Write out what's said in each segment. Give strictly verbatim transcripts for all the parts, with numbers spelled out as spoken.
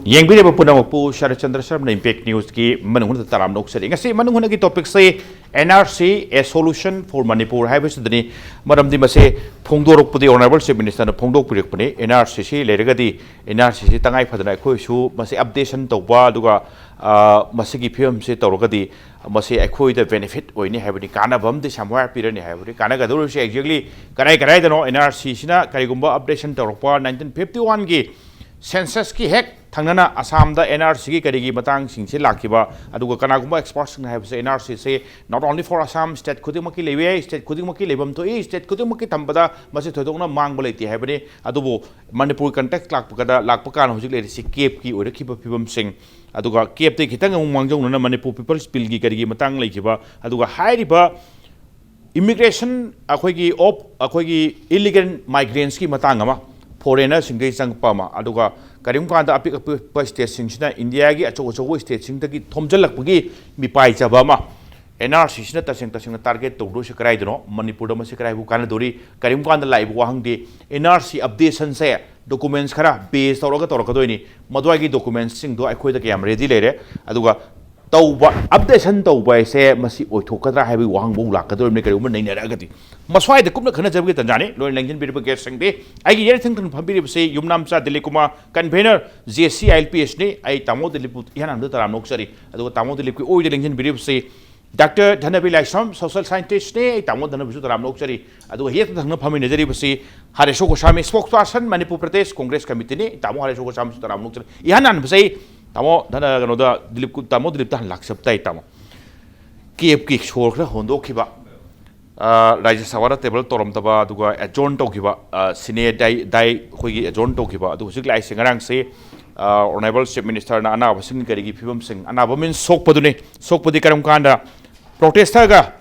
ꯌꯦꯡꯕꯤꯔꯤꯕ ꯄꯨꯝꯅꯃꯛꯄꯨ ꯁꯔꯠꯆꯟꯗ꯭ꯔ ꯁꯔꯃꯅ Impact Newsꯀꯤ ꯃꯅꯨꯡ ꯍꯨꯠꯅ ꯇꯔꯥꯝꯅ ꯑꯣꯛꯆꯔꯤ꯫ ꯉꯁꯤ ꯃꯅꯨꯡ ꯍꯨꯠꯅꯒꯤ topicꯁꯤ N R C, A Solution for Manipur ꯍꯥꯏꯕꯁꯤꯗꯅꯤ꯫ ꯃꯔꯝꯗꯤ ꯃꯁꯤ ꯐꯣꯡꯗꯣꯔꯛꯄꯗꯤ Honourable Chief Ministerꯅ ꯐꯣꯡꯗꯣꯛꯄꯤꯔꯛꯄꯅꯤ꯫ N R Cꯁꯤ ꯂꯩꯔꯒꯗꯤ N R Cꯁꯤ ꯇꯉꯥꯏ ꯐꯗꯅ ꯑꯩꯈꯣꯏꯁꯨ ꯃꯁꯤ updation ꯇꯧꯕ, ꯑꯗꯨꯒ, ꯑ, ꯃꯁꯤꯒꯤ ꯐꯤꯕꯝꯁꯤ ꯇꯧꯔꯒꯗꯤ ꯃꯁꯤ ꯑꯩꯈꯣꯏꯗ benefit ꯑꯣꯏꯅꯤ ꯍꯥꯏꯕꯅꯤ, ꯀꯥꯟꯅꯕ ꯑꯃꯗꯤ somewhere ꯄꯤꯔꯅꯤ ꯍꯥꯏꯕꯅꯤ꯫ ꯀꯥꯟꯅꯒꯗꯧꯔꯤꯕꯁꯤ exactly ꯀꯗꯥꯏ ꯀꯗꯥꯏꯗꯅꯣ? N R Cꯁꯤꯅ ꯀꯔꯤꯒꯨꯝꯕ updation ꯇꯧꯔꯛꯄ nineteen fifty oneꯒꯤ censusꯀꯤ ꯍꯦꯛ ꯊꯪꯅꯅ ꯑꯁꯥꯝꯗ N R Cꯒꯤ ꯀꯔꯤꯒꯤ ꯃꯇꯥꯡꯁꯤꯡꯁꯤ ꯂꯥꯛꯈꯤꯕ, ꯑꯗꯨꯒ ꯀꯅꯥꯒꯨꯝꯕ expertꯁꯤꯡꯅ ꯍꯥꯏꯕꯁꯦ N R Cꯁꯦ not only for Assam, state ꯈꯨꯗꯤꯡꯃꯛꯀꯤ ꯂꯩꯕ ꯌꯥꯏ, state ꯈꯨꯗꯤꯡꯃꯛꯀꯤ ꯂꯩꯐꯝ ꯊꯣꯛꯏ, state ꯈꯨꯗꯤꯡꯃꯛꯀꯤ ꯊꯝꯕꯗ ꯃꯁꯤ ꯊꯣꯏꯗꯣꯛꯅ ꯃꯥꯡꯕ ꯂꯩꯇꯦ ꯍꯥꯏꯕꯅꯤ꯫ ꯑꯗꯨꯕꯨ ꯃꯅꯤꯄꯨꯔ context ꯂꯥꯛꯄꯗ, ꯂꯥꯛꯄ ꯀꯥꯟꯗ ꯍꯧꯖꯤꯛ ꯂꯩꯔꯤꯁꯤ CAFꯀꯤ ꯑꯣꯏꯔꯛꯈꯤꯕ ꯐꯤꯕꯝꯁꯤꯡ, ꯑꯗꯨꯒ CAFꯇꯒꯤ ꯈꯤꯇꯪ ꯑꯃꯨꯛ ꯃꯥꯡꯖꯧꯅꯅ ꯃꯅꯤꯄꯨꯔ People's Billꯒꯤ ꯀꯔꯤꯒꯤ ꯃꯇꯥꯡ ꯂꯩꯈꯤꯕ, ꯑꯗꯨꯒ ꯍꯥꯏꯔꯤꯕ immigration, ꯑꯩꯈꯣꯏꯒꯤ of, ꯑꯩꯈꯣꯏꯒꯤ illegal migrants ꯀꯤ ꯃꯇꯥꯡ ꯑꯃ, foreigner ꯁꯤꯡꯗꯒꯤ ꯆꯪꯉꯛꯄ ꯑꯃ, ꯑꯗꯨꯒ ꯀꯔꯤꯒꯨꯝꯕ ꯀꯥꯟꯗ ꯑꯄꯤꯛ ꯑꯄꯤꯛꯄ state ꯁꯤꯡꯁꯤꯅ Indiaꯒꯤ ꯑꯆꯧ ꯑꯆꯧꯕ state ꯁꯤꯡꯗꯒꯤ ꯊꯣꯝꯖꯤꯜꯂꯛꯄꯒꯤ ꯃꯤꯄꯥꯏꯖꯕ ꯑꯃ, N R Cꯁꯤꯅ ꯇꯁꯦꯡ ꯇꯁꯦꯡꯅ target ꯇꯧꯗꯣꯏꯁꯤ ꯀꯗꯥꯏꯗꯅꯣ? ꯃꯅꯤꯄꯨꯔꯗ ꯃꯁꯤ ꯀꯗꯥꯏꯕꯨ ꯀꯥꯟꯅꯗꯣꯔꯤ? ꯀꯔꯤꯒꯨꯝꯕ ꯀꯥꯟꯗ ꯂꯥꯛꯏꯕ ꯋꯥꯍꯪꯗꯤ N R C updationꯁꯦ documents ꯈꯔ base ꯇꯧꯔꯒ ꯇꯧꯔꯛꯀꯗꯣꯏꯅꯤ꯫ ꯃꯗꯨꯋꯥꯏꯒꯤ documentsꯁꯤꯡꯗꯣ ꯑꯩꯈꯣꯏꯗ ꯀꯌꯥꯝ ready ꯂꯩꯔꯦ? ꯑꯗꯨꯒ ꯇꯧꯕ, updation ꯇꯧꯕ ꯍꯥꯏꯁꯦ ꯃꯁꯤ ꯑꯣꯏꯊꯣꯛꯀꯗ꯭ꯔꯥ ꯍꯥꯏꯕꯒꯤ ꯋꯥꯍꯪꯐꯥꯎ ꯂꯥꯛꯀꯗꯧꯔꯤꯕꯅꯤ, ꯀꯔꯤꯒꯨꯝꯕ ꯅꯩꯅꯔꯛꯑꯒꯗꯤ꯫ ꯃꯁ꯭ꯋꯥꯏꯗ ꯀꯨꯞꯅ ꯈꯟꯅꯖꯕꯒꯤ ꯇꯥꯟꯖꯥꯅꯤ꯫ ꯂꯣꯏꯅ ꯂꯦꯡꯁꯤꯟꯕꯤꯔꯤꯕ guestꯁꯤꯡꯗꯤ, ꯑꯩꯒꯤ ꯌꯦꯠ ꯊꯪꯅ ꯐꯝꯕꯤꯔꯤꯕꯁꯤ ꯌꯨꯝꯅꯥꯝꯆꯥ Dilip Kumar, convener, J C I L P Sꯅꯤ꯫ ꯑꯩ ꯇꯥꯃꯣ ꯗꯤꯂꯤꯞꯄꯨ ꯏꯍꯥꯟ ꯍꯥꯟꯕꯗ ꯇꯔꯥꯝꯅ ꯑꯣꯛꯆꯔꯤ꯫ ꯑꯗꯨꯒ ꯇꯥꯃꯣ ꯗꯤꯂꯤꯞꯀꯤ ꯑꯣꯏꯗ ꯂꯦꯡꯁꯤꯟꯕꯤꯔꯤꯕꯁꯤ Doctor ꯙꯅꯕꯤꯔ ꯂꯥꯏꯁ꯭ꯔꯝ, social scientistꯅꯤ꯫ ꯑꯩ ꯇꯥꯃꯣ ꯙꯅꯕꯤꯁꯨ ꯇꯔꯥꯝꯅ ꯑꯣꯛꯆꯔꯤ꯫ ꯑꯗꯨꯒ ꯌꯦꯠ ꯊꯪꯅ ꯐꯝꯃꯤꯟꯅꯖꯔꯤꯕꯁꯤ ꯍꯔꯦꯁꯣ ꯒꯣꯁꯥꯃꯤ, spokesperson, Manipur Pradesh Congress Committeeꯅꯤ꯫ ꯇꯥꯃꯣ ꯍꯔꯦꯁꯣ ꯒꯣꯁꯥꯃꯤꯁꯨ ꯇꯔꯥꯝꯅ ꯑꯣꯛꯆꯔꯤ꯫ ꯏꯍꯥꯟ ꯍꯥꯟꯕꯁꯦ ꯑꯩ ꯇꯥꯃꯣ ꯙꯅ-, ꯀꯩꯅꯣꯗ, ꯗꯤꯂꯤꯞ ꯀꯨ-, ꯇꯥꯃꯣ ꯗꯤꯂꯤꯞꯇ ꯍꯥꯟꯅ ꯂꯥꯛꯆꯕ ꯇꯥꯏ, ꯇꯥꯃꯣ꯫ CAFꯀꯤ ꯁꯣꯔ ꯈꯔ ꯍꯣꯟꯗꯣꯛꯈꯤꯕ, ꯑ, ꯔꯥꯖ꯭ꯌ ꯁꯚꯥꯗ table ꯇꯧꯔꯝꯗꯕ, ꯑꯗꯨꯒ adjourn ꯇꯧꯈꯤꯕ, ꯑ, sine die, die ꯑꯩꯈꯣꯏꯒꯤ adjourn ꯇꯧꯈꯤꯕ, ꯑꯗꯨ ꯍꯧꯖꯤꯛ ꯂꯥꯛꯏꯁꯦ ꯉꯔꯥꯡꯁꯦ, ꯑ, Honourable Chief Ministerꯅ ꯑꯅꯥꯕꯁꯤꯡꯒꯤ ꯀꯔꯤꯒꯤ ꯐꯤꯕꯝꯁꯤꯡ, ꯑꯅꯥꯕ means ꯁꯣꯛꯄꯗꯨꯅꯤ, ꯁꯣꯛꯄꯗꯤ ꯀꯔꯝ ꯀꯥꯟꯗ protesterꯒ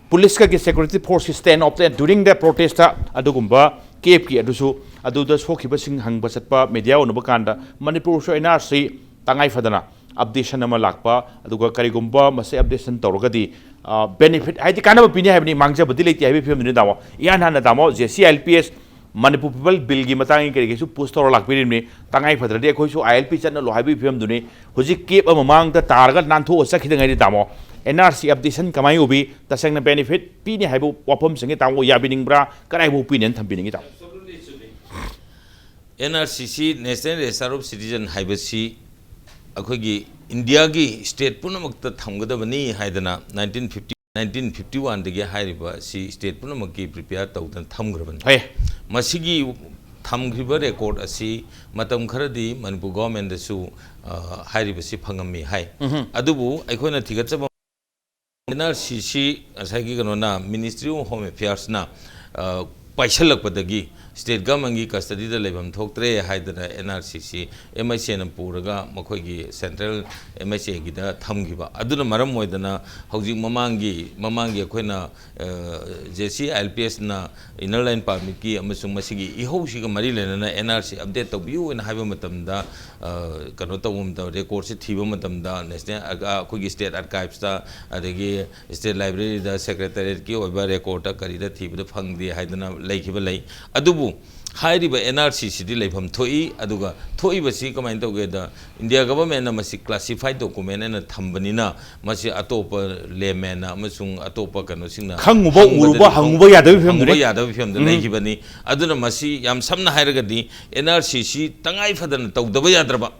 ꯄꯨꯂꯤꯁꯀꯒꯤ security forceꯀꯤ stand off during the protest, ꯑꯗꯨꯒꯨꯝꯕ CAFꯀꯤ ꯑꯗꯨꯁꯨ, ꯑꯗꯨꯗ ꯁꯣꯛꯈꯤꯕꯁꯤꯡ ꯍꯪꯕ ꯆꯠꯄ, media ꯎꯅꯕ ꯀꯥꯟꯗ ꯃꯅꯤꯄꯨꯔꯁꯨ N R C ꯇꯉꯥꯏ ꯐꯗꯅ updation ꯑꯃ ꯂꯥꯛꯄ, ꯑꯗꯨꯒ ꯀꯔꯤꯒꯨꯝꯕ ꯃꯁꯤ updation ꯇꯧꯔꯒꯗꯤ, ꯑ, benefit, ꯍꯥꯏꯗꯤ ꯀꯥꯟꯅꯕ ꯄꯤꯅꯤ ꯍꯥꯏꯕꯅꯤ, ꯃꯥꯡꯖꯕꯗꯤ ꯂꯩꯇꯦ ꯍꯥꯏꯕꯒꯤ ꯐꯤꯕꯝꯗꯨꯅꯤ, ꯇꯥꯃꯣ꯫ ꯏꯍꯥꯟ ꯍꯥꯟꯅ, ꯇꯥꯃꯣ, J C I L P S Manipur people ꯕꯤꯜꯒꯤ ꯃꯇꯥꯡꯒꯤ ꯀꯔꯤꯒꯤꯁꯨ ꯄꯨꯁ ꯇꯧꯔ ꯂꯥꯛꯄꯤꯔꯤꯕꯅꯤ꯫ ꯇꯉꯥꯏ ꯐꯗ꯭ꯔꯗꯤ ꯑꯩꯈꯣꯏꯁꯨ ꯑꯥꯏ ꯑꯦꯜ ꯄꯤ ꯆꯠꯅ ꯂꯣ ꯍꯥꯏꯕꯒꯤ ꯐꯤꯕꯝꯗꯨꯅꯤ꯫ ꯍꯧꯖꯤꯛ ꯀꯦꯞ ꯑꯃ ꯃꯥꯡꯗ ꯇꯥꯔꯒ ꯅꯥꯟꯊꯣꯛꯑ ꯆꯠꯈꯤꯗꯉꯩꯗꯤ ꯇꯥꯃꯣ, ꯑꯦꯟ ꯑꯥꯔ ꯁꯤ ꯑꯞꯗꯦꯁꯟ ꯀꯃꯥꯏꯅ ꯎꯕꯤ? ꯇꯁꯦꯡꯅ ꯕꯦꯅꯤꯐꯤꯠ ꯄꯤꯅꯤ ꯍꯥꯏꯕ ꯋꯥꯐꯝꯁꯤꯡꯁꯦ ꯇꯥꯃꯣ ꯌꯥꯕꯤꯅꯤꯡꯕ꯭ꯔꯥ? ꯀꯗꯥꯏꯐꯥꯎ ꯄꯤꯅꯦꯅ ꯊꯝꯕꯤꯅꯤꯡꯉꯤ ꯇꯥꯃꯣ? ꯑꯦꯟ ꯑꯥꯔ ꯁꯤ ꯁꯤ, National Register of Citizen ꯍꯥꯏꯕꯁꯤ ꯑꯩꯈꯣꯏꯒꯤ ꯏꯟꯗꯤꯌꯥꯒꯤ ꯁ꯭ꯇꯦꯠ ꯄꯨꯝꯅꯃꯛꯇ ꯊꯝꯒꯗꯕꯅꯤ ꯍꯥꯏꯗꯅ ꯅꯥꯏꯟꯇꯤꯟ ꯐꯤꯐꯇꯤ ꯅꯥꯏꯟꯇꯤꯟ ꯐꯤꯐꯇꯤ ꯋꯥꯟꯗꯒꯤ ꯍꯥꯏꯔꯤꯕ ꯑꯁꯤ ꯁ꯭ꯇꯦꯠ ꯄꯨꯝꯅꯃꯛꯀꯤ ꯄ꯭ꯔꯤꯄꯦꯌꯔ ꯇꯧꯗꯅ ꯊꯝꯈ꯭ꯔꯕꯅꯤ꯫ ꯍꯣꯏ꯫ ꯃꯁꯤꯒꯤ ꯊꯝꯈ꯭ꯔꯤꯕ ꯔꯦꯀꯣꯔꯠ ꯑꯁꯤ ꯃꯇꯝ ꯈꯔꯗꯤ ꯃꯅꯤꯄꯨꯔ ꯒꯣꯚꯔꯟꯃꯦꯟꯗꯁꯨ, ꯑ, ꯍꯥꯏꯔꯤꯕꯁꯤ ꯐꯪꯉꯝꯃꯤ ꯍꯥꯏ꯫ ꯎꯝꯍꯨꯝ꯫ ꯑꯗꯨꯕꯨ ꯑꯩꯈꯣꯏꯅ ꯊꯤꯒꯠꯆꯕ ꯑꯦꯟ ꯑꯥꯔ ꯁꯤ ꯁꯤ ꯉꯁꯥꯏꯒꯤ ꯀꯩꯅꯣꯅ, Ministry of Home Affairsꯅ, ꯑ, ꯄꯥꯏꯁꯜꯂꯛꯄꯗꯒꯤ ꯁ꯭ꯇꯦꯠ ꯒꯚꯔꯟꯃꯦꯟꯒꯤ ꯀꯁꯇꯗꯤꯗ ꯂꯩꯐꯝ ꯊꯣꯛꯇ꯭ꯔꯦ ꯍꯥꯏꯗꯅ ꯑꯦꯟ ꯑꯥꯔ ꯁꯤ ꯁꯤ ꯑꯦꯝ ꯑꯩꯆ ꯑꯦꯅ ꯄꯨꯔꯒ ꯃꯈꯣꯏꯒꯤ ꯁꯦꯟꯇ꯭ꯔꯦꯜ ꯑꯦꯝ ꯑꯩꯆ ꯑꯦꯒꯤꯗ ꯊꯝꯈꯤꯕ꯫ ꯑꯗꯨꯅ ꯃꯔꯝ ꯑꯣꯏꯗꯅ ꯍꯧꯖꯤꯛ ꯃꯃꯥꯡꯒꯤ, ꯃꯃꯥꯡꯒꯤ ꯑꯩꯈꯣꯏꯅ, ꯑ, J C I L P ꯑꯦꯁꯅ ꯏꯟꯅꯔ ꯂꯥꯏꯟ ꯄꯥꯔꯃꯤꯠꯀꯤ ꯑꯃꯁꯨꯡ ꯃꯁꯤꯒꯤ ꯏꯍꯧꯁꯤꯒ ꯃꯔꯤ ꯂꯩꯅꯅ ꯑꯦꯟ ꯑꯥꯔ ꯁꯤ ꯑꯞꯗꯦꯠ ꯇꯧꯕꯤꯌꯨ ꯍꯥꯏꯅ ꯍꯥꯏꯕ ꯃꯇꯝꯗ, ꯑ, ꯀꯩꯅꯣ ꯇꯧꯕ ꯃꯇꯝꯗ, ꯔꯦꯀꯣꯔꯠꯁꯤ ꯊꯤꯕ ꯃꯇꯝꯗ ꯅꯦꯁꯅꯦꯜ, ꯑ, ꯑꯩꯈꯣꯏꯒꯤ ꯁ꯭ꯇꯦꯠ ꯑꯥꯔꯀꯥꯏꯚꯁꯇ, ꯑꯗꯒꯤ ꯁ꯭ꯇꯦꯠ ꯂꯥꯏꯕ꯭ꯔꯦꯔꯤꯗ, ꯁꯦꯀ꯭ꯔꯦꯇꯔꯤꯌꯦꯠꯀꯤ ꯑꯣꯏꯕ ꯔꯦꯀꯣꯔꯠꯇ ꯀꯔꯤꯗ ꯊꯤꯕꯗ ꯐꯪꯗꯦ ꯍꯥꯏꯗꯅ ꯂꯩꯈꯤꯕ ꯂꯩ꯫ ꯑꯗꯨꯕꯨ ꯍꯥꯏꯔꯤꯕ ꯑꯦꯟ ꯑꯥꯔ ꯁꯤ ꯁꯤꯗꯤ ꯂꯩꯐꯝ ꯊꯣꯛꯏ꯫ ꯑꯗꯨꯒ ꯊꯣꯛꯏꯕꯁꯤ ꯀꯃꯥꯏꯅ ꯇꯧꯒꯦꯗ, ꯏꯟꯗꯤꯌꯥ ꯒꯚꯔꯟꯃꯦꯟꯅ ꯃꯁꯤ ꯀ꯭ꯂꯥꯁꯤꯐꯥꯏꯠ ꯗꯣꯀꯨꯃꯦꯟ ꯑꯣꯏꯅ ꯊꯝꯕꯅꯤꯅ ꯃꯁꯤ ꯑꯇꯣꯞꯄ ꯂꯦꯃꯦꯟꯅ ꯑꯃꯁꯨꯡ ꯑꯇꯣꯞꯄ ꯀꯩꯅꯣꯁꯤꯡꯅ ꯈꯪꯉꯨꯕ, ꯍꯪꯕꯗꯗꯤ ꯎꯔꯨꯕ, ꯈꯪ-, ꯍꯪꯉꯨꯕ ꯌꯥꯗꯕꯒꯤ ꯍꯪꯕ ꯐꯤꯕꯝꯗꯨꯅꯤ꯫ ꯌꯥꯗꯕꯒꯤ ꯐꯤꯕꯝꯗ ꯎꯝ꯫ ꯂꯩꯈꯤꯕꯅꯤ꯫ ꯑꯗꯨꯅ ꯃꯁꯤ ꯌꯥꯝ ꯁꯝꯅ ꯍꯥꯏꯔꯒꯗꯤ ꯑꯦꯟ ꯑꯥꯔ ꯁꯤ ꯁꯤ ꯇꯉꯥꯏ ꯐꯗꯅ ꯇꯧꯗꯕ ꯌꯥꯗ꯭ꯔꯕ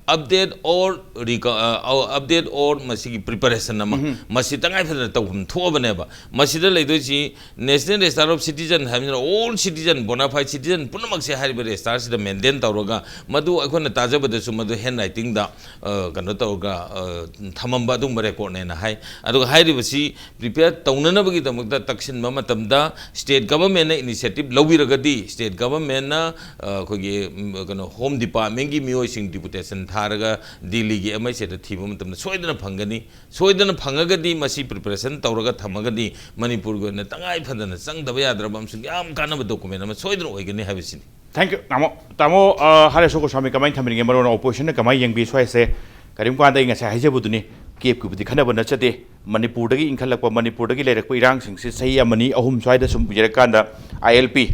ꯑꯞꯗꯦꯠ ꯑꯣꯔ ꯔꯤꯀ-, ꯑ, ꯑ, ꯑꯞꯗꯦꯠ ꯑꯣꯔ ꯃꯁꯤꯒꯤ ꯄ꯭ꯔꯤꯄꯦꯔꯦꯁꯟ ꯑꯃ, ꯎꯝ꯫ ꯃꯁꯤ ꯇꯉꯥꯏ ꯐꯗꯅ ꯇꯧꯐꯝ ꯊꯣꯛꯑꯕꯅꯦꯕ꯫ ꯃꯁꯤꯗ ꯂꯩꯗꯣꯏꯁꯤ National Register of Citizen ꯍꯥꯏꯕꯁꯤꯅ all citizen, bona fide citizen ꯄꯨꯝꯅꯃꯛꯁꯦ ꯍꯥꯏꯔꯤꯕ ꯔꯦꯖꯤꯁꯇꯥꯔꯁꯤꯗ ꯃꯦꯟꯇꯦꯟ ꯇꯧꯔꯒ, ꯃꯗꯨ ꯑꯩꯈꯣꯏꯅ ꯇꯥꯖꯕꯗꯁꯨ ꯃꯗꯨ ꯍꯦꯟ ꯔꯥꯏꯇꯤꯡꯗ, ꯑ, ꯀꯩꯅꯣ ꯇꯧꯔꯒ, ꯑ, ꯊꯝꯃꯝꯕ ꯑꯗꯨꯒꯨꯝꯕ ꯔꯦꯀꯣꯔꯠꯅꯦꯅ ꯍꯥꯏ꯫ ꯑꯗꯨꯒ ꯍꯥꯏꯔꯤꯕꯁꯤ ꯄ꯭ꯔꯤꯄꯦꯌꯔ ꯇꯧꯅꯅꯕꯒꯤꯗꯃꯛꯇ ꯇꯛꯁꯤꯟꯕ ꯃꯇꯝꯗ ꯁ꯭ꯇꯦꯠ ꯒꯚꯔꯟꯃꯦꯟꯅ ꯏꯅꯤꯁꯤꯌꯦꯇꯤꯚ ꯂꯧꯕꯤꯔꯒꯗꯤ, ꯁ꯭ꯇꯦꯠ ꯒꯚꯔꯟꯃꯦꯟꯅ, ꯑ, ꯑꯩꯈꯣꯏꯒꯤ, ꯎꯝ, ꯀꯩꯅꯣ, ꯍꯣꯝ ꯗꯤꯄꯥꯔꯠꯃꯦꯟꯒꯤ ꯃꯤꯑꯣꯏꯁꯤꯡ ꯗꯤꯄꯨꯇꯦꯁꯟ ꯊꯥꯔꯒ ꯗꯤꯜꯂꯤꯒꯤ ꯑꯦꯝ ꯑꯩꯆ ꯑꯦꯗ ꯊꯤꯕ ꯃꯇꯝꯗ ꯁꯣꯏꯗꯅ ꯐꯪꯒꯅꯤ꯫ ꯁꯣꯏꯗꯅ ꯐꯪꯉꯒꯗꯤ ꯃꯁꯤ ꯄ꯭ꯔꯤꯄꯦꯔꯦꯁꯟ ꯇꯧꯔꯒ ꯊꯝꯃꯒꯗꯤ ꯃꯅꯤꯄꯨꯔꯒꯤ ꯑꯣꯏꯅ ꯇꯉꯥꯏ ꯐꯗꯅ ꯆꯪꯗꯕ ꯌꯥꯗ꯭ꯔꯕ ꯑꯃꯁꯨꯡ ꯌꯥꯝ ꯀꯥꯟꯅꯕ ꯗꯣꯀꯨꯃꯦꯟ ꯑꯃ ꯁꯣꯏꯗꯅ ꯑꯣꯏꯒꯅꯤ ꯍꯥꯏꯕꯁꯤꯅꯤ꯫ Thank you, ꯇꯥꯃꯣ꯫ ꯇꯥꯃꯣ, ꯑ, ꯍꯔꯦꯁꯣ ꯒꯣꯁ꯭ꯋꯥꯃꯤ ꯀꯃꯥꯏꯅ ꯊꯝꯕꯤꯅꯤꯡꯉꯦ? ꯃꯔꯨ ꯑꯣꯏꯅ ꯑꯣꯄꯣꯖꯤꯁꯟꯅ ꯀꯃꯥꯏꯅ ꯌꯦꯡꯕꯤ ꯁ꯭ꯋꯥꯏꯁꯦ? ꯀꯔꯤꯒꯨꯝꯕ ꯀꯥꯟꯗ ꯑꯩ ꯉꯁꯥꯏ ꯍꯥꯏꯖꯕꯗꯨꯅꯤ, ꯀꯦꯞꯀꯤꯕꯨꯗꯤ ꯈꯟꯅꯕ ꯅꯠꯆꯗꯦ꯫ ꯃꯅꯤꯄꯨꯔꯗꯒꯤ ꯏꯟꯈꯠꯂꯛꯄ, ꯃꯅꯤꯄꯨꯔꯗꯒꯤ ꯂꯩꯔꯛꯄ ꯏꯔꯥꯡꯁꯤꯡꯁꯤ ꯆꯍꯤ ꯑꯃꯅꯤ ꯑꯍꯨꯝ ꯁ꯭ꯋꯥꯏꯗ ꯁꯨꯝ ꯌꯦꯡꯉꯀꯥꯟꯗ ꯑꯥꯏ ꯑꯦꯜ ꯄꯤ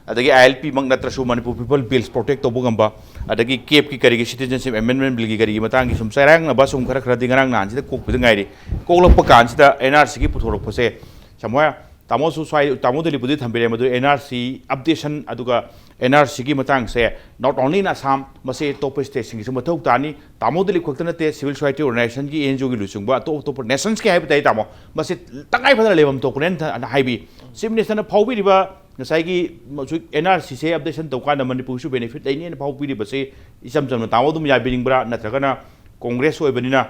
ꯑꯗꯒꯤ ꯑꯥꯏ ꯑꯦꯜ ꯄꯤ ꯃꯛ ꯅꯠꯇ꯭ꯔꯁꯨ ꯃꯅꯤꯄꯨꯔ ꯄꯤꯄꯜ ꯕꯤꯜꯁ ꯄ꯭ꯔꯣꯇꯦꯛ ꯇꯧꯕ ꯉꯝꯕ, ꯑꯗꯒꯤ ꯀꯦꯞꯀꯤ ꯀꯔꯤꯒꯤ ꯁꯤꯇꯤꯖꯟꯁꯤꯞ ꯑꯦꯃꯦꯟꯃꯦꯟ ꯕꯤꯜꯒꯤ ꯀꯔꯤꯒꯤ ꯃꯇꯥꯡꯒꯤ ꯁꯨꯝ ꯆꯔꯥꯡꯅꯕ ꯁꯨꯝ ꯈꯔ ꯈꯔꯗꯤ ꯉꯔꯥꯡ ꯅꯍꯥꯟꯁꯤꯗ ꯀꯣꯛꯄꯗ ꯉꯥꯏꯔꯤ꯫ ꯀꯣꯛꯂꯛꯄ ꯀꯥꯟꯁꯤꯗ ꯑꯦꯟ ꯑꯥꯔ ꯁꯤꯒꯤ ꯄꯨꯊꯣꯔꯛꯄꯁꯦ ꯁꯃꯣꯏ ꯇꯥꯃꯣꯁꯨ ꯁ꯭ꯋꯥꯏ ꯇꯥꯃꯣ ꯗꯤꯂꯤꯞꯄꯨꯗꯤ ꯊꯝꯕꯤꯔꯦ, ꯃꯗꯨ ꯑꯦꯟ ꯑꯥꯔ ꯁꯤ ꯑꯞꯗꯦꯁꯟ ꯑꯗꯨꯒ ꯑꯦꯟ ꯑꯥꯔ ꯁꯤꯒꯤ ꯃꯇꯥꯡꯁꯦ not only in Assam, ꯃꯁꯤ ꯑꯇꯣꯞꯄ ꯁ꯭ꯇꯦꯠꯁꯤꯡꯒꯤꯁꯨ ꯃꯊꯧ ꯇꯥꯅꯤ꯫ ꯇꯥꯃꯣ ꯗꯤꯂꯤꯞ ꯈꯛꯇ ꯅꯠꯇꯦ, ꯁꯤꯚꯤꯜ ꯁꯣꯁꯥꯏꯇꯤ ꯑꯣꯔꯒꯅꯥꯏꯖꯦꯁꯟꯒꯤ, ꯑꯦꯟ ꯖꯤ ꯑꯣꯒꯤ ꯂꯨꯆꯤꯡꯕ ꯑꯇꯣꯞ ꯑꯇꯣꯞꯄ ꯅꯦꯁꯟꯁꯀꯤ ꯍꯥꯏꯕ ꯇꯥꯏ ꯇꯥꯃꯣ, ꯃꯁꯤ ꯇꯉꯥꯏ ꯐꯗꯅ ꯂꯩꯐꯝ ꯊꯣꯛꯄꯅꯦꯅ ꯍꯥꯏꯕꯤ꯫ ꯆꯤꯐ ꯃꯤꯅꯤꯁꯇꯔꯅ ꯐꯥꯎꯕꯤꯔꯤꯕ ꯉꯁꯥꯏꯒꯤ ꯍꯧꯖꯤꯛ ꯑꯦꯟ ꯑꯥꯔ ꯁꯤꯁꯦ ꯑꯞꯗꯦꯁꯟ ꯇꯧꯀꯥꯟꯗ ꯃꯅꯤꯄꯨꯔꯁꯨ ꯕꯦꯅꯤꯐꯤꯠ ꯂꯩꯅꯦꯅ ꯐꯥꯎꯕꯤꯔꯤꯕꯁꯦ ꯏꯆꯝ ꯆꯝꯅ ꯇꯥꯃꯣ ꯑꯗꯨꯝ ꯌꯥꯕꯤꯅꯤꯡꯕ꯭ꯔꯥ, ꯅꯠꯇ꯭ꯔꯒꯅ ꯀꯣꯡꯒ꯭ꯔꯦꯁ ꯑꯣꯏꯕꯅꯤꯅ,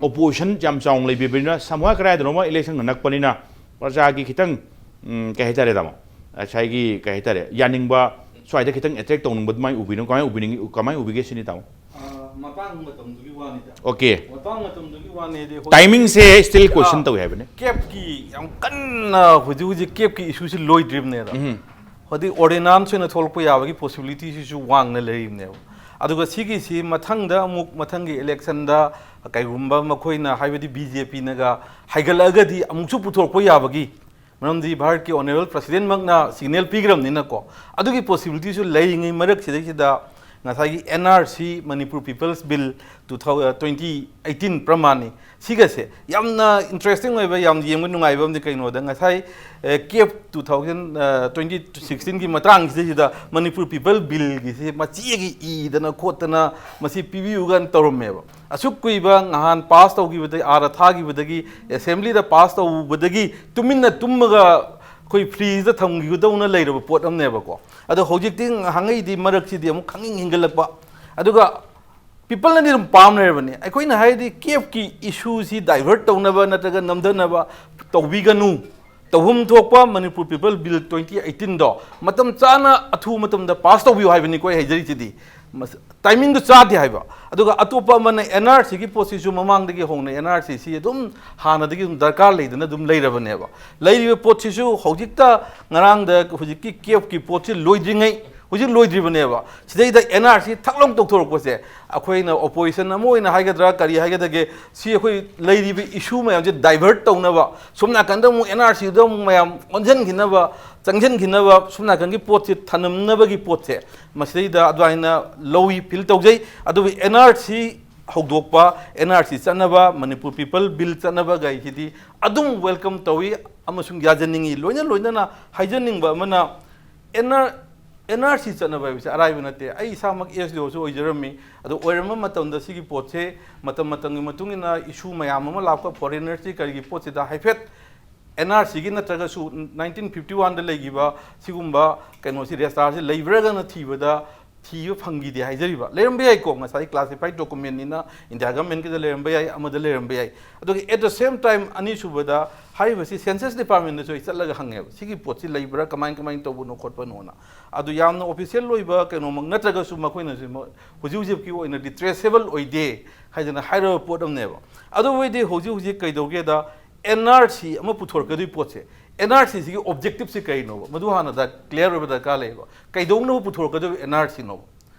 ꯑꯣꯄꯣꯖꯤꯁꯟ ꯌꯥꯝ ꯆꯥꯎꯅ ꯂꯩꯕꯤꯕꯅꯤꯅ, ꯁꯝꯍꯥ ꯀꯗꯥꯏꯗꯅꯣꯃ ꯏꯂꯦꯛꯁꯟꯒ ꯅꯛꯄꯅꯤꯅ ꯄ꯭ꯔꯖꯥꯒꯤ ꯈꯤꯇꯪ, ꯎꯝ, ꯀꯩ ꯍꯥꯏꯇꯥꯔꯦ ꯇꯥꯃꯣ, ꯉꯁꯥꯏꯒꯤ ꯀꯩ ꯍꯥꯏꯇꯥꯔꯦ, ꯌꯥꯅꯤꯡꯕ, ꯁ꯭ꯋꯥꯏꯗ ꯈꯤꯇꯪ ꯑꯦꯇ꯭ꯔꯦꯛ ꯇꯧꯅꯤꯡꯕ ꯑꯗꯨꯃꯥꯏꯅ ꯎꯕꯤꯅꯣ, ꯀꯃꯥꯏꯅ ꯎꯕꯤꯅꯤꯡ-, ꯀꯃꯥꯏꯅ ꯎꯕꯤꯒꯦ ꯁꯤꯅꯤ ꯇꯥꯃꯣ? ꯑꯥ, ꯃꯇꯥꯡ ꯃꯇꯝꯗꯨꯒꯤ ꯋꯥꯅꯤꯗ꯫ ꯑꯣꯀꯦ꯫ ꯃꯇꯥꯡ ꯃꯇꯝꯗꯨꯒꯤ ꯋꯥꯅꯤꯗꯤ ꯍꯧꯖꯤꯛ ꯇꯥꯏꯃꯤꯡꯁꯦ still question ꯑꯥ, ꯇꯧꯏ ꯍꯥꯏꯕꯅꯦ꯫ ꯀꯦꯞꯀꯤ ꯌꯥꯝ ꯀꯟꯅ ꯍꯧꯖꯤꯛ ꯍꯧꯖꯤꯛ ꯀꯦꯞꯀꯤ ꯏꯁꯨꯁꯤ ꯂꯣꯏꯗ꯭ꯔꯤꯕꯅꯦꯕ꯫ ꯎꯝ꯫ ꯍꯧꯖꯤꯛ ꯑꯣꯔꯗꯤꯅꯥꯟꯁ ꯑꯣꯏꯅ ꯊꯣꯛꯂꯛꯄ ꯌꯥꯕꯒꯤ ꯄꯣꯁꯤꯕꯤꯂꯤꯇꯤꯁꯤꯁꯨ ꯋꯥꯡꯅ ꯂꯩꯔꯤꯕꯅꯦꯕ꯫ ꯑꯗꯨꯒ ꯁꯤꯒꯤꯁꯤ ꯃꯊꯪꯗ ꯑꯃꯨꯛ ꯃꯊꯪꯒꯤ ꯏꯂꯦꯛꯁꯟꯗ ꯀꯩꯒꯨꯝꯕ ꯃꯈꯣꯏꯅ, ꯍꯥꯏꯕꯗꯤ ꯕꯤ ꯖꯦ ꯄꯤꯅꯒ ꯍꯥꯏꯒꯠꯂꯛꯑꯒꯗꯤ ꯑꯃꯨꯛꯁꯨ ꯄꯨꯊꯣꯔꯛꯄ ꯌꯥꯕꯒꯤ, ꯃꯔꯝꯗꯤ ꯚꯥꯔꯠꯀꯤ ꯑꯣꯅꯔꯦꯕꯜ ꯄ꯭ꯔꯁꯤꯗꯦꯟꯃꯛꯅ ꯁꯤꯒꯅꯦꯜ ꯄꯤꯈ꯭ꯔꯕꯅꯤꯅꯀꯣ꯫ ꯑꯗꯨꯒꯤ ꯄꯣꯁꯤꯕꯤꯂꯤꯇꯤꯁꯨ ꯂꯩꯔꯤꯉꯩ ꯃꯔꯛꯁꯤꯗꯩꯁꯤꯗ ꯉꯁꯥꯏꯒꯤ N R C, Manipur people's bill two thou-, twenty eighteen ꯄ꯭ꯔꯃꯥꯟꯅꯤ꯫ ꯁꯤꯒꯁꯦ ꯌꯥꯝꯅ ꯏꯟꯇꯔꯦꯁꯇꯤꯡ ꯑꯣꯏꯕ, ꯌꯥꯝ ꯌꯦꯡꯕ ꯅꯨꯡꯉꯥꯏꯕ ꯑꯃꯗꯤ ꯀꯩꯅꯣꯗ, ꯉꯁꯥꯏ, ꯑꯦ, ꯀꯦꯞ ꯇꯨ ꯊꯥꯎꯖꯟ, ꯑ, ꯇ꯭ꯋꯦꯟꯇꯤ ꯁꯤꯛꯁꯇꯤꯟꯒꯤ ꯃꯇꯥꯡꯁꯤꯗꯩꯁꯤꯗ ꯃꯅꯤꯄꯨꯔ ꯄꯤꯄꯜ ꯕꯤꯜꯒꯤꯁꯤ ꯃꯆꯦꯒꯤ ꯏꯗꯅ ꯈꯣꯠꯇꯅ ꯃꯁꯤ ꯄꯤꯕꯤꯌꯨ ꯀꯥꯏꯅ ꯇꯧꯔꯝꯃꯦꯕ꯫ ꯑꯁꯨꯛ ꯀꯨꯏꯕ ꯉꯍꯥꯟ ꯄꯥꯁ ꯇꯧꯈꯤꯕꯗꯒꯤ, ꯑꯥꯗ ꯊꯥꯈꯤꯕꯗꯒꯤ, ꯑꯦꯁꯦꯝꯕ꯭ꯂꯤꯗ ꯄꯥꯁ ꯇꯧꯕꯗꯒꯤ ꯇꯨꯃꯤꯟꯅ ꯇꯨꯝꯃꯒ ꯑꯩꯈꯣꯏ ꯐ꯭ꯔꯤꯖꯇ ꯊꯝꯈꯤꯒꯗꯧꯅ ꯂꯩꯔꯕ ꯄꯣꯠ ꯑꯃꯅꯦꯕꯀꯣ꯫ ꯑꯗꯣ ꯍꯧꯖꯤꯛꯇꯤ ꯉꯍꯥꯟꯉꯩꯗꯤ ꯃꯔꯛꯁꯤꯗꯤ ꯑꯃꯨꯛ ꯈꯪꯍꯤꯡ ꯍꯤꯡꯒꯠꯂꯛꯄ꯫ ꯑꯗꯨꯒ ꯄꯤꯄꯜꯅꯗꯤ ꯑꯗꯨꯝ ꯄꯥꯝ ꯂꯩꯔꯕꯅꯤ꯫ ꯑꯩꯈꯣꯏꯅ ꯍꯥꯏꯔꯗꯤ ꯀꯦꯞꯀꯤ ꯏꯁꯨꯁꯤ ꯗꯥꯏꯚꯔꯠ ꯇꯧꯅꯕ ꯅꯠꯇ꯭ꯔꯒ ꯅꯝꯊꯅꯕ ꯇꯧꯕꯤꯒꯅꯨ꯫ ꯇꯧꯐꯝ ꯊꯣꯛꯄ ꯃꯅꯤꯄꯨꯔ ꯄꯤꯄꯜ ꯕꯤꯜ ꯇ꯭ꯋꯦꯟꯇꯤ ꯑꯩꯠꯇꯤꯟꯗꯣ ꯃꯇꯝ ꯆꯥꯅ ꯑꯊꯨꯕ ꯃꯇꯝꯗ ꯄꯥꯁ ꯇꯧꯕꯤꯌꯨ ꯍꯥꯏꯕꯅꯤꯀꯣ ꯑꯩ ꯍꯥꯏꯖꯔꯤꯁꯤꯗꯤ꯫ ꯃꯁ-, ꯇꯥꯏꯃꯤꯡꯗꯣ ꯆꯥꯗꯦ ꯍꯥꯏꯕ꯫ ꯑꯗꯨꯒ ꯑꯇꯣꯞꯄ ꯑꯃꯅ ꯑꯦꯟ ꯑꯥꯔ ꯁꯤꯒꯤ ꯄꯣꯠꯁꯤꯁꯨ ꯃꯃꯥꯡꯗꯒꯤ ꯍꯧꯅ ꯑꯦꯟ ꯑꯥꯔ ꯁꯤꯁꯤ ꯑꯗꯨꯝ ꯍꯥꯟꯅꯗꯒꯤ ꯑꯗꯨꯝ ꯗꯔꯀꯥꯔ ꯂꯩꯗꯅ ꯑꯗꯨꯝ ꯂꯩꯔꯕꯅꯦꯕ꯫ ꯂꯩꯔꯤꯕ ꯄꯣꯠꯁꯤꯁꯨ ꯍꯧꯖꯤꯛꯇ ꯉꯔꯥꯡꯗ ꯍꯧꯖꯤꯛꯀꯤ ꯀꯦꯞꯀꯤ ꯄꯣꯠꯁꯤ ꯂꯣꯏꯗ꯭ꯔꯤꯉꯩ ꯍꯧꯖꯤꯛ ꯂꯣꯏꯗ꯭ꯔꯤꯕꯅꯦꯕ꯫ ꯁꯤꯗꯩꯗ ꯑꯦꯟ ꯑꯥꯔ ꯁꯤ ꯊꯛ ꯂꯥꯎ ꯇꯧꯊꯣꯔꯛꯄꯁꯦ, ꯑꯩꯈꯣꯏꯅ ꯑꯣꯄꯣꯖꯤꯁꯟ ꯑꯃ ꯑꯣꯏꯅ ꯍꯥꯏꯒꯗ꯭ꯔꯥ, ꯀꯔꯤ ꯍꯥꯏꯒꯗꯒꯦ, ꯁꯤ ꯑꯩꯈꯣꯏ ꯂꯩꯔꯤꯕ ꯏꯁꯨ ꯃꯌꯥꯝꯁꯦ ꯗꯥꯏꯚꯔꯠ ꯇꯧꯅꯕ, ꯁꯣꯝ ꯅꯥꯀꯟꯗ ꯑꯃꯨꯛ ꯑꯦꯟ ꯑꯥꯔ ꯁꯤꯗ ꯑꯃꯨꯛ ꯃꯌꯥꯝ ꯑꯣꯟꯁꯤꯟꯈꯤꯅꯕ, ꯆꯪꯁꯤꯟꯈꯤꯅꯕ, ꯁꯣꯝ ꯅꯥꯀꯟꯒꯤ ꯄꯣꯠꯁꯦ ꯊꯅꯝꯅꯕꯒꯤ ꯄꯣꯠꯁꯦ ꯃꯁꯤꯗꯩꯗ ꯑꯗꯨꯃꯥꯏꯅ ꯂꯧꯏ, ꯐꯤꯜ ꯇꯧꯖꯩ꯫ ꯑꯗꯨꯕꯨ ꯑꯦꯟ ꯑꯥꯔ ꯁꯤ ꯍꯧꯗꯣꯛꯄ, ꯑꯦꯟ ꯑꯥꯔ ꯁꯤ ꯆꯠꯅꯕ, ꯃꯅꯤꯄꯨꯔ ꯄꯤꯄꯜ ꯕꯤꯜ ꯆꯠꯅꯕꯒꯩꯁꯤꯗꯤ ꯑꯗꯨꯝ ꯋꯦꯜꯀꯝ ꯇꯧꯏ ꯑꯃꯁꯨꯡ ꯌꯥꯖꯅꯤꯡꯏ꯫ ꯂꯣꯏꯅ ꯂꯣꯏꯅꯅ ꯍꯥꯏꯖꯅꯤꯡꯕ ꯑꯃꯅ, ꯑꯦꯟ ꯑꯥꯔ ꯑꯦꯟ ꯑꯥꯔ ꯁꯤ ꯆꯠꯅꯕ ꯍꯥꯏꯕꯁꯦ ꯑꯔꯥꯏꯕ ꯅꯠꯇꯦ꯫ ꯑꯩ ꯏꯁꯥꯃꯛ ꯑꯦꯁ ꯗꯤ ꯑꯣꯁꯨ ꯑꯣꯏꯖꯔꯝꯃꯤ꯫ ꯑꯗꯣ ꯑꯣꯏꯔꯝꯕ ꯃꯇꯝꯗ ꯁꯤꯒꯤ ꯄꯣꯠꯁꯦ ꯃꯇꯝ ꯃꯇꯝꯒꯤ ꯃꯇꯨꯡ ꯏꯟꯅ ꯏꯁꯨ ꯃꯌꯥꯝ ꯑꯃ ꯂꯥꯛꯄ, ꯐꯣꯔꯦꯅꯔꯁꯀꯤ ꯀꯔꯤꯒꯤ ꯄꯣꯠꯁꯤꯗ ꯍꯥꯏꯐꯦꯠ ꯑꯦꯟ ꯑꯥꯔ ꯁꯤꯒꯤ ꯅꯠꯇ꯭ꯔꯒꯁꯨ ꯅꯥꯏꯟꯇꯤꯟ ꯐꯤꯐꯇꯤ ꯋꯥꯟꯗ ꯂꯩꯈꯤꯕ ꯁꯤꯒꯨꯝꯕ ꯀꯩꯅꯣꯁꯤ, ꯔꯦꯖꯤꯁꯇꯥꯔꯁꯤ ꯂꯩꯕ꯭ꯔꯥꯒꯅ ꯊꯤꯕꯗ ꯊꯤꯕ ꯐꯪꯈꯤꯗꯦ ꯍꯥꯏꯖꯔꯤꯕ꯫ ꯂꯩꯔꯝꯕ ꯌꯥꯏꯀꯣ, ꯉꯁꯥꯏ ꯀ꯭ꯂꯥꯁꯤꯐꯥꯏ ꯗꯣꯀꯨꯃꯦꯟꯅꯤꯅ ꯏꯟꯗꯤꯌꯥ ꯒꯃꯦꯟꯒꯤꯗ ꯂꯩꯔꯝꯕ ꯌꯥꯏ, ꯑꯃꯗ ꯂꯩꯔꯝꯕ ꯌꯥꯏ꯫ ꯑꯗꯨꯒ at the same time ꯑꯅꯤꯁꯨꯕꯗ ꯍꯥꯏꯔꯤꯕꯁꯤ ꯁꯦꯟꯁꯁ ꯗꯤꯄꯥꯔꯠꯃꯦꯟꯗꯁꯨ ꯑꯩ ꯆꯠꯂꯒ ꯍꯪꯉꯦꯕ, ꯁꯤꯒꯤ ꯄꯣꯠꯁꯤ ꯂꯩꯕ꯭ꯔꯥ, ꯀꯃꯥꯏ ꯀꯃꯥꯏꯅ ꯇꯧꯕꯅꯣ ꯈꯣꯠꯄꯅꯣꯅ꯫ ꯑꯗꯨ ꯌꯥꯝꯅ ꯑꯣꯐꯤꯁꯤꯌꯦꯜ ꯑꯣꯏꯕ ꯀꯩꯅꯣꯃꯛ ꯅꯠꯇ꯭ꯔꯒꯁꯨ ꯃꯈꯣꯏꯅꯁꯨ ꯃ-, ꯍꯧꯖꯤꯛ ꯍꯧꯖꯤꯛꯀꯤ ꯑꯣꯏꯅꯗꯤ ꯇ꯭ꯔꯦꯁꯦꯕꯜ ꯑꯣꯏꯗꯦ ꯍꯥꯏꯗꯅ ꯍꯥꯏꯔꯕ ꯄꯣꯠ ꯑꯃꯅꯦꯕ꯫ ꯑꯗꯨꯕꯨ ꯑꯣꯏꯗꯤ ꯍꯧꯖꯤꯛ ꯍꯧꯖꯤꯛ ꯀꯩꯗꯧꯒꯦꯗ, ꯑꯦꯟ ꯑꯥꯔ ꯁꯤ ꯑꯃ ꯄꯨꯊꯣꯔꯛꯀꯗꯣꯏ ꯄꯣꯠꯁꯦ, ꯑꯦꯟ ꯑꯥꯔ ꯁꯤꯁꯤꯒꯤ ꯑꯣꯕꯖꯦꯛꯇꯤꯞꯁꯤ ꯀꯩꯅꯣꯕ? ꯃꯗꯨ ꯍꯥꯟꯅ ꯀ꯭ꯂꯤꯌꯥꯔ ꯑꯣꯏꯕ ꯗꯔꯀꯥꯔ ꯂꯩꯌꯦꯕ꯫ ꯀꯩꯗꯧꯅꯕ ꯄꯨꯊꯣꯔꯛꯀꯗꯣꯏꯕ ꯑꯦꯟ ꯑꯥꯔ ꯁꯤꯅꯣꯕ?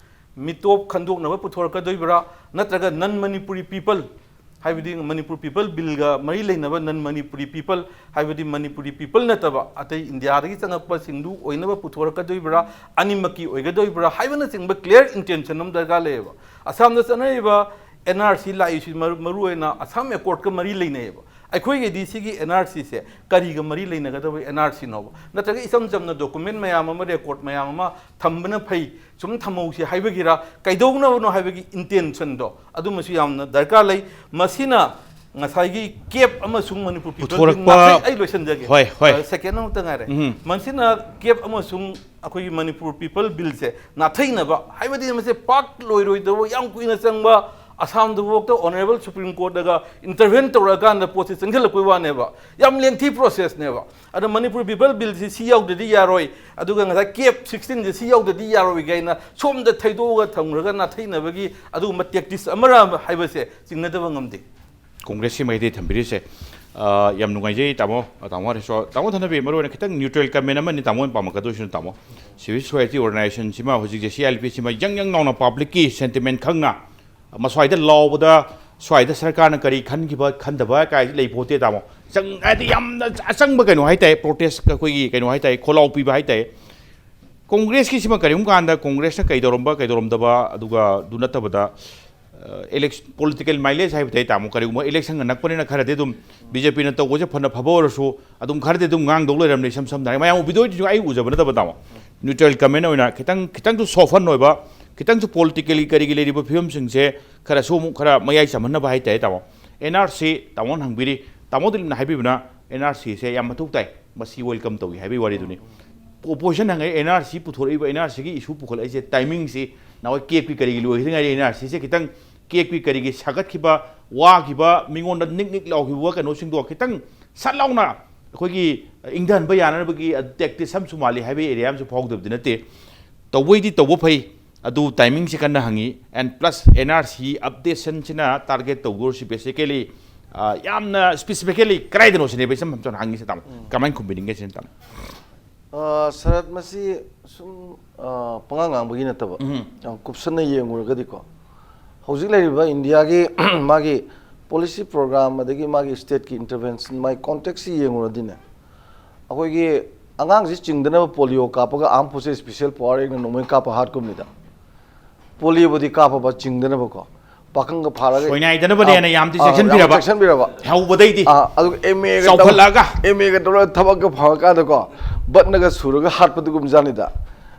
ꯃꯤꯇꯣꯞ ꯈꯟꯗꯣꯛꯅꯕ ꯄꯨꯊꯣꯔꯛꯀꯗꯣꯏꯕ꯭ꯔꯥ, ꯅꯠꯇ꯭ꯔꯒ ꯅꯟ ꯃꯅꯤꯄꯨꯔꯤ ꯄꯤꯄꯜ, ꯍꯥꯏꯕꯗꯤ ꯃꯅꯤꯄꯨꯔ ꯄꯤꯄꯜ ꯕꯤꯜꯒ ꯃꯔꯤ ꯂꯩꯅꯕ ꯅꯟ ꯃꯅꯤꯄꯨꯔꯤ ꯄꯤꯄꯜ, ꯍꯥꯏꯕꯗꯤ ꯃꯅꯤꯄꯨꯔꯤ ꯄꯤꯄꯜ ꯅꯠꯇꯕ ꯑꯇꯩ ꯏꯟꯗꯤꯌꯥꯗꯒꯤ ꯆꯪꯉꯛꯄꯁꯤꯡꯗꯨ ꯑꯣꯏꯅꯕ ꯄꯨꯊꯣꯔꯛꯀꯗꯣꯏꯕ꯭ꯔꯥ, ꯑꯅꯤꯃꯛꯀꯤ ꯑꯣꯏꯒꯗꯣꯏꯕ꯭ꯔꯥ ꯍꯥꯏꯕꯅꯆꯤꯡꯕ ꯀ꯭ꯂꯤꯌꯥꯔ ꯏꯟꯇꯦꯟꯁꯟ ꯑꯃ ꯗꯔꯀꯥꯔ ꯂꯩꯌꯦꯕ꯫ ꯑꯁꯥꯝꯗ ꯆꯠꯅꯔꯤꯕ ꯑꯦꯟ ꯑꯥꯔ ꯁꯤ ꯂꯥꯛꯏꯁꯤ ꯃꯔꯨ-, ꯃꯔꯨꯑꯣꯏꯅ ꯑꯁꯥꯝ ꯑꯦꯀꯣꯔꯗꯀ ꯃꯔꯤ ꯂꯩꯅꯩꯌꯦꯕ꯫ ꯑꯩꯈꯣꯏꯒꯤꯗꯤ ꯁꯤꯒꯤ ꯑꯦꯟ ꯑꯥꯔ ꯁꯤꯁꯦ ꯀꯔꯤꯒ ꯃꯔꯤ ꯂꯩꯅꯒꯗꯕ ꯑꯦꯟ ꯑꯥꯔ ꯁꯤꯅꯣꯕ? ꯅꯠꯇ꯭ꯔꯒ ꯏꯆꯝ ꯆꯝꯅ ꯗꯣꯀꯨꯃꯦꯟ ꯃꯌꯥꯝ ꯑꯃ, ꯔꯦꯀꯣꯔꯗ ꯃꯌꯥꯝ ꯑꯃ ꯊꯝꯕꯅ ꯐꯩ, ꯁꯨꯝ ꯊꯝꯍꯧꯁꯤ ꯍꯥꯏꯕꯒꯤꯔ, ꯀꯩꯗꯧꯅꯕꯅꯣ ꯍꯥꯏꯕꯒꯤ ꯏꯟꯇꯦꯟꯁꯟꯗꯣ ꯑꯗꯨꯃꯁꯨ ꯌꯥꯝꯅ ꯗꯔꯀꯥꯔ ꯂꯩ꯫ ꯃꯁꯤꯅ ꯉꯁꯥꯏꯒꯤ ꯀꯦꯞ ꯑꯃꯁꯨꯡ ꯃꯅꯤꯄꯨꯔ ꯄꯤꯄꯜ ꯕꯤꯜ ꯄꯨꯊꯣꯔꯛꯄ-, ꯉꯥꯛꯇꯪ ꯑꯩ ꯂꯣꯏꯁꯤꯟꯖꯒꯦ꯫ ꯍꯣꯏ, ꯍꯣꯏ꯫ ꯑ, ꯁꯦꯀꯦꯟ ꯑꯃꯇ ꯉꯥꯏꯔꯦ꯫ ꯎꯝ꯫ ꯃꯁꯤꯅ ꯀꯦꯞ ꯑꯃꯁꯨꯡ ꯑꯩꯈꯣꯏꯒꯤ ꯃꯅꯤꯄꯨꯔ ꯄꯤꯄꯜ ꯕꯤꯜꯁꯦ ꯅꯥꯊꯩꯅꯕ, ꯍꯥꯏꯕꯗꯤ ꯃꯁꯤ ꯄꯥꯛ ꯂꯣꯏꯔꯣꯏꯗꯕ, ꯌꯥꯝ ꯀꯨꯏꯅ ꯆꯪꯕ, ꯑꯁꯥꯝꯗꯨꯐꯥꯎꯗ ꯑꯣꯅꯔꯦꯕꯜ ꯁꯨꯄ꯭ꯔꯤꯝ ꯀꯣꯔꯠꯇꯒ ꯏꯟꯇꯔꯚꯦꯟ ꯇꯧꯔꯛꯑꯀꯥꯟꯗ ꯄꯣꯠꯁꯦ ꯆꯪꯁꯤꯜꯂꯛꯄꯩ ꯋꯥꯅꯦꯕ꯫ ꯌꯥꯝ ꯂꯦꯡꯊꯤ ꯄ꯭ꯔꯣꯁꯦꯁꯅꯦꯕ꯫ ꯑꯗꯣ ꯃꯅꯤꯄꯨꯔ ꯄꯤꯄꯜ ꯕꯤꯜꯁꯤ ꯁꯤ ꯌꯥꯎꯗ꯭ꯔꯗꯤ ꯌꯥꯔꯣꯏ, ꯑꯗꯨꯒ ꯉꯁꯥꯏ ꯀꯦꯞ ꯁꯤꯛꯁꯇꯤꯟꯁꯦ ꯁꯤ ꯌꯥꯎꯗ꯭ꯔꯗꯤ ꯌꯥꯔꯣꯏ ꯀꯥꯏꯅ ꯁꯣꯝꯗ ꯊꯩꯗꯣꯛꯑꯒ ꯊꯝꯈ꯭ꯔꯒ ꯅꯥꯊꯩꯅꯕꯒꯤ ꯑꯗꯨꯒꯨꯝꯕ ꯇꯦꯛꯇꯤꯛꯁ ꯑꯃꯔ ꯍꯥꯏꯕꯁꯦ ꯆꯤꯡꯅꯗꯕ ꯉꯝꯗꯦ꯫ ꯀꯣꯡꯒ꯭ꯔꯦꯁꯀꯤ ꯃꯥꯏꯀꯩꯗꯒꯤ ꯊꯝꯕꯤꯔꯤꯁꯦ, ꯑ, ꯌꯥꯝ ꯅꯨꯡꯉꯥꯏꯖꯩ, ꯇꯥꯃꯣ꯫ ꯑ, ꯇꯥꯃꯣ ꯍꯔꯤꯁꯣ, ꯇꯥꯃꯣ ꯊꯅꯕꯤ, ꯃꯔꯨ ꯑꯣꯏꯅ ꯈꯤꯇꯪ neutral comment ꯑꯃꯅꯤ ꯇꯥꯃꯣ ꯑꯣꯏꯅ ꯄꯥꯝꯃꯛꯀꯗꯣꯏꯁꯤꯅ, ꯇꯥꯃꯣ꯫ Civil society organization ꯁꯤꯃ ꯍꯧꯖꯤꯛꯁꯦ, C I L P ꯁꯤꯃ ꯌꯪ ꯌꯪ ꯂꯥꯎꯅ public ꯀꯤ sentiment ꯈꯪꯅ, ꯃꯁ꯭ꯋꯥꯏꯗ ꯂꯥꯎꯕꯗ, ꯁ꯭ꯋꯥꯏꯗ ꯁꯔꯀꯥꯔꯅ ꯀꯔꯤ ꯈꯟꯈꯤꯕ, ꯈꯟꯗꯕ ꯀꯥꯏ ꯂꯩꯄꯣꯠꯇꯦ, ꯇꯥꯃꯣ꯫ ꯆꯪ-, ꯍꯥꯏꯗꯤ ꯌꯥꯝꯅ ꯑꯆꯪꯕ ꯀꯩꯅꯣ ꯍꯥꯏꯇꯥꯔꯦ, protest, ꯑꯩꯈꯣꯏꯒꯤ ꯀꯩꯅꯣ ꯍꯥꯏꯇꯥꯔꯦ, ꯈꯣꯜꯂꯥꯎ ꯄꯤꯕ ꯍꯥꯏꯇꯥꯔꯦ꯫ ꯀꯣꯡꯒ꯭ꯔꯦꯁꯀꯤꯁꯤꯃ ꯀꯔꯤꯒꯨꯝꯕ ꯀꯥꯟꯗ ꯀꯣꯡꯒ꯭ꯔꯦꯁꯅ ꯀꯩꯗꯧꯔꯝꯕ, ꯀꯩꯗꯧꯔꯝꯗꯕ, ꯑꯗꯨꯒ ꯑꯗꯨ ꯅꯠꯇꯕꯗ, ꯑ, election, political mileage ꯍꯥꯏꯕ ꯇꯥꯏ, ꯇꯥꯃꯣ꯫ ꯀꯔꯤꯒꯨꯝꯕ election ꯒ ꯅꯛꯄꯅꯤꯅ ꯈꯔꯗꯤ ꯑꯗꯨꯝ B J P ꯅ ꯇꯧꯕꯁꯦ ꯐꯅ ꯐꯕ ꯑꯣꯏꯔꯁꯨ, ꯑꯗꯨꯝ ꯈꯔꯗꯤ ꯑꯗꯨꯝ ꯉꯥꯡꯗꯧ ꯂꯩꯔꯝꯅꯤ, ꯏꯁꯝ ꯁꯝꯅ ꯍꯥꯏꯔꯒ꯫ ꯃꯌꯥꯝ ꯎꯕꯤꯗꯣꯏꯗꯨꯁꯨ ꯑꯩ ꯎꯖꯕ ꯅꯠꯇꯕ, ꯇꯥꯃꯣ꯫ Neutral comment ꯑꯣꯏꯅ ꯈꯤꯇꯪ, ꯈꯤꯇꯪꯁꯨ soften ꯑꯣꯏꯕ, ꯈꯤꯇꯪꯁꯨ politically ꯀꯔꯤꯒꯤ ꯂꯩꯔꯤꯕ ꯐꯤꯕꯝꯁꯤꯡꯁꯦ ꯈꯔꯁꯨ ꯑꯃꯨꯛ ꯈꯔ ꯃꯌꯥꯏ ꯆꯝꯍꯟꯅꯕ ꯍꯥꯏ ꯇꯥꯏ, ꯇꯥꯃꯣ꯫ N R C, ꯇꯥꯃꯣꯅ ꯍꯪꯕꯤꯔꯤ, ꯇꯥꯃꯣ ꯗꯤꯂꯤꯞꯅ ꯍꯥꯏꯕꯤꯕꯅ N R C ꯁꯦ ꯌꯥꯝ ꯃꯊꯧ ꯇꯥꯏ, ꯃꯁꯤ welcome ꯇꯧꯏ ꯍꯥꯏꯕꯒꯤ ꯋꯥꯔꯤꯗꯨꯅꯤ꯫ Opposition ꯍꯪꯉꯛꯏ, N R C ꯄꯨꯊꯣꯔꯛꯏꯕ, N R C ꯒꯤ issue ꯄꯨꯈꯠꯂꯛꯏꯁꯦ, timing ꯁꯤ ꯅꯍꯥꯟꯋꯥꯏ ꯀꯦꯞꯀꯤ ꯀꯔꯤꯒꯤ ꯂꯣꯏꯈꯤꯗ ꯉꯥꯏꯔꯤ, N R C ꯁꯦ ꯈꯤꯇꯪ ꯀꯦꯞꯀꯤ ꯀꯔꯤꯒꯤ ꯁꯥꯒꯠꯈꯤꯕ, ꯋꯥꯈꯤꯕ, ꯃꯤꯉꯣꯟꯗ ꯅꯤꯛ ꯅꯤꯛ ꯂꯥꯎꯈꯤꯕ ꯀꯩꯅꯣꯁꯤꯡꯗꯣ ꯈꯤꯇꯪ ꯁꯠ ꯂꯥꯎꯅ ꯑꯩꯈꯣꯏꯒꯤ ꯏꯪꯊꯍꯟꯕ ꯌꯥꯅꯅꯕꯒꯤ tactics ꯑꯃꯁꯨ ꯃꯥꯜꯂꯤ ꯍꯥꯏꯕꯒꯤ area ꯑꯃꯁꯨ ꯐꯥꯎꯗꯕꯗꯤ ꯅꯠꯇꯦ꯫ ꯇꯧꯕꯩꯗꯤ ꯇꯧꯕ ꯐꯩ, ꯑꯗꯨ timing ꯁꯤ ꯀꯟꯅ ꯍꯪꯉꯤ꯫ And plus N R C updation ꯁꯤꯅ target ꯇꯧꯗꯣꯔꯤꯁꯤ basically, ꯑ, ꯌꯥꯝꯅ specifically ꯀꯗꯥꯏꯗꯅꯣ ꯁꯤꯅꯦꯕ ꯏꯆꯝ ꯆꯝꯅ ꯍꯪꯉꯤꯁꯦ, ꯇꯥꯃꯣ꯫ ꯎꯝ꯫ ꯀꯃꯥꯏꯅ ꯈꯨꯝꯕꯤꯅꯤꯡꯒꯦ ꯁꯤꯅꯤ, ꯇꯥꯃꯣ? ꯑ, ꯁꯔꯠ, ꯃꯁꯤ ꯁꯨꯝ, ꯑ, ꯄꯉꯥꯡ ꯉꯥꯡꯕꯒꯤ ꯅꯠꯇꯕ, ꯎꯝ꯫ ꯌꯥꯝ ꯀꯨꯞꯁꯟꯅ ꯌꯦꯡꯉꯨꯔꯒꯗꯤꯀꯣ, ꯍꯧꯖꯤꯛ ꯂꯩꯔꯤꯕ ꯏꯟꯗꯤꯌꯥꯒꯤ ꯃꯥꯒꯤ policy program ꯑꯗꯒꯤ ꯃꯥꯒꯤ state ꯀꯤ intervention, ꯃꯥꯒꯤ context ꯁꯤ ꯌꯦꯡꯉꯨꯔꯗꯤꯅꯦ, ꯑꯩꯈꯣꯏꯒꯤ ꯑꯉꯥꯡꯁꯤ ꯆꯤꯡꯗꯅꯕ polio ꯀꯥꯞꯄꯒ armed forces special power ꯑꯩꯅ ꯅꯣꯡꯃꯩ ꯀꯥꯞꯄ ꯍꯥꯠꯀꯨꯝꯅꯤꯗ꯫ Polio ꯕꯨꯗꯤ ꯀꯥꯞꯄꯕ, ꯆꯤꯡꯗꯅꯕꯀꯣ, ꯄꯥꯈꯪꯒ ꯐꯥꯔꯒ, ꯁꯣꯏꯅꯥꯏꯗꯅꯕꯅꯦꯅ ꯑꯥ, ꯌꯥꯝꯗꯤ ꯑꯥ, ꯌꯥꯝ ꯆꯦꯛꯁꯤꯟꯕꯤꯔꯕ꯫ ꯆꯦꯛꯁꯤꯟꯕꯤꯔꯕ꯫ ꯍꯧꯕꯗꯩꯗꯤ꯫ ꯑꯥ, ꯑꯗꯨꯒ M A ꯒ ꯆꯥꯎꯈꯠꯂꯛꯑꯒ꯫ ꯇꯧ-, M A ꯒ ꯇꯧꯔꯒ ꯊꯕꯛꯀ ꯐꯪꯉꯀꯥꯟꯗꯀꯣ, ꯕꯠꯅꯒ ꯁꯨꯔꯒ ꯍꯥꯠꯄꯗꯨꯒꯨꯝꯖꯥꯠꯅꯤꯗ꯫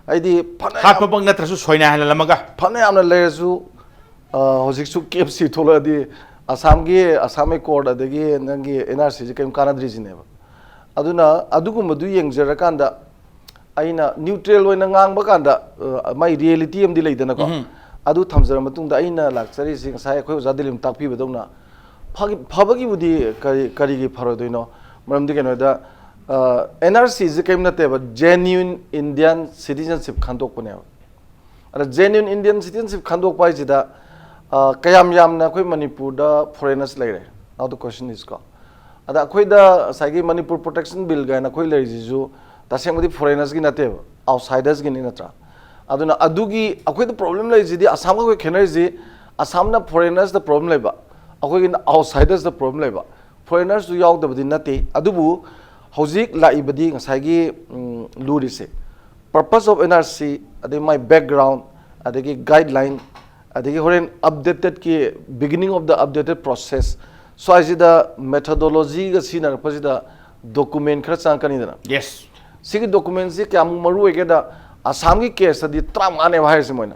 ꯑꯩꯗꯤ ꯐꯅ ꯌꯥꯝ ꯍꯥꯠꯄꯃꯛ ꯅꯠꯇ꯭ꯔꯁꯨ ꯁꯣꯏꯅꯥꯏꯍꯜꯂꯝꯃꯒ꯫ ꯐꯅ ꯌꯥꯝꯅ ꯂꯩꯔꯁꯨ, ꯑ, ꯍꯧꯖꯤꯛꯁꯨ K F C ꯊꯣꯛꯂꯛꯑꯗꯤ ꯑꯁꯥꯝꯒꯤ, ꯑꯁꯥꯝ Accord ꯑꯗꯒꯤ ꯅꯪꯒꯤ N R C ꯁꯦ ꯀꯔꯤꯝ ꯀꯥꯟꯅꯗ꯭ꯔꯤꯁꯤꯅꯦꯕ꯫ ꯑꯗꯨꯅ ꯑꯗꯨꯒꯨꯝꯕꯗꯨ ꯌꯦꯡꯖꯔꯀꯥꯟꯗ ꯑꯩꯅ neutral ꯑꯣꯏꯅ ꯉꯥꯡꯕ ꯀꯥꯟꯗ, ꯑ, ꯃꯥꯏ reality ꯑꯃꯗꯤ ꯂꯩꯗꯅꯀꯣ꯫ ꯎꯝ꯫ ꯑꯗꯨ ꯊꯝꯖꯔ ꯃꯇꯨꯡꯗ ꯑꯩꯅ ꯂꯥꯛꯆꯔꯤꯁꯤ ꯉꯁꯥꯏ ꯑꯩꯈꯣꯏ ꯑꯣꯖꯥ ꯗꯤꯂꯤꯞꯅ ꯇꯥꯛꯄꯤꯕꯗꯧꯅ ꯐꯒꯤ-, ꯐꯕꯒꯤꯕꯨꯗꯤ ꯀꯔꯤ, ꯀꯔꯤꯒꯤ ꯐꯔꯣꯏꯗꯣꯏꯅꯣ? ꯃꯔꯝꯗꯤ ꯀꯩꯅꯣꯗ, ꯑ, N R C ꯁꯦ ꯀꯔꯤꯝ ꯅꯠꯇꯦꯕ, genuine Indian citizenship ꯈꯟꯗꯣꯛꯄꯅꯦꯕ꯫ ꯑꯗ genuine Indian citizenship ꯈꯟꯗꯣꯛꯄ ꯍꯥꯏꯁꯤꯗ, ꯑ, ꯀꯌꯥꯝ ꯌꯥꯝꯅ ꯑꯩꯈꯣꯏ ꯃꯅꯤꯄꯨꯔꯗ foreigners ꯂꯩꯔꯦ? Now the question is ꯀꯣ, ꯑꯗ ꯑꯩꯈꯣꯏꯗ ꯉꯁꯥꯏꯒꯤ ꯃꯅꯤꯄꯨꯔ ꯄ꯭ꯔꯣꯇꯦꯛꯁꯟ ꯕꯤꯜ ꯀꯥꯏꯅ ꯑꯩꯈꯣꯏ ꯂꯩꯔꯤꯁꯤꯁꯨ ꯇꯁꯦꯡꯕꯗꯤ ꯐꯣꯔꯦꯅꯔꯁꯀꯤ ꯅꯠꯇꯦꯕ, ꯑꯥꯎꯠꯁꯥꯏꯗꯔꯁꯀꯤꯅꯤ, ꯅꯠꯇ꯭ꯔꯥ? ꯑꯗꯨꯅ ꯑꯗꯨꯒꯤ ꯑꯩꯈꯣꯏꯗ ꯄ꯭ꯔꯣꯕ꯭ꯂꯦꯝ ꯂꯩꯔꯤꯁꯤꯗꯤ, ꯑꯁꯥꯝꯒ ꯑꯩꯈꯣꯏ ꯈꯦꯠꯅꯔꯤꯁꯤ, ꯑꯁꯥꯝꯅ ꯐꯣꯔꯦꯅꯔꯁꯇ ꯄ꯭ꯔꯣꯕ꯭ꯂꯦꯝ ꯂꯩꯕ, ꯑꯩꯈꯣꯏꯒꯤꯅ ꯑꯥꯎꯠꯁꯥꯏꯗꯔꯁꯇ ꯄ꯭ꯔꯣꯕ꯭ꯂꯦꯝ ꯂꯩꯕ꯫ ꯐꯣꯔꯦꯅꯔꯁꯁꯨ ꯌꯥꯎꯗꯕꯗꯤ ꯅꯠꯇꯦ, ꯑꯗꯨꯕꯨ ꯍꯧꯖꯤꯛ ꯂꯥꯛꯏꯕꯗꯤ ꯉꯁꯥꯏꯒꯤ, ꯎꯝ, ꯂꯨꯔꯤꯁꯦ, purpose of N R C, ꯑꯗꯩ ꯃꯥꯏ background, ꯑꯗꯒꯤ guideline, ꯑꯗꯒꯤ ꯍꯣꯔꯦꯟ ꯑꯞꯗꯦꯇꯦꯠꯀꯤ, beginning of the updated process, ꯁ꯭ꯋꯥꯏꯁꯤꯗ ꯃꯦꯊꯣꯗꯣꯂꯣꯖꯤꯒ ꯁꯤꯖꯤꯟꯅꯔꯛꯄꯁꯤꯗ ꯗꯣꯀꯨꯃꯦꯟ ꯈꯔ ꯆꯪꯉꯛꯀꯅꯤꯗꯅ꯫ ꯌꯦꯁ꯫ ꯁꯤꯒꯤ ꯗꯣꯀꯨꯃꯦꯟꯁꯤ ꯀꯌꯥꯃꯨꯛ ꯃꯔꯨ ꯑꯣꯏꯒꯦꯗ, ꯑꯁꯥꯝꯒꯤ ꯀꯦꯁꯇꯗꯤ ꯇꯔꯥꯃꯉꯥꯅꯦꯕ ꯍꯥꯏꯔꯤꯁꯦ ꯃꯣꯏꯅ꯫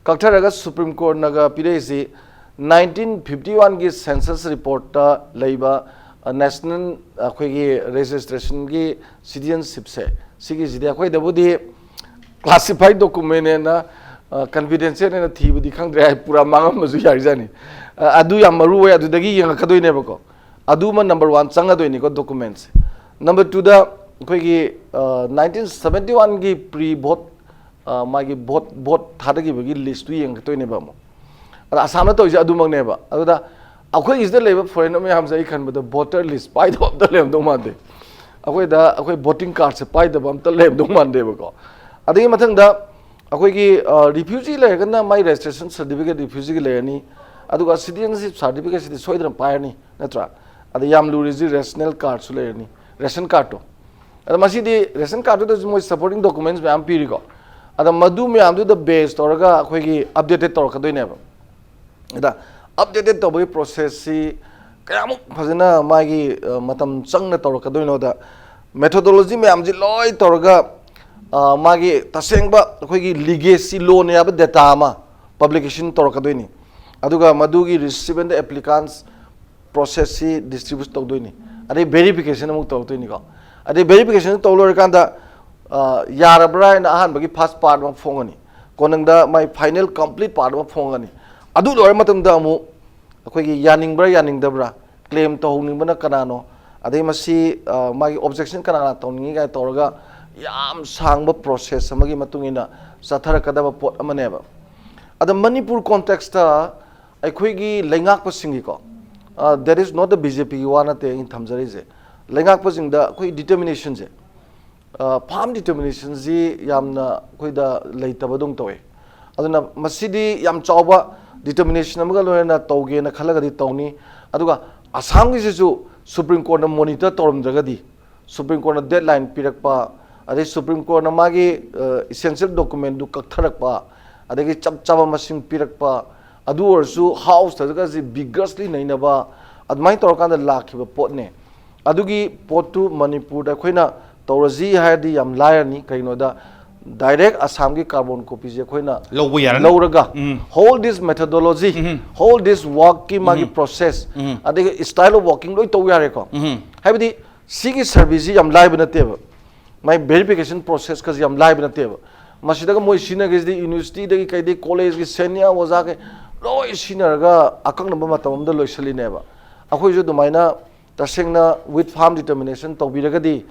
ꯀꯛꯊꯔꯒ ꯁꯨꯄ꯭ꯔꯤꯝ ꯀꯣꯔꯠꯅꯒ ꯄꯤꯔꯛꯏꯁꯤ nineteen fifty one ꯒꯤ census report ꯇ ꯂꯩꯕ, ꯑ, national, ꯑꯩꯈꯣꯏꯒꯤ registration ꯒꯤ citizenship ꯁꯦ, ꯁꯤꯒꯤꯁꯤꯗꯤ ꯑꯩꯈꯣꯏꯗꯕꯨꯗꯤ classified document ꯅꯦꯅ, ꯑ, confidential ꯅꯦꯅ ꯊꯤꯕꯗꯤ ꯈꯪꯗ꯭ꯔꯦ, ꯑꯩ ꯄꯨꯔꯥ ꯃꯥꯡꯉꯝꯕꯁꯨ ꯌꯥꯏꯖꯥꯠꯅꯤ꯫ ꯑ, ꯑꯗꯨ ꯌꯥꯝ ꯃꯔꯨ ꯑꯣꯏ, ꯑꯗꯨꯗꯒꯤ ꯌꯦꯡꯉꯛꯀꯗꯣꯏꯅꯦꯕꯀꯣ꯫ ꯑꯗꯨꯃ number one ꯆꯪꯒꯗꯣꯏꯅꯤꯀꯣ, ꯗꯣꯀꯨꯃꯦꯟꯁꯦ꯫ Number two ꯗ ꯑꯩꯈꯣꯏꯒꯤ, ꯑ, nineteen seventy one ꯒꯤ pre vote, ꯑ, ꯃꯥꯒꯤ vote, vote ꯊꯥꯗꯈꯤꯕꯒꯤ list ꯇꯨ ꯌꯦꯡꯉꯛꯇꯣꯏꯅꯦꯕ ꯑꯃꯨꯛ꯫ ꯑꯗ ꯑꯁꯥꯝꯅ ꯇꯧꯔꯤꯁꯦ ꯑꯗꯨꯃꯛꯅꯦꯕ꯫ ꯑꯗꯨꯗ ꯑꯩꯈꯣꯏꯒꯤꯁꯤꯗ ꯂꯩꯕ ꯐꯣꯔꯦꯟꯅꯔ ꯃꯌꯥꯝꯁꯦ, ꯑꯩ ꯈꯟꯕꯗ voter list ꯄꯥꯏꯗꯕ ꯑꯝꯇ ꯂꯩꯔꯝꯗꯧ ꯃꯥꯟꯗꯦ꯫ ꯑꯩꯈꯣꯏꯗ ꯑꯩꯈꯣꯏ voting card ꯁꯦ ꯄꯥꯏꯗꯕ ꯑꯝꯇ ꯂꯩꯔꯝꯗꯧ ꯃꯥꯟꯗꯦꯕꯀꯣ꯫ ꯑꯗꯒꯤ ꯃꯊꯪꯗ ꯑꯩꯈꯣꯏꯒꯤ, ꯑ, refugee ꯂꯩꯔꯒꯅ ꯃꯥꯏ registration certificate refugee ꯒꯤ ꯂꯩꯔꯅꯤ, ꯑꯗꯨꯒ citizenship certificate ꯁꯤꯗꯤ ꯁꯣꯏꯗꯅ ꯄꯥꯏꯔꯅꯤ, ꯅꯠꯇ꯭ꯔꯥ? ꯑꯗ ꯌꯥꯝ ꯂꯨꯔꯤꯁꯤ ration card ꯁꯨ ꯂꯩꯔꯅꯤ, ration card ꯇꯣ꯫ ꯑꯗ ꯃꯁꯤꯗꯤ ration card ꯇꯨꯗꯁꯨ ꯃꯣꯏ supporting documents ꯃꯌꯥꯝ ꯄꯤꯔꯤꯀꯣ꯫ ꯑꯗ ꯃꯗꯨ ꯃꯌꯥꯝꯗꯨꯗ base ꯇꯧꯔꯒ ꯑꯩꯈꯣꯏꯒꯤ updated ꯇꯧꯔꯛꯀꯗꯣꯏꯅꯦꯕ꯫ ꯑꯗ updated ꯇꯧꯕꯒꯤ process ꯁꯤ ꯀꯌꯥꯃꯨꯛ ꯐꯖꯅ ꯃꯥꯒꯤ, ꯑ, ꯃꯇꯝ ꯆꯪꯅ ꯇꯧꯔꯛꯀꯗꯣꯏꯅꯣꯗ, methodology ꯃꯌꯥꯝꯁꯤ ꯂꯣꯏ ꯇꯧꯔꯒ, ꯑ, ꯃꯥꯒꯤ ꯇꯁꯦꯡꯕ ꯑꯩꯈꯣꯏꯒꯤ legacy ꯂꯣꯟ ꯌꯥꯕ data ꯑꯃ publication ꯇꯧꯔꯛꯀꯗꯣꯏꯅꯤ꯫ ꯑꯗꯨꯒ ꯃꯗꯨꯒꯤ recipient applicants process ꯁꯤ distribute ꯇꯧꯗꯣꯏꯅꯤ꯫ ꯑꯗꯩ verification ꯑꯃꯨꯛ ꯇꯧꯔꯛꯇꯣꯏꯅꯤꯀꯣ꯫ ꯑꯗꯩ verification ꯇꯧ ꯂꯣꯏꯔꯀꯥꯟꯗ, ꯑ, ꯌꯥꯔꯕ꯭ꯔꯥ ꯍꯥꯏꯅ ꯑꯍꯥꯟꯕꯒꯤ first part ꯑꯃ ꯐꯣꯡꯒꯅꯤ, ꯀꯣꯟꯅꯪꯗ ꯃꯥꯏ final complete part ꯑꯃ ꯐꯣꯡꯒꯅꯤ꯫ ꯑꯗꯨ ꯂꯣꯏꯔ ꯃꯇꯨꯡꯗ ꯑꯃꯨꯛ ꯑꯩꯈꯣꯏꯒꯤ ꯌꯥꯅꯤꯡꯕ꯭ꯔꯥ ꯌꯥꯅꯤꯡꯗꯕ꯭ꯔꯥ, claim ꯇꯧꯍꯧꯅꯤꯡꯕꯅ ꯀꯅꯥꯅꯣ, ꯑꯗꯩ ꯃꯁꯤ, ꯑ, ꯃꯥꯒꯤ objection ꯀꯅꯥ ꯀꯅꯥ ꯇꯧꯅꯤꯡꯉꯤ ꯀꯥꯏꯅ ꯇꯧꯔꯒ ꯌꯥꯝ ꯁꯥꯡꯕ process ꯑꯃꯒꯤ ꯃꯇꯨꯡ ꯏꯟꯅ ꯆꯠꯊꯔꯛꯀꯗꯕ ꯄꯣꯠ ꯑꯃꯅꯦꯕ꯫ ꯑꯗ ꯃꯅꯤꯄꯨꯔ context ꯇ ꯑꯩꯈꯣꯏꯒꯤ ꯂꯩꯉꯥꯛꯄꯁꯤꯡꯒꯤꯀꯣ, That is not the B J P ꯒꯤ ꯋꯥ ꯅꯠꯇꯦ ꯑꯩꯅ ꯊꯝꯖꯔꯤꯁꯦ꯫ ꯂꯩꯉꯥꯛꯄꯁꯤꯡꯗ ꯑꯩꯈꯣꯏ ꯗꯤꯇꯔꯃꯤꯅꯦꯁꯟꯁꯦ, ꯐꯥꯔꯝ ꯗꯤꯇꯔꯃꯤꯅꯦꯁꯟꯁꯤ ꯌꯥꯝꯅ ꯑꯩꯈꯣꯏꯗ ꯂꯩꯇꯕꯗꯧꯅ ꯇꯧꯋꯦ꯫ ꯑꯗꯨꯅ ꯃꯁꯤꯗꯤ ꯌꯥꯝ ꯆꯥꯎꯕ ꯗꯤꯇꯔꯃꯤꯅꯦꯁꯟ ꯑꯃꯒ ꯂꯣꯏꯅꯅ ꯇꯧꯒꯦꯅ ꯈꯜꯂꯒꯗꯤ ꯇꯧꯅꯤ꯫ ꯑꯗꯨꯒ ꯑꯁꯥꯝꯒꯤꯁꯤꯁꯨ ꯁꯨꯄ꯭ꯔꯤꯝ ꯀꯣꯔꯠꯅ ꯃꯣꯅꯤꯇꯔ ꯇꯧꯔꯝꯗ꯭ꯔꯒꯗꯤ, ꯁꯨꯄ꯭ꯔꯤꯝ ꯀꯣꯔꯠꯅ ꯗꯦꯗꯂꯥꯏꯟ ꯄꯤꯔꯛꯄ, ꯑꯗꯩ ꯁꯨꯄ꯭ꯔꯤꯝ ꯀꯣꯔꯠꯅ ꯃꯥꯒꯤ ꯏꯁꯦꯟꯁꯤꯌꯦꯜ ꯗꯣꯀꯨꯃꯦꯟꯗꯨ ꯀꯛꯊꯔꯛꯄ, ꯑꯗꯒꯤ ꯆꯞ ꯆꯥꯕ ꯃꯁꯤꯡ ꯄꯤꯔꯛꯄ, ꯑꯗꯨ ꯑꯣꯏꯔꯁꯨ ꯍꯥꯎꯁꯇꯒꯁꯤ ꯕꯤꯒꯔꯁꯂꯤ ꯅꯩꯅꯕ, ꯑꯗꯨꯃꯥꯏꯅ ꯇꯧꯔꯀꯥꯟꯗ ꯂꯥꯛꯈꯤꯕ ꯄꯣꯠꯅꯦ꯫ ꯑꯗꯨꯒꯤ ꯄꯣꯠꯇꯨ ꯃꯅꯤꯄꯨꯔꯗ ꯑꯩꯈꯣꯏꯅ ꯇꯧꯔꯁꯤ ꯍꯥꯏꯔꯗꯤ ꯌꯥꯝ ꯂꯥꯏꯔꯅꯤ꯫ ꯀꯩꯒꯤꯅꯣꯗ, ꯗꯥꯏꯔꯦꯛ ꯑꯁꯥꯝꯒꯤ ꯀꯥꯔꯕꯣꯟ ꯀꯣꯄꯤꯁꯦ ꯑꯩꯈꯣꯏꯅ ꯂꯧꯕ ꯌꯥꯔꯅꯤ꯫ ꯂꯧꯔꯒ, ꯎꯝ꯫ Whole this methodology, um. Whole this workꯀꯤ ꯃꯥꯒꯤ ꯎꯝ꯫ Process, ꯎꯝ꯫ ꯑꯗꯒꯤ style of working ꯂꯣꯏ ꯇꯧ ꯌꯥꯔꯦꯀꯣ꯫ ꯎꯝ꯫ ꯍꯥꯏꯕꯗꯤ ꯁꯤꯒꯤ ꯁꯔꯚꯦꯁꯤ ꯌꯥꯝ ꯂꯥꯏꯕ ꯅꯠꯇꯦꯕ꯫ ꯃꯥꯏ ꯚꯦꯔꯤꯐꯤꯀꯦꯁꯟ ꯄ꯭ꯔꯣꯁꯦꯁꯀꯁꯦ ꯌꯥꯝ ꯂꯥꯏꯕ ꯅꯠꯇꯦꯕ꯫ ꯃꯁꯤꯗꯒ ꯃꯣꯏ ꯁꯤꯖꯤꯟꯅꯈ꯭ꯔꯤꯁꯤꯗꯤ ꯌꯨꯅꯤꯚꯔꯁꯤꯇꯤꯗꯒꯤ ꯀꯩꯗꯒꯤ ꯀꯣꯂꯦꯖꯀꯤ ꯁꯦꯅꯤꯌꯔ ꯑꯣꯖꯥꯈꯩ ꯂꯣꯏ ꯁꯤꯖꯤꯟꯅꯔꯒ ꯑꯀꯛꯅꯕ ꯃꯇꯝ ꯑꯃꯗ ꯂꯣꯏꯁꯤꯜꯂꯤꯅꯦꯕ꯫ ꯑꯩꯈꯣꯏꯁꯨ ꯑꯗꯨꯃꯥꯏꯅ ꯇꯁꯦꯡꯅ with firm determination ꯇꯧꯕꯤꯔꯒꯗꯤ,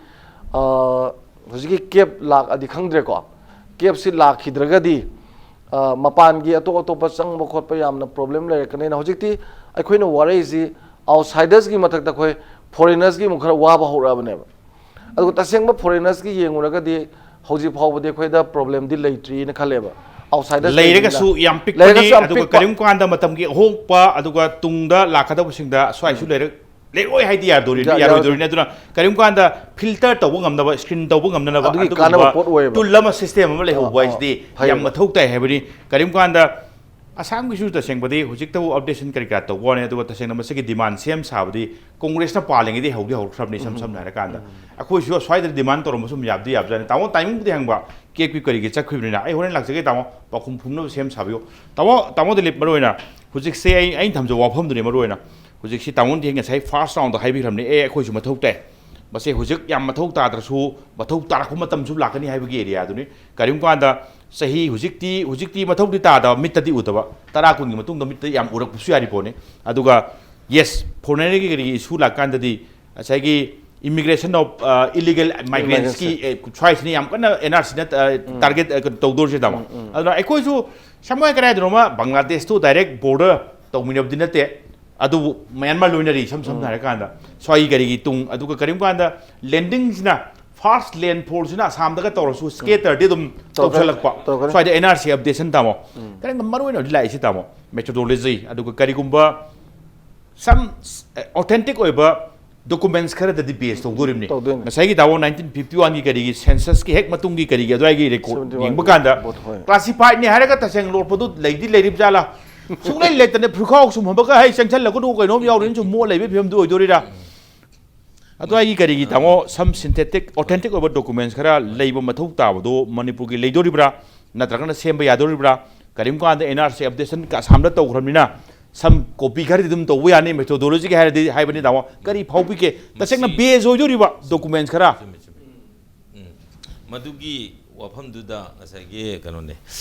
ꯑ, ꯍꯧꯖꯤꯛꯀꯤ ꯀꯦꯞ ꯂꯥꯛꯑꯗꯤ ꯈꯪꯗ꯭ꯔꯦꯀꯣ, ꯀꯦꯞꯁꯤ ꯂꯥꯛꯈꯤꯗ꯭ꯔꯒꯗꯤ, ꯑ, ꯃꯄꯥꯟꯒꯤ ꯑꯇꯣꯞ ꯑꯇꯣꯞꯄ ꯆꯪꯕ ꯈꯣꯠꯄ ꯌꯥꯝꯅ ꯄ꯭ꯔꯣꯕ꯭ꯂꯦꯝ ꯂꯩꯔꯛꯀꯅꯤꯅ ꯍꯧꯖꯤꯛꯇꯤ ꯑꯩꯈꯣꯏꯅ ꯋꯥꯔꯛꯏꯁꯤ ꯑꯥꯎꯠꯁꯥꯏꯗꯔꯁꯀꯤ ꯃꯊꯛꯇ ꯑꯩꯈꯣꯏ ꯐꯣꯔꯦꯅꯔꯁꯀꯤ ꯑꯃꯨꯛ ꯈꯔ ꯋꯥꯕ ꯍꯧꯔꯛꯑꯕꯅꯦꯕ꯫ ꯑꯗꯨꯒ ꯇꯁꯦꯡꯕ ꯐꯣꯔꯦꯅꯔꯁꯀꯤ ꯌꯦꯡꯉꯨꯔꯒꯗꯤ ꯍꯧꯖꯤꯛ ꯐꯥꯎꯕꯗꯤ ꯑꯩꯈꯣꯏꯗ ꯄ꯭ꯔꯣꯕ꯭ꯂꯦꯝꯗꯤ ꯂꯩꯇ꯭ꯔꯤꯅ ꯈꯜꯂꯦꯕ꯫ ꯑꯥꯎꯠꯁꯥꯏꯗꯔꯁ ꯂꯩꯔꯒꯁꯨ ꯂꯩꯕꯅꯤꯅ꯫ ꯌꯥꯝ ꯄꯤꯛꯄꯅꯤ, ꯂꯩꯔꯒꯁꯨ ꯌꯥꯝ ꯑꯗꯨꯒ ꯄꯤꯛꯄ꯫ ꯀꯔꯤꯒꯨꯝꯕ ꯀꯥꯟꯗ ꯃꯇꯝꯒꯤ ꯑꯍꯣꯡꯕ ꯑꯗꯨꯒ ꯇꯨꯡꯗ ꯂꯥꯛꯀꯗꯧꯕꯁꯤꯡꯗ ꯁ꯭ꯋꯥꯏꯁꯨ ꯎꯝ꯫ ꯂꯩꯔꯛ-, ꯂꯩꯔꯣꯏ ꯍꯥꯏꯗꯤ ꯌꯥꯗꯣꯔꯤ-, ꯌꯥ-, ꯌꯥꯔꯣꯏꯗꯣꯔꯤꯅꯦ꯫ ꯑꯗꯨꯅ ꯀꯔꯤꯒꯨꯝꯕ ꯀꯥꯟꯗ ꯐꯤꯜꯇꯔ ꯇꯧꯕ ꯉꯝꯅꯕ, ꯁ꯭ꯀ꯭ꯔꯤꯟ ꯇꯧꯕ ꯉꯝꯅꯅꯕ ꯑꯗꯨꯒꯤ ꯑꯗꯨꯒꯨꯝꯕ ꯀꯥꯟꯅꯕ ꯄꯣꯠ ꯑꯣꯏꯌꯦꯕ꯫ ꯇꯨꯜ ꯑꯃ, ꯁꯤꯁꯇꯦꯝ ꯑꯃ ꯂꯩꯍꯧꯕ ꯑꯥ, ꯑꯥ, ꯍꯥꯏꯁꯤꯗꯤ ꯌꯥꯝ ꯐꯩꯌꯦꯕ꯫ ꯃꯊꯧ ꯇꯥꯏ ꯍꯥꯏꯕꯅꯤ꯫ ꯀꯔꯤꯒꯨꯝꯕ ꯀꯥꯟꯗ ꯑꯁꯥꯝꯒꯤꯁꯨ ꯇꯁꯦꯡꯕꯗꯤ ꯍꯧꯖꯤꯛꯇꯕꯨ ꯑꯞꯗꯦꯁꯟ ꯀꯔꯤ ꯀꯔꯥ ꯇꯧꯕ ꯋꯥꯅꯤ, ꯑꯗꯨꯒ ꯇꯁꯦꯡꯅ ꯃꯁꯤꯒꯤ ꯗꯤꯃꯥꯟ ꯁꯦꯝ ꯁꯥꯕꯗꯤ ꯀꯣꯡꯒ꯭ꯔꯦꯁꯅ ꯄꯥꯜꯂꯤꯉꯩꯗꯤ ꯍꯧꯗꯤ ꯍꯧꯔꯛꯈ꯭ꯔꯕꯅꯤ꯫ ꯏꯁꯝ ꯎꯝ꯫ ꯁꯝꯅ ꯍꯥꯏꯔꯀꯥꯟꯗ ꯎꯝ꯫ ꯑꯩꯈꯣꯏꯁꯨ ꯁ꯭ꯋꯥꯏꯗ ꯗꯤꯃꯥꯟ ꯇꯧꯔꯝꯕꯁꯨ ꯑꯗꯨꯝ ꯌꯥꯕꯗꯤ ꯌꯥꯕꯖꯥꯠꯅꯤ꯫ ꯇꯥꯃꯣ, ꯇꯥꯏꯃꯤꯡꯕꯨꯗꯤ ꯍꯪꯕ, ꯀꯦꯞꯀꯤ ꯀꯔꯤꯒꯤ ꯆꯠꯈꯤꯕꯅꯤꯅ ꯑꯩ ꯍꯣꯔꯦꯟ ꯂꯥꯛꯆꯒꯦ ꯇꯥꯃꯣ, ꯄꯥꯎꯈꯨꯝ ꯐꯨꯝꯅꯕ ꯁꯦꯝ ꯁꯥꯕꯤꯌꯨ꯫ ꯇꯥꯃꯣ, ꯇꯥꯃꯣ ꯗꯤꯂꯤꯞ, ꯃꯔꯨ ꯑꯣꯏꯅ ꯍꯧꯖꯤꯛꯁꯦ ꯑꯩ, ꯑꯩꯅ ꯊꯝꯖꯕ ꯋꯥꯐꯝꯗꯨꯅꯤ ꯃꯔꯨ ꯑꯣꯏꯅ꯫ ꯍꯧꯖꯤꯛꯁꯤ ꯇꯥꯃꯣꯅꯗꯤ ꯉꯁꯥꯏ ꯐꯥꯔꯁ ꯔꯥꯎꯟꯗ ꯍꯥꯏꯕꯤꯈ꯭ꯔꯕꯅꯤ, "ꯑꯦ, ꯑꯩꯈꯣꯏꯁꯨ ꯃꯊꯧ ꯇꯥꯏ꯫ ꯃꯁꯦ ꯍꯧꯖꯤꯛ ꯌꯥꯝ ꯃꯊꯧ ꯇꯥꯗ꯭ꯔꯁꯨ ꯃꯊꯧ ꯇꯥꯔꯛꯄ ꯃꯇꯝꯁꯨ ꯂꯥꯛꯀꯅꯤ" ꯍꯥꯏꯕꯒꯤ ꯑꯦꯔꯤꯌꯥꯗꯨꯅꯤ꯫ ꯀꯔꯤꯒꯨꯝꯕ ꯀꯥꯟꯗ ꯆꯍꯤ ꯍꯧꯖꯤꯛꯇꯤ, ꯍꯧꯖꯤꯛꯇꯤ ꯃꯊꯧꯗꯤ ꯇꯥꯗꯕ, ꯃꯤꯠꯇꯗꯤ ꯎꯗꯕ, ꯇꯔꯥ ꯀꯨꯟꯒꯤ ꯃꯇꯨꯡꯗ ꯃꯤꯠꯇ ꯌꯥꯝ ꯎꯔꯛꯄꯁꯨ ꯌꯥꯔꯤ ꯄꯣꯠꯅꯤ꯫ ꯑꯗꯨꯒ ꯌꯦꯁ, ꯐꯣꯔꯦꯅꯔꯒꯤ ꯀꯔꯤꯒꯤ ꯏꯁꯨ ꯂꯥꯛꯀꯥꯟꯗꯗꯤ ꯉꯁꯥꯏꯒꯤ ꯏꯃꯤꯒ꯭ꯔꯦꯁꯟ ꯑꯣꯐ, ꯑ, ꯏꯂꯤꯒꯦꯜ ꯃꯥꯏꯒ꯭ꯔꯦꯟꯁꯀꯤ, ꯃꯥꯏꯒ꯭ꯔꯦꯟꯁꯦ꯫ ꯑꯦ, ꯁ꯭ꯋꯥꯏꯁꯤꯅ ꯌꯥꯝ ꯀꯟꯅ ꯑꯦꯟ ꯑꯥꯔ ꯁꯤꯅ, ꯑ, ꯎꯝ꯫ ꯇꯥꯔꯒꯦꯠ, ꯑ, ꯀꯩꯅꯣ ꯇꯧꯗꯣꯔꯤꯁꯦ ꯇꯥꯃꯣ꯫ ꯎꯝ, ꯎꯝ꯫ ꯑꯗꯨꯅ ꯑꯩꯈꯣꯏꯁꯨ ꯁꯃꯥꯏ ꯀꯗꯥꯏꯗꯅꯣꯃ ꯕꯪꯒ꯭ꯂꯥꯗꯦꯁꯇꯨ ꯗꯥꯏꯔꯦꯛ ꯕꯣꯔꯗꯔ ꯇꯧꯃꯤꯟꯅꯕꯗꯤ ꯅꯠꯇꯦ꯫ ꯑꯗꯨꯕꯨ ꯃꯌꯥꯟꯃꯥꯔ ꯂꯣꯏꯅꯔꯤ, ꯏꯁꯝ ꯁꯝꯅ ꯍꯥꯏꯔꯀꯥꯟꯗ ꯁ꯭ꯋꯥꯏꯒꯤ ꯀꯔꯤꯒꯤ ꯇꯨꯡ, ꯑꯗꯨꯒ ꯀꯔꯤꯒꯨꯝꯕ ꯀꯥꯟꯗ ꯂꯦꯟꯗꯤꯡꯁꯤꯅ, ꯐꯥꯔꯁ ꯂꯦꯟꯐꯣꯜꯁꯤꯅ ꯑꯁꯥꯝꯗꯒ ꯇꯧꯔꯁꯨ ꯁ꯭ꯀꯦꯇꯔꯗꯤ ꯑꯗꯨꯝ ꯇꯧꯔꯛꯀꯅꯤ, ꯇꯧꯁꯜꯂꯛꯄ꯫ ꯇꯧꯔꯛꯀꯅꯤ꯫ ꯁ꯭ꯋꯥꯏꯗ ꯑꯦꯟ ꯑꯥꯔ ꯁꯤ ꯑꯞꯗꯦꯁꯟ ꯇꯥꯃꯣ, ꯀꯔꯤꯒꯨꯝꯕ ꯃꯔꯨ ꯑꯣꯏꯅ ꯍꯧꯖꯤꯛ ꯂꯥꯛꯏꯁꯦ ꯇꯥꯃꯣ, ꯃꯦꯊꯣꯗꯣꯂꯣꯖꯤ, ꯑꯗꯨꯒ ꯀꯔꯤꯒꯨꯝꯕ ꯁꯝ ꯑꯣꯊꯦꯟꯇꯤꯛ ꯑꯣꯏꯕ ꯗꯣꯀꯨꯃꯦꯟꯁ ꯈꯔꯗꯗꯤ ꯕꯦꯁ ꯇꯧꯗꯣꯔꯤꯕꯅꯤ꯫ ꯇꯧꯗꯣꯏꯅꯤ꯫ ꯉꯁꯥꯏꯒꯤ ꯇꯥꯃꯣ, ꯅꯥꯏꯟꯇꯤꯟ ꯐꯤꯐꯇꯤ ꯋꯥꯟꯒꯤ ꯀꯔꯤꯒꯤ ꯁꯦꯟꯁꯁꯀꯤ ꯍꯦꯛ ꯃꯇꯨꯡꯒꯤ ꯀꯔꯤꯒꯤ ꯑꯗꯨꯋꯥꯏꯒꯤ ꯔꯦꯀꯣꯔꯗ ꯁꯚꯦꯟꯇꯤ ꯋꯥꯟꯒꯤ ꯌꯦꯡꯕ ꯀꯥꯟꯗ ꯚꯣꯠ, ꯍꯣꯏ꯫ ꯀ꯭ꯂꯥꯁꯤꯐꯥꯏꯗꯅꯤ ꯍꯥꯏꯔꯒ ꯇꯁꯦꯡꯅ ꯂꯣꯠꯄꯗꯨ ꯂꯩꯗꯤ ꯂꯩꯔꯤꯕ ꯖꯥꯠꯂꯥ? ꯁꯨꯡꯂꯩ ꯂꯩꯇꯅ ꯐꯨꯔꯈꯥꯎ ꯁꯨꯝꯍꯟꯕꯒ, "ꯍꯩ, ꯆꯪꯁꯜꯂꯒꯅꯨ, ꯀꯩꯅꯣꯝ ꯌꯥꯎꯔꯤꯅ ꯁꯨꯝ ꯃꯣꯠ ꯂꯩꯕꯒꯤ ꯐꯤꯕꯝꯗꯨ ꯑꯣꯏꯗꯣꯔꯤꯔꯥ?" ꯑꯗꯨꯋꯥꯏꯒꯤ ꯀꯔꯤꯒꯤ ꯇꯥꯃꯣ, ꯁꯝ ꯁꯤꯟꯊꯦꯇꯤꯛ, ꯑꯣꯊꯦꯟꯇꯤꯛ ꯑꯣꯏꯕ ꯗꯣꯀꯨꯃꯦꯟꯁ ꯈꯔ ꯂꯩꯕ ꯃꯊꯧ ꯇꯥꯕꯗꯣ ꯃꯅꯤꯄꯨꯔꯒꯤ ꯂꯩꯗꯣꯔꯤꯕ꯭ꯔꯥ, ꯅꯠꯇ꯭ꯔꯒꯅ ꯁꯦꯝꯕ ꯌꯥꯗꯣꯔꯤꯕ꯭ꯔꯥ? ꯀꯔꯤꯒꯨꯝꯕ ꯀꯥꯟꯗ and R C ꯑꯞꯗꯦꯁꯟ ꯑꯁꯥꯝꯗ ꯇꯧꯈ꯭ꯔꯕꯅꯤꯅ some copy ꯈꯔꯗꯤ ꯑꯗꯨꯝ ꯇꯧꯕ ꯌꯥꯅꯤ, ꯃꯦꯊꯣꯗꯣꯂꯣꯖꯤꯒꯤ ꯍꯥꯏꯔꯗꯤ, ꯍꯥꯏꯕꯅꯤ ꯇꯥꯃꯣ꯫ ꯀꯔꯤ ꯐꯥꯎꯕꯤꯒꯦ? ꯇꯁꯦꯡꯅ ꯃꯁꯤ ꯕꯦꯁ ꯑꯣꯏꯗꯣꯔꯤꯕ ꯗꯣꯀꯨꯃꯦꯟꯁ ꯈꯔ? ꯆꯨꯝꯃꯦ, ꯆꯨꯝꯃꯦ꯫ ꯎꯝ꯫ ꯃꯗꯨꯒꯤ ꯋꯥꯐꯝꯗꯨꯗ ꯉꯁꯥꯏꯒꯤ ꯀꯩꯅꯣꯅꯦ,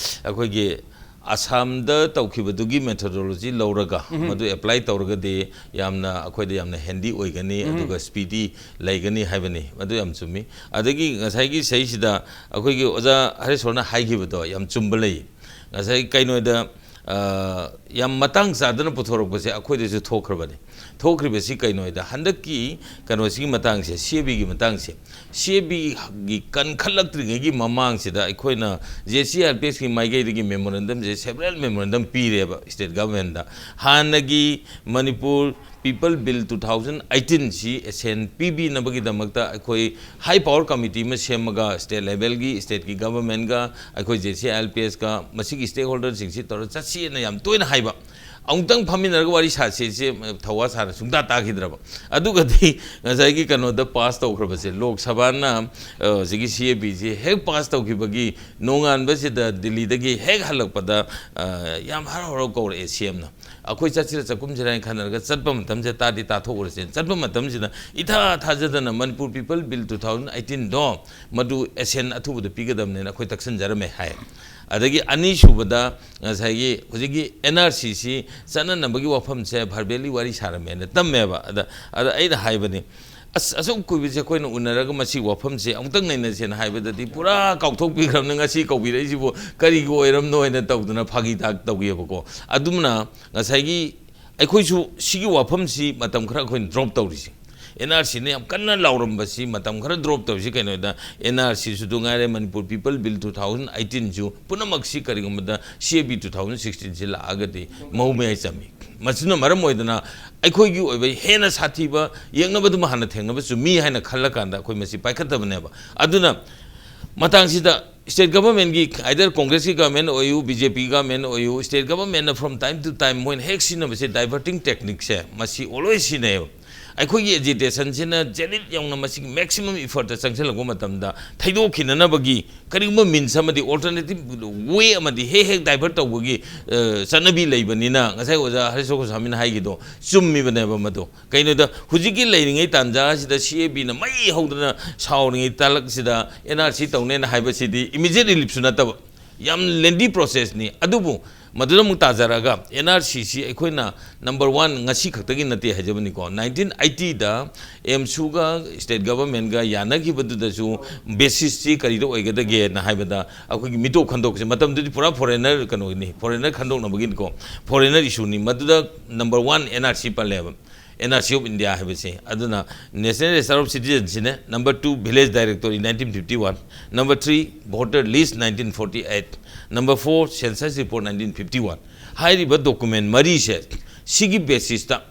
ꯑꯩꯈꯣꯏꯒꯤ ꯑꯁꯥꯝꯗ ꯇꯧꯈꯤꯕꯗꯨꯒꯤ ꯃꯦꯊꯣꯗꯣꯂꯣꯖꯤ ꯂꯧꯔꯒ, ꯃꯗꯨ ꯑꯦꯄ꯭ꯂꯥꯏ ꯇꯧꯔꯒꯗꯤ ꯌꯥꯝꯅ, ꯑꯩꯈꯣꯏꯗ ꯌꯥꯝꯅ ꯍꯦꯟꯗꯤ ꯑꯣꯏꯒꯅꯤ, ꯑꯗꯨꯒ ꯁ꯭ꯄꯤꯗꯤ ꯂꯩꯒꯅꯤ ꯍꯥꯏꯕꯅꯤ꯫ ꯃꯗꯨ ꯌꯥꯝ ꯆꯨꯝꯃꯤ꯫ ꯑꯗꯒꯤ ꯉꯁꯥꯏꯒꯤ ꯁꯤꯗꯩꯁꯤꯗ ꯑꯩꯈꯣꯏꯒꯤ ꯑꯣꯖꯥ ꯍꯔꯦꯁꯣꯔꯅ ꯍꯥꯏꯈꯤꯕꯗꯣ ꯌꯥꯝ ꯆꯨꯝꯕ ꯂꯩ꯫ ꯉꯁꯥꯏ ꯀꯩꯅꯣꯗ, ꯑ, ꯌꯥꯝ ꯃꯇꯥꯡ ꯆꯥꯗꯅ ꯄꯨꯊꯣꯔꯛꯄꯁꯦ ꯑꯩꯈꯣꯏꯗꯁꯨ ꯊꯣꯛꯈ꯭ꯔꯕꯅꯤ꯫ ꯊꯣꯛꯈ꯭ꯔꯤꯕꯁꯤ ꯀꯩꯅꯣ ꯍꯥꯏꯗ, ꯍꯟꯗꯛꯀꯤ ꯀꯩꯅꯣꯁꯤꯒꯤ ꯃꯇꯥꯡꯁꯦ, ꯁꯤ ꯑꯦ ꯕꯤꯒꯤ ꯃꯇꯥꯡꯁꯦ, ꯁꯤ ꯑꯦ ꯕꯤꯒꯤ ꯀꯟꯈꯠꯂꯛꯇ꯭ꯔꯤꯉꯩꯒꯤ ꯃꯃꯥꯡꯁꯤꯗ ꯑꯩꯈꯣꯏꯅ ꯖꯦ ꯁꯤ ꯑꯥꯏ ꯑꯦꯜ ꯄꯤ ꯑꯦꯁꯀꯤ ꯃꯥꯏꯀꯩꯗꯒꯤ ꯃꯦꯃꯣꯔꯦꯟꯗꯝꯁꯦ, ꯁꯦꯕꯔꯦꯜ ꯃꯦꯃꯣꯔꯦꯟꯗꯝ ꯄꯤꯔꯦꯕ ꯁ꯭ꯇꯦꯠ ꯒꯚꯔꯟꯃꯦꯟꯗ꯫ ꯍꯥꯟꯅꯒꯤ Manipur people bill two thousand ꯑꯩꯠꯇꯤꯟꯁꯤ ꯑꯦꯁꯦꯟ ꯄꯤꯕꯤꯅꯕꯒꯤꯗꯃꯛꯇ ꯑꯩꯈꯣꯏ ꯍꯥꯏ ꯄꯥꯋꯔ ꯀꯃꯤꯇꯤ ꯑꯃ ꯁꯦꯝꯃꯒ, ꯁ꯭ꯇꯦꯠ ꯂꯦꯚꯦꯜꯒꯤ, ꯁ꯭ꯇꯦꯠꯀꯤ ꯒꯚꯔꯟꯃꯦꯟꯒ ꯑꯩꯈꯣꯏ J C I L P ask ꯃꯁꯤꯒꯤ ꯁ꯭ꯇꯦꯛ ꯍꯣꯜꯗꯔꯁꯤꯡꯁꯤ ꯇꯧꯔ ꯆꯠꯁꯤꯅ ꯌꯥꯝ ꯇꯣꯏꯅ ꯍꯥꯏꯕ꯫ ꯑꯃꯨꯛꯇꯪ ꯐꯝꯃꯤꯟꯅꯔꯒ ꯋꯥꯔꯤ ꯁꯥꯁꯤ, ꯁꯤ ꯊꯧꯋꯥ ꯁꯥꯅ ꯁꯨꯡꯇꯥ ꯇꯥꯈꯤꯗ꯭ꯔꯕ꯫ ꯑꯗꯨꯒꯗꯤ ꯉꯁꯥꯏꯒꯤ ꯀꯩꯅꯣꯗ ꯄꯥꯁ ꯇꯧꯈ꯭ꯔꯕꯁꯦ, ꯂꯣꯛ ꯁꯚꯥꯅ, ꯑ, ꯍꯧꯖꯤꯛꯀꯤ ꯁꯤ ꯑꯦ ꯕꯤꯁꯤ ꯍꯦꯛ ꯄꯥꯁ ꯇꯧꯈꯤꯕꯒꯤ ꯅꯣꯡꯉꯥꯟꯕꯁꯤꯗ ꯗꯤꯜꯂꯤꯗꯒꯤ ꯍꯦꯛ ꯍꯜꯂꯛꯄꯗ, ꯑ, ꯌꯥꯝ ꯍꯔꯥꯎ ꯍꯔꯥꯎ ꯀꯧꯔꯛꯑꯦ ꯁꯤ ꯑꯦꯝꯅ꯫ ꯑꯩꯈꯣꯏ ꯆꯠꯁꯤꯔ ꯆꯠꯀꯨꯝꯁꯤꯔ ꯍꯥꯏꯅ ꯈꯟꯅꯔꯒ ꯆꯠꯄ ꯃꯇꯝꯁꯤꯗ, ꯇꯥꯗꯤ ꯇꯥꯊꯣꯛꯎꯔꯁꯦ꯫ ꯆꯠꯄ ꯃꯇꯝꯁꯤꯗ ꯏꯊꯥ ꯊꯥꯖꯗꯅ Manipur people bill two thousand ꯑꯩꯠꯇꯤꯟꯗꯣ ꯃꯗꯨ ꯑꯦꯁꯦꯟ ꯑꯊꯨꯕꯗ ꯄꯤꯒꯗꯕꯅꯦꯅ ꯑꯩꯈꯣꯏ ꯇꯛꯁꯤꯟꯖꯔꯝꯃꯦ ꯍꯥꯏ꯫ ꯑꯗꯒꯤ ꯑꯅꯤꯁꯨꯕꯗ ꯉꯁꯥꯏꯒꯤ ꯍꯧꯖꯤꯛꯀꯤ ꯑꯦꯟ ꯑꯥꯔ ꯁꯤꯁꯤ ꯆꯠꯅꯅꯕꯒꯤ ꯋꯥꯐꯝꯁꯦ ꯚꯔꯕꯦꯜꯂꯤ ꯋꯥꯔꯤ ꯁꯥꯔꯝꯃꯦꯅ ꯇꯝꯃꯦꯕ꯫ ꯑꯗ, ꯑꯗ ꯑꯩꯅ ꯍꯥꯏꯕꯅꯤ, "ꯑꯁ, ꯑꯁꯨꯛ ꯀꯨꯏꯕꯁꯦ ꯑꯩꯈꯣꯏꯅ ꯎꯅꯔꯒ ꯃꯁꯤ ꯋꯥꯐꯝꯁꯦ ꯑꯃꯨꯛꯇꯪ ꯅꯩꯅꯁꯦꯅ ꯍꯥꯏꯕꯗꯗꯤ ꯄꯨꯔꯥ ꯀꯥꯎꯊꯣꯛꯄꯤꯈ꯭ꯔꯕꯅꯤ, ꯉꯁꯤ ꯀꯧꯕꯤꯔꯛꯏꯁꯤꯕꯨ ꯀꯔꯤꯒꯤ ꯑꯣꯏꯔꯝꯅꯣ?" ꯍꯥꯏꯅ ꯇꯧꯗꯅ ꯐꯥꯒꯤ ꯇꯥꯛ ꯇꯧꯈꯤꯑꯕꯀꯣ꯫ ꯑꯗꯨꯝꯅ ꯉꯁꯥꯏꯒꯤ ꯑꯩꯈꯣꯏꯁꯨ ꯁꯤꯒꯤ ꯋꯥꯐꯝꯁꯤ ꯃꯇꯝ ꯈꯔ ꯑꯩꯈꯣꯏꯅ ꯗ꯭ꯔꯣꯞ ꯇꯧꯔꯤꯁꯦ, ꯑꯦꯟ ꯑꯥꯔ ꯁꯤꯅ ꯌꯥꯝ ꯀꯟꯅ ꯂꯥꯎꯔꯝꯕꯁꯤ ꯃꯇꯝ ꯈꯔ ꯗ꯭ꯔꯣꯞ ꯇꯧꯔꯤꯁꯤ ꯀꯩꯅꯣꯗ, ꯑꯦꯟ ꯑꯥꯔ ꯁꯤꯁꯨ ꯉꯥꯏꯔꯦ, Manipur people bill two thousand ꯑꯩꯠꯇꯤꯟꯁꯨ ꯄꯨꯝꯅꯃꯛꯁꯤ ꯀꯔꯤꯒꯨꯝꯕꯗ C A B two thousand ꯁꯤꯛꯁꯇꯤꯟꯁꯤ ꯂꯥꯛꯑꯒꯗꯤ ꯃꯍꯧ ꯃꯌꯥꯏ ꯆꯝꯃꯤ꯫ ꯃꯁꯤꯅ ꯃꯔꯝ ꯑꯣꯏꯗꯅ ꯑꯩꯈꯣꯏꯒꯤ ꯑꯣꯏꯕ ꯍꯦꯟꯅ ꯁꯥꯊꯤꯕ ꯌꯦꯛꯅꯕꯗꯨꯃ ꯍꯥꯟꯅ ꯊꯦꯡꯅꯕ ꯆꯨꯝꯃꯤ ꯍꯥꯏꯅ ꯈꯜꯂꯀꯥꯟꯗ ꯑꯩꯈꯣꯏ ꯃꯁꯤ ꯄꯥꯏꯈꯠꯇꯕꯅꯦꯕ꯫ ꯑꯗꯨꯅ ꯃꯇꯥꯡꯁꯤꯗ ꯁ꯭ꯇꯦꯠ ꯒꯚꯔꯟꯃꯦꯟꯒꯤ, either ꯀꯣꯡꯒ꯭ꯔꯦꯁꯀꯤ ꯒꯚꯔꯟꯃꯦꯟ ꯑꯣꯏꯌꯨ, ꯕꯤ ꯖꯦ ꯄꯤ ꯒꯚꯔꯟꯃꯦꯟ ꯑꯣꯏꯌꯨ, ꯁ꯭ꯇꯦꯠ ꯒꯚꯔꯟꯃꯦꯟꯅ from time to time ꯃꯣꯏꯅ ꯍꯦꯛ ꯁꯤꯖꯤꯟꯅꯕꯁꯦ diverting techniqueꯁꯦ ꯃꯁꯤ always ꯁꯤꯖꯤꯟꯅꯩꯌꯦꯕ꯫ ꯑꯩꯈꯣꯏꯒꯤ ꯑꯦꯖꯤꯇꯦꯁꯟꯁꯤꯅ ꯖꯦꯅꯤꯠ ꯌꯧꯅ ꯃꯁꯤꯒꯤ maximum effortꯇ ꯆꯪꯁꯤꯜꯂꯛꯄ ꯃꯇꯝꯗ ꯊꯩꯗꯣꯛꯈꯤꯅꯅꯕꯒꯤ ꯀꯔꯤꯒꯨꯝꯕ means ꯑꯃꯗꯤ alternative way ꯑꯃꯗꯤ ꯍꯦꯛ ꯍꯦꯛ divert ꯇꯧꯕꯒꯤ, ꯑ, ꯆꯠꯅꯕꯤ ꯂꯩꯕꯅꯤꯅ ꯉꯁꯥꯏ ꯑꯣꯖꯥ ꯍꯔꯤꯁ ꯒꯣꯁꯥꯃꯤꯅ ꯍꯥꯏꯒꯤꯗꯣ ꯆꯨꯝꯃꯤꯕꯅꯦꯕ ꯃꯗꯨ꯫ ꯀꯩꯅꯣꯗ ꯍꯧꯖꯤꯛꯀꯤ ꯂꯩꯔꯤꯉꯩ ꯇꯥꯟꯖꯥꯁꯤꯗ ꯁꯤ ꯑꯦ ꯕꯤꯅ ꯃꯩ ꯍꯧꯗꯅ ꯁꯥꯎꯔꯤꯉꯩ ꯇꯥꯂꯛꯁꯤꯗ ꯑꯦꯟ ꯑꯥꯔ ꯁꯤ ꯇꯧꯅꯦꯅ ꯍꯥꯏꯕꯁꯤꯗꯤ immediate reliefꯁꯨ ꯅꯠꯇꯕ, ꯌꯥꯝ lengthy processꯅꯤ꯫ ꯑꯗꯨꯕꯨ ꯃꯗꯨꯗ ꯑꯃꯨꯛ ꯇꯥꯖꯔꯛꯑꯒ ꯑꯦꯟ ꯑꯥꯔ ꯁꯤꯁꯤ ꯑꯩꯈꯣꯏꯅ number one ꯉꯁꯤ ꯈꯛꯇꯒꯤ ꯅꯠꯇꯦ ꯍꯥꯏꯖꯕꯅꯤꯀꯣ, ꯅꯥꯏꯟꯇꯤꯟ ꯑꯩꯠꯇꯤꯗ ꯑꯦꯝꯁꯨꯒ ꯁ꯭ꯇꯦꯠ ꯒꯚꯔꯟꯃꯦꯟꯒ ꯌꯥꯅꯈꯤꯕꯗꯨꯗꯁꯨ basisꯁꯤ ꯀꯔꯤꯗ ꯑꯣꯏꯒꯗꯒꯦꯅ ꯍꯥꯏꯕꯗ ꯑꯩꯈꯣꯏꯒꯤ ꯃꯤꯇꯣꯞ ꯈꯟꯗꯣꯛꯁꯦ, ꯃꯇꯝꯗꯨꯗꯤ ꯄꯨꯔꯥ foreigner ꯀꯩꯅꯣꯅꯤ, foreigner ꯈꯟꯗꯣꯛꯅꯕꯒꯤꯅꯤꯀꯣ, foreigner issueꯅꯤ꯫ ꯃꯗꯨꯗ number one N R C ꯄꯜꯂꯦꯕ꯫ N R C of India ꯍꯥꯏꯕꯁꯦ꯫ ꯑꯗꯨꯅ National Register of Citizenꯁꯤꯅꯦ, number two Village Directory nineteen fifty one, number three Voter List nineteen forty eight, number four Census Report nineteen fifty one꯫ ꯍꯥꯏꯔꯤꯕ document ꯃꯔꯤꯁꯦ ꯁꯤꯒꯤ basisꯇ,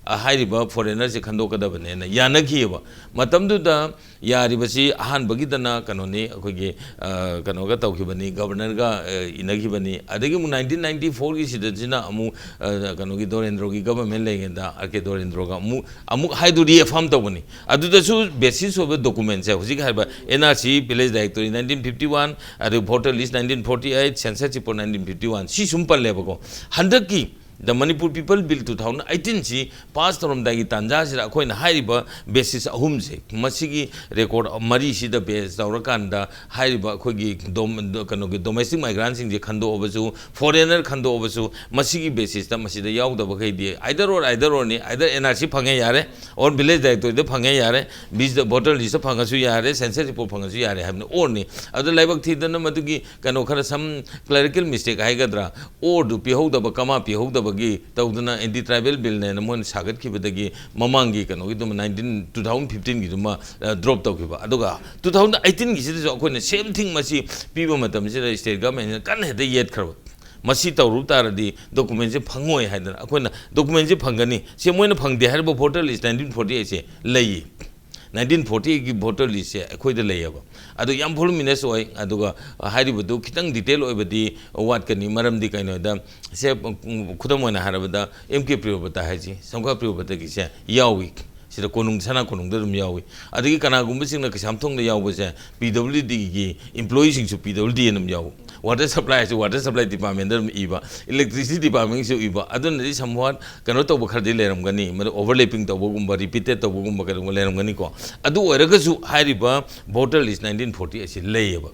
ꯑ, ꯍꯥꯏꯔꯤꯕ foreignerꯁꯦ ꯈꯟꯗꯣꯛꯀꯗꯕꯅꯦꯅ ꯌꯥꯅꯈꯤꯑꯕ꯫ ꯃꯇꯝꯗꯨꯗ ꯌꯥꯔꯤꯕꯁꯤ ꯑꯍꯥꯟꯕꯒꯤꯗꯅ ꯀꯩꯅꯣꯅꯤ, ꯑꯩꯈꯣꯏꯒꯤ, ꯑ, ꯀꯩꯅꯣꯒ ꯇꯧꯈꯤꯕꯅꯤ, governorꯒ, ꯑ, ꯏꯟꯅꯈꯤꯕꯅꯤ꯫ ꯑꯗꯒꯤ ꯑꯃꯨꯛ ꯅꯥꯏꯟꯇꯤꯟ ꯅꯥꯏꯟꯇꯤ ꯐꯣꯔꯒꯤ ꯁꯤꯗꯁꯤꯅ ꯑꯃꯨꯛ, ꯑ, ꯀꯩꯅꯣꯒꯤ ꯗꯣꯔꯦꯟꯗ꯭ꯔꯣꯒꯤ government ꯂꯩꯔꯤꯉꯩꯗ ꯑꯥꯔ ꯀꯦ ꯗꯣꯔꯦꯟꯗ꯭ꯔꯣꯒ ꯑꯃꯨꯛ, ꯑꯃꯨꯛ ꯍꯥꯏꯗꯨ reaffirm ꯇꯧꯕꯅꯤ꯫ ꯑꯗꯨꯗꯁꯨ basis ꯑꯣꯏꯕ documentꯁꯦ ꯍꯧꯖꯤꯛ ꯍꯥꯏꯔꯤꯕ N R C, Village Directory nineteen fifty one, ꯑꯗꯨ Voter List nineteen forty eight, Census Report nineteen fifty one, ꯁꯤ ꯁꯨꯝ ꯄꯜꯂꯦꯕꯀꯣ꯫ ꯍꯟꯗꯛꯀꯤ The Manipur People Bill two thousand eighteenꯁꯤ pass ꯇꯧꯔꯝꯗꯥꯏꯒꯤ ꯇꯥꯟꯖꯥꯁꯤꯗ ꯑꯩꯈꯣꯏꯅ ꯍꯥꯏꯔꯤꯕ basis ꯑꯍꯨꯝꯁꯦ, ꯃꯁꯤꯒꯤ record ꯃꯔꯤꯁꯤꯗ base ꯇꯧꯔꯀꯥꯟꯗ ꯍꯥꯏꯔꯤꯕ ꯑꯩꯈꯣꯏꯒꯤ dom-, ꯀꯩꯅꯣꯒꯤ domestic migrantꯁꯤꯡꯁꯦ ꯈꯟꯗꯣꯛꯑꯕꯁꯨ, foreigner ꯈꯟꯗꯣꯛꯑꯕꯁꯨ, ꯃꯁꯤꯒꯤ basisꯇ ꯃꯁꯤꯗ ꯌꯥꯎꯗꯕꯈꯩꯗꯤ either or, either orꯅꯤ, either ꯑꯦꯟ ꯑꯥꯔ ꯁꯤ ꯐꯪꯉꯦ ꯌꯥꯔꯦ, or Village Directoryꯗ ꯐꯪꯉꯦ ꯌꯥꯔꯦ, ꯕꯤꯁ-, Voter Listꯇ ꯐꯪꯉꯁꯨ ꯌꯥꯔꯦ, Census Report ꯐꯪꯉꯁꯨ ꯌꯥꯔꯦ ꯍꯥꯏꯕꯅꯤ, orꯅꯤ꯫ ꯑꯗꯨ ꯂꯥꯏꯕꯛ ꯊꯤꯗꯅ ꯃꯗꯨꯒꯤ ꯀꯩꯅꯣ ꯈꯔ some clerical mistake ꯍꯥꯏꯒꯗ꯭ꯔꯥ, orꯗꯨ ꯄꯤꯍꯧꯗꯕ, comma ꯄꯤꯍꯧꯗꯕ, ꯒꯤ ꯇꯧꯗꯅ ꯑꯦꯟꯇꯤ ꯇ꯭ꯔꯥꯏꯕꯦꯜ ꯕꯤꯜꯅꯦꯅ ꯃꯣꯏꯅ ꯁꯥꯒꯠꯈꯤꯕꯗꯒꯤ ꯃꯃꯥꯡꯒꯤ ꯀꯩꯅꯣꯒꯤꯗꯨꯃ ꯅꯥꯏꯟꯇꯤꯟ ꯇꯨ ꯊꯥꯎꯖꯟ ꯐꯤꯐꯇꯤꯟꯒꯤꯗꯨꯃ ꯗ꯭ꯔꯣꯞ ꯇꯧꯈꯤꯕ꯫ ꯑꯗꯨꯒ ꯇꯨ ꯊꯥꯎꯖꯟ ꯑꯩꯠꯇꯤꯟꯒꯤꯁꯤꯗꯁꯨ ꯑꯩꯈꯣꯏꯅ ꯁꯦꯝ ꯊꯤꯡ ꯃꯁꯤ ꯄꯤꯕ ꯃꯇꯝꯁꯤꯗ ꯁ꯭ꯇꯦꯠ ꯒꯚꯔꯟꯃꯦꯟꯁꯤꯅ ꯀꯟꯅ ꯍꯦꯛꯇ ꯌꯦꯠꯈ꯭ꯔꯕ꯫ ꯃꯁꯤ ꯇꯧꯔꯨ ꯇꯥꯔꯗꯤ ꯗꯣꯀꯨꯃꯦꯟꯁꯦ ꯐꯪꯉꯣꯏ ꯍꯥꯏꯗꯅ꯫ ꯑꯩꯈꯣꯏꯅ ꯗꯣꯀꯨꯃꯦꯟꯁꯦ ꯐꯪꯒꯅꯤ, ꯁꯦ ꯃꯣꯏꯅ ꯐꯪꯗꯦ ꯍꯥꯏꯔꯤꯕ ꯚꯣꯇꯔ ꯂꯤꯁ ꯅꯥꯏꯟꯇꯤꯟ ꯐꯣꯔꯇꯤ ꯑꯩꯠꯁꯦ ꯂꯩꯌꯦ꯫ ꯅꯥꯏꯟꯇꯤꯟ ꯐꯣꯔꯇꯤ ꯑꯩꯠꯀꯤ ꯚꯣꯇꯔ ꯂꯤꯁꯁꯦ ꯑꯩꯈꯣꯏꯗ ꯂꯩꯌꯦꯕ꯫ ꯑꯗꯨ ꯌꯥꯝ ꯐꯣꯂꯨꯃꯤꯅꯁ ꯑꯣꯏ꯫ ꯑꯗꯨꯒ ꯍꯥꯏꯔꯤꯕꯗꯨ ꯈꯤꯇꯪ ꯗꯤꯇꯦꯜ ꯑꯣꯏꯕꯗꯤ ꯋꯥꯠꯀꯅꯤ꯫ ꯃꯔꯝꯗꯤ ꯀꯩꯅꯣꯗ ꯁꯦ, ꯎꯝ, ꯈꯨꯗꯝ ꯑꯣꯏꯅ ꯍꯥꯏꯔꯕꯗ ꯑꯦꯝ ꯀꯦ ꯄ꯭ꯔꯤꯌꯣꯕꯇ ꯍꯥꯏꯁꯤ, ꯁꯝꯈꯥ ꯄ꯭ꯔꯤꯌꯣꯕꯇꯒꯤꯁꯦ ꯌꯥꯎꯏ꯫ ꯁꯤꯗ ꯀꯣꯅꯨꯡ, ꯁꯅꯥ ꯀꯣꯅꯨꯡꯗ ꯑꯗꯨꯝ ꯌꯥꯎꯏ꯫ ꯑꯗꯒꯤ ꯀꯅꯥꯒꯨꯝꯕꯁꯤꯡꯅ ꯀꯩꯁꯥꯝꯊꯣꯡꯗ ꯌꯥꯎꯕꯁꯦ ꯄꯤ ꯗꯕ꯭ꯂꯤꯎ ꯗꯤꯒꯤ ꯏꯝꯄ꯭ꯂꯣꯌꯤꯁꯤꯡꯁꯨ ꯄꯤ ꯗꯕ꯭ꯂꯤꯎ ꯗꯤ ꯑꯗꯨꯝ ꯌꯥꯎꯏ꯫ ꯋꯥꯇꯔ ꯁꯄ꯭ꯂꯥꯏ ꯍꯥꯏꯁꯨ ꯋꯥꯇꯔ ꯁꯄ꯭ꯂꯥꯏ ꯗꯤꯄꯥꯔꯠꯃꯦꯟꯗ ꯑꯗꯨꯝ ꯏꯕ, ꯏꯂꯦꯛꯇ꯭ꯔꯤꯁꯤꯇꯤ ꯗꯤꯄꯥꯔꯠꯃꯦꯟꯒꯤꯁꯨ ꯏꯕ꯫ ꯑꯗꯨꯅꯗꯤ ꯁꯝꯋꯥꯠ ꯀꯩꯅꯣ ꯇꯧꯕ ꯈꯔꯗꯤ ꯂꯩꯔꯝꯒꯅꯤ, ꯃꯗꯨ ꯑꯣꯚꯔꯂꯦꯄꯤꯡ ꯇꯧꯕꯒꯨꯝꯕ, ꯔꯤꯄꯤꯇꯦꯠ ꯇꯧꯕꯒꯨꯝꯕ ꯀꯩꯗꯧꯕ ꯂꯩꯔꯝꯒꯅꯤꯀꯣ꯫ ꯑꯗꯨ ꯑꯣꯏꯔꯒꯁꯨ ꯍꯥꯏꯔꯤꯕ ꯚꯣꯇꯔ ꯂꯤꯁ ꯅꯥꯏꯟꯇꯤꯟ ꯐꯣꯔꯇꯤ ꯑꯁꯤ ꯂꯩꯌꯦꯕ꯫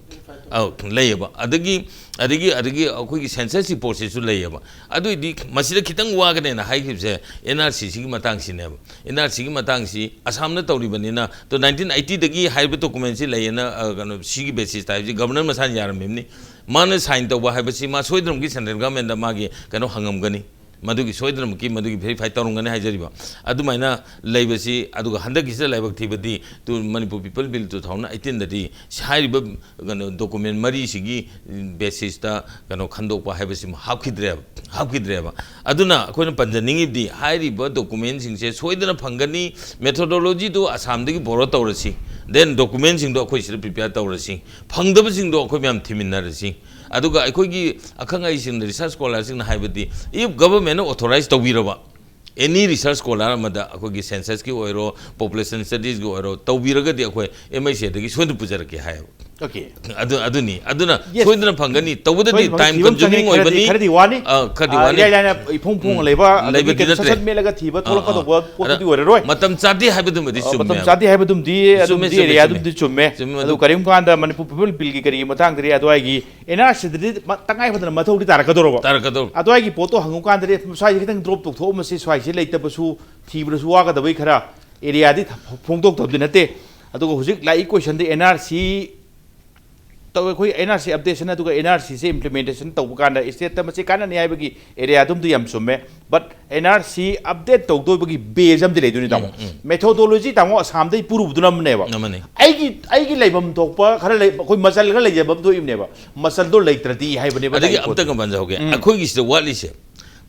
ꯑꯧ, ꯂꯩꯌꯦꯕ꯫ ꯑꯗꯒꯤ, ꯑꯗꯒꯤ, ꯑꯗꯒꯤ ꯑꯩꯈꯣꯏꯒꯤ ꯁꯦꯟꯁꯁ ꯔꯤꯄꯣꯔꯠꯁꯤꯁꯨ ꯂꯩꯌꯦꯕ꯫ ꯑꯗꯨꯏꯗꯤ ꯃꯁꯤꯗ ꯈꯤꯇꯪ ꯋꯥꯒꯅꯦꯅ ꯍꯥꯏꯈꯤꯕꯁꯦ ꯑꯦꯟ ꯑꯥꯔ ꯁꯤꯁꯤꯒꯤ ꯃꯇꯥꯡꯁꯤꯅꯦꯕ꯫ ꯑꯦꯟ ꯑꯥꯔ ꯁꯤꯒꯤ ꯃꯇꯥꯡꯁꯤ ꯑꯁꯥꯝꯅ ꯇꯧꯔꯤꯕꯅꯤꯅ, ꯇꯨ ꯅꯥꯏꯟꯇꯤꯟ ꯑꯩꯠꯇꯤꯗꯒꯤ ꯍꯥꯏꯔꯤꯕ ꯗꯣꯀꯨꯃꯦꯟꯁꯤ ꯂꯩꯌꯦꯅ, ꯑ, ꯀꯩꯅꯣ, ꯁꯤꯒꯤ ꯕꯦꯁꯤꯁꯇ ꯍꯥꯏꯕꯁꯤ ꯒꯕꯔꯅꯔ ꯃꯁꯥꯅ ꯌꯥꯔꯝꯃꯤꯕꯅꯤ꯫ ꯃꯥꯅ ꯁꯥꯏꯟ ꯇꯧꯕ ꯍꯥꯏꯕꯁꯤ ꯃꯥ ꯁꯣꯏꯗꯅꯃꯛꯀꯤ ꯁꯦꯟꯇ꯭ꯔꯦꯜ ꯒꯚꯔꯟꯃꯦꯟꯗ ꯃꯥꯒꯤ ꯀꯩꯅꯣ ꯍꯪꯉꯝꯒꯅꯤ꯫ ꯃꯗꯨꯒꯤ ꯁꯣꯏꯗꯅꯃꯛꯀꯤ ꯃꯗꯨꯒꯤ ꯚꯦꯔꯤꯐꯥꯏ ꯇꯧꯔꯝꯒꯅꯤ ꯍꯥꯏꯖꯔꯤꯕ꯫ ꯑꯗꯨꯃꯥꯏꯅ ꯂꯩꯕꯁꯤ, ꯑꯗꯨꯒ ꯍꯟꯗꯛꯀꯤꯁꯤꯗ ꯂꯥꯏꯕꯛ ꯊꯤꯕꯗꯤ ꯇꯨ Manipur people bill two thousand ꯑꯩꯠꯇꯤꯟꯗꯗꯤ ꯍꯥꯏꯔꯤꯕ ꯀꯩꯅꯣ ꯗꯣꯀꯨꯃꯦꯟ ꯃꯔꯤꯁꯤꯒꯤ ꯕꯦꯁꯤꯁꯇ ꯀꯩꯅꯣ ꯈꯟꯗꯣꯛꯄ ꯍꯥꯏꯕꯁꯤꯃ ꯍꯥꯞꯈꯤꯗ꯭ꯔꯦꯕ, ꯍꯥꯞꯈꯤꯗ꯭ꯔꯦꯕ꯫ ꯑꯗꯨꯅ ꯑꯩꯈꯣꯏꯅ ꯄꯟꯖꯅꯤꯡꯉꯤꯕꯗꯤ ꯍꯥꯏꯔꯤꯕ ꯗꯣꯀꯨꯃꯦꯟꯁꯤꯡꯁꯦ ꯁꯣꯏꯗꯅ ꯐꯪꯒꯅꯤ꯫ ꯃꯦꯊꯣꯗꯣꯂꯣꯖꯤꯗꯨ ꯑꯁꯥꯝꯗꯒꯤ ꯕꯣꯔꯣ ꯇꯧꯔꯁꯤ, ꯗꯦꯟ ꯗꯣꯀꯨꯃꯦꯟꯁꯤꯡꯗꯣ ꯑꯩꯈꯣꯏ ꯁꯤꯗ ꯄ꯭ꯔꯤꯄꯦꯌꯔ ꯇꯧꯔꯁꯤ꯫ ꯐꯪꯗꯕꯁꯤꯡꯗꯣ ꯑꯩꯈꯣꯏ ꯃꯌꯥꯝ ꯊꯤꯃꯤꯟꯅꯔꯁꯤ꯫ ꯑꯗꯨꯒ ꯑꯩꯈꯣꯏꯒꯤ ꯑꯈꯪ ꯑꯍꯩꯁꯤꯡꯅ, ꯔꯤꯁꯔꯁ ꯁ꯭ꯀꯣꯂꯔꯁꯤꯡꯅ ꯍꯥꯏꯕꯗꯤ, if ꯒꯚꯔꯟꯃꯦꯟꯅ ꯑꯣꯊꯣꯔꯥꯏꯖ ꯇꯧꯕꯤꯔꯕ, ꯑꯦꯅꯤ ꯔꯤꯁꯔꯁ ꯁ꯭ꯀꯣꯂꯔ ꯑꯃꯗ, ꯑꯩꯈꯣꯏꯒꯤ ꯁꯦꯟꯁꯁꯀꯤ ꯑꯣꯏꯔꯣ, ꯄꯣꯄꯨꯂꯦꯁꯟ ꯁ꯭ꯇꯗꯤꯁꯀꯤ ꯑꯣꯏꯔꯣ, ꯇꯧꯕꯤꯔꯒꯗꯤ ꯑꯩꯈꯣꯏ ꯑꯦꯝ ꯑꯩꯆ ꯑꯦꯗꯒꯤ ꯁꯣꯏꯗꯅ ꯄꯨꯖꯔꯛꯀꯦ ꯍꯥꯏꯌꯦꯕ꯫ ꯑꯣꯀꯦ꯫ ꯑꯗꯨ, ꯑꯗꯨꯅꯤ, ꯑꯗꯨꯅ ꯁꯣꯏꯗꯅ ꯐꯪꯒꯅꯤ꯫ ꯇꯧꯕꯗꯗꯤ ꯁꯣꯏꯗꯅ ꯐꯪꯒꯅꯤ꯫ ꯇꯥꯏꯝ ꯊꯤꯕ ꯑꯃ ꯆꯪꯉꯦ, ꯀꯟꯖꯨꯃꯤꯡ ꯈꯔꯗꯤ, ꯑꯣꯏꯕꯅꯤ꯫ ꯈꯔꯗꯤ ꯋꯥꯅꯤ꯫ ꯑ, ꯈꯔꯗꯤ ꯑ, ꯋꯥꯅꯤ꯫ ꯏꯔꯥꯏ ꯂꯥꯏꯅ ꯏꯐꯣꯡ ꯐꯣꯡꯅ ꯎꯝ, ꯂꯩꯕ, ꯑꯗꯒꯤ ꯂꯩꯕꯗꯤ ꯀꯩꯅꯣ ꯅꯠꯇ꯭ꯔꯦ꯫ ꯁꯠ ꯁꯠ ꯃꯦꯠꯂꯒ ꯊꯤꯕ ꯑ, ꯊꯣꯛꯂꯛꯀꯗꯧꯕ ꯑ, ꯄꯣꯠꯇꯨꯗꯤ ꯑꯗ ꯑꯣꯏꯔꯔꯣꯏ꯫ ꯃꯇꯝ ꯆꯥꯗꯦ ꯍꯥꯏꯕꯗꯨꯃꯗꯤ ꯑ, ꯃꯇꯝ ꯆꯨꯝꯃꯦꯕ꯫ ꯆꯥꯗꯦ ꯍꯥꯏꯕꯗꯨꯝꯗꯤ ꯆꯨꯝꯃꯦ, ꯑꯗꯨꯝꯗꯤ ꯆꯨꯝꯃꯦ, ꯑꯦꯔꯤꯌꯥ ꯆꯨꯝꯃꯦ꯫ ꯑꯗꯨꯝꯗꯤ ꯆꯨꯝꯃꯦ꯫ ꯆꯨꯝꯃꯦ, ꯑꯗꯨ ꯑꯗꯨ ꯀꯔꯤꯒꯨꯝꯕ ꯀꯥꯟꯗ ꯃꯅꯤꯄꯨꯔ ꯄꯤꯄꯜ ꯕꯤꯜꯒꯤ ꯀꯔꯤꯒꯤ ꯃꯇꯥꯡꯗꯗꯤ ꯑꯗꯨꯋꯥꯏꯒꯤ ꯑꯦꯟ ꯑꯥꯔ ꯁꯤꯗꯗꯤ ꯃ-, ꯇꯉꯥꯏ ꯐꯗꯅ ꯃꯊꯧꯗꯤ ꯇꯥꯔꯛꯀꯗꯧꯔꯕ꯫ ꯇꯥꯔꯛꯀꯗꯧꯔꯕ꯫ ꯑꯗꯨꯋꯥꯏꯒꯤ ꯄꯣꯠꯇꯣ ꯍꯪꯉꯨꯀꯥꯟꯗꯗꯤ ꯁ꯭ꯋꯥꯏꯁꯦ ꯈꯤꯇꯪ ꯗ꯭ꯔꯣꯞ ꯇꯧꯊꯣꯛꯑꯝꯃꯁꯤ, ꯁ꯭ꯋꯥꯏꯁꯦ ꯂꯩꯇꯕꯁꯨ ꯊꯤꯕꯗꯁꯨ ꯋꯥꯒꯗꯕꯩ ꯈꯔ ꯑꯦꯔꯤꯌꯥꯗꯤ ꯊ-, ꯐꯣꯡꯗꯣꯛꯇꯕꯗꯤ ꯅꯠꯇꯦ꯫ ꯑꯗꯨꯒ ꯍꯧꯖꯤꯛ ꯂꯥꯛꯏ ꯀꯣꯏꯁꯟꯗꯤ ꯑꯦꯟ ꯑꯥꯔ ꯁꯤ ꯇꯧ ꯑꯩꯈꯣꯏ ꯑꯦꯟ ꯑꯥꯔ ꯁꯤ ꯑꯞꯗꯦꯁꯟ ꯑꯗꯨꯒ ꯑꯦꯟ ꯑꯥꯔ ꯁꯤꯁꯦ ꯏꯝꯄ꯭ꯂꯤꯃꯦꯟꯇꯦꯁꯟ ꯇꯧꯕ ꯀꯥꯟꯗ ꯁ꯭ꯇꯦꯠꯇ ꯃꯁꯤ ꯀꯥꯟꯅꯅꯤ ꯍꯥꯏꯕꯒꯤ ꯑꯦꯔꯤꯌꯥꯗꯨꯝꯗꯤ ꯌꯥꯝ ꯆꯨꯝꯃꯦ꯫ But N R C update ꯇꯧꯗꯣꯏꯕꯒꯤ ꯕꯦꯁ ꯑꯃꯗꯤ ꯂꯩꯗꯣꯏꯅꯤ, ꯇꯥꯃꯣ꯫ ꯎꯝ, ꯎꯝ꯫ ꯃꯦꯊꯣꯗꯣꯂꯣꯖꯤ, ꯇꯥꯃꯣ, ꯑꯁꯥꯝꯗꯩ ꯄꯨꯔꯨꯕꯗꯨꯅ ꯑꯃꯅꯦꯕ꯫ ꯑꯃꯅꯤ꯫ ꯑꯩꯒꯤ ꯑꯩꯒꯤ ꯂꯩꯐꯝ ꯊꯣꯛꯄ ꯈꯔ ꯂꯩ, ꯑꯩꯈꯣꯏ ꯃꯆꯜ ꯈꯔ ꯂꯩꯖꯕ ꯑꯃ ꯊꯣꯛꯏꯕꯅꯦꯕ꯫ ꯃꯆꯜꯗꯣ ꯂꯩꯇ꯭ꯔꯗꯤ ꯍꯥꯏꯕꯅꯦꯕ ꯑꯗꯒꯤ ꯗꯥꯏꯔꯦꯛ ꯑꯝꯇ ꯄꯣꯠꯇꯣ꯫ ꯀꯃꯥꯏꯅ ꯍꯧꯒꯦ? ꯎꯝ꯫ ꯑꯩꯈꯣꯏꯒꯤꯁꯤꯗ ꯋꯥꯠꯂꯤꯁꯦ,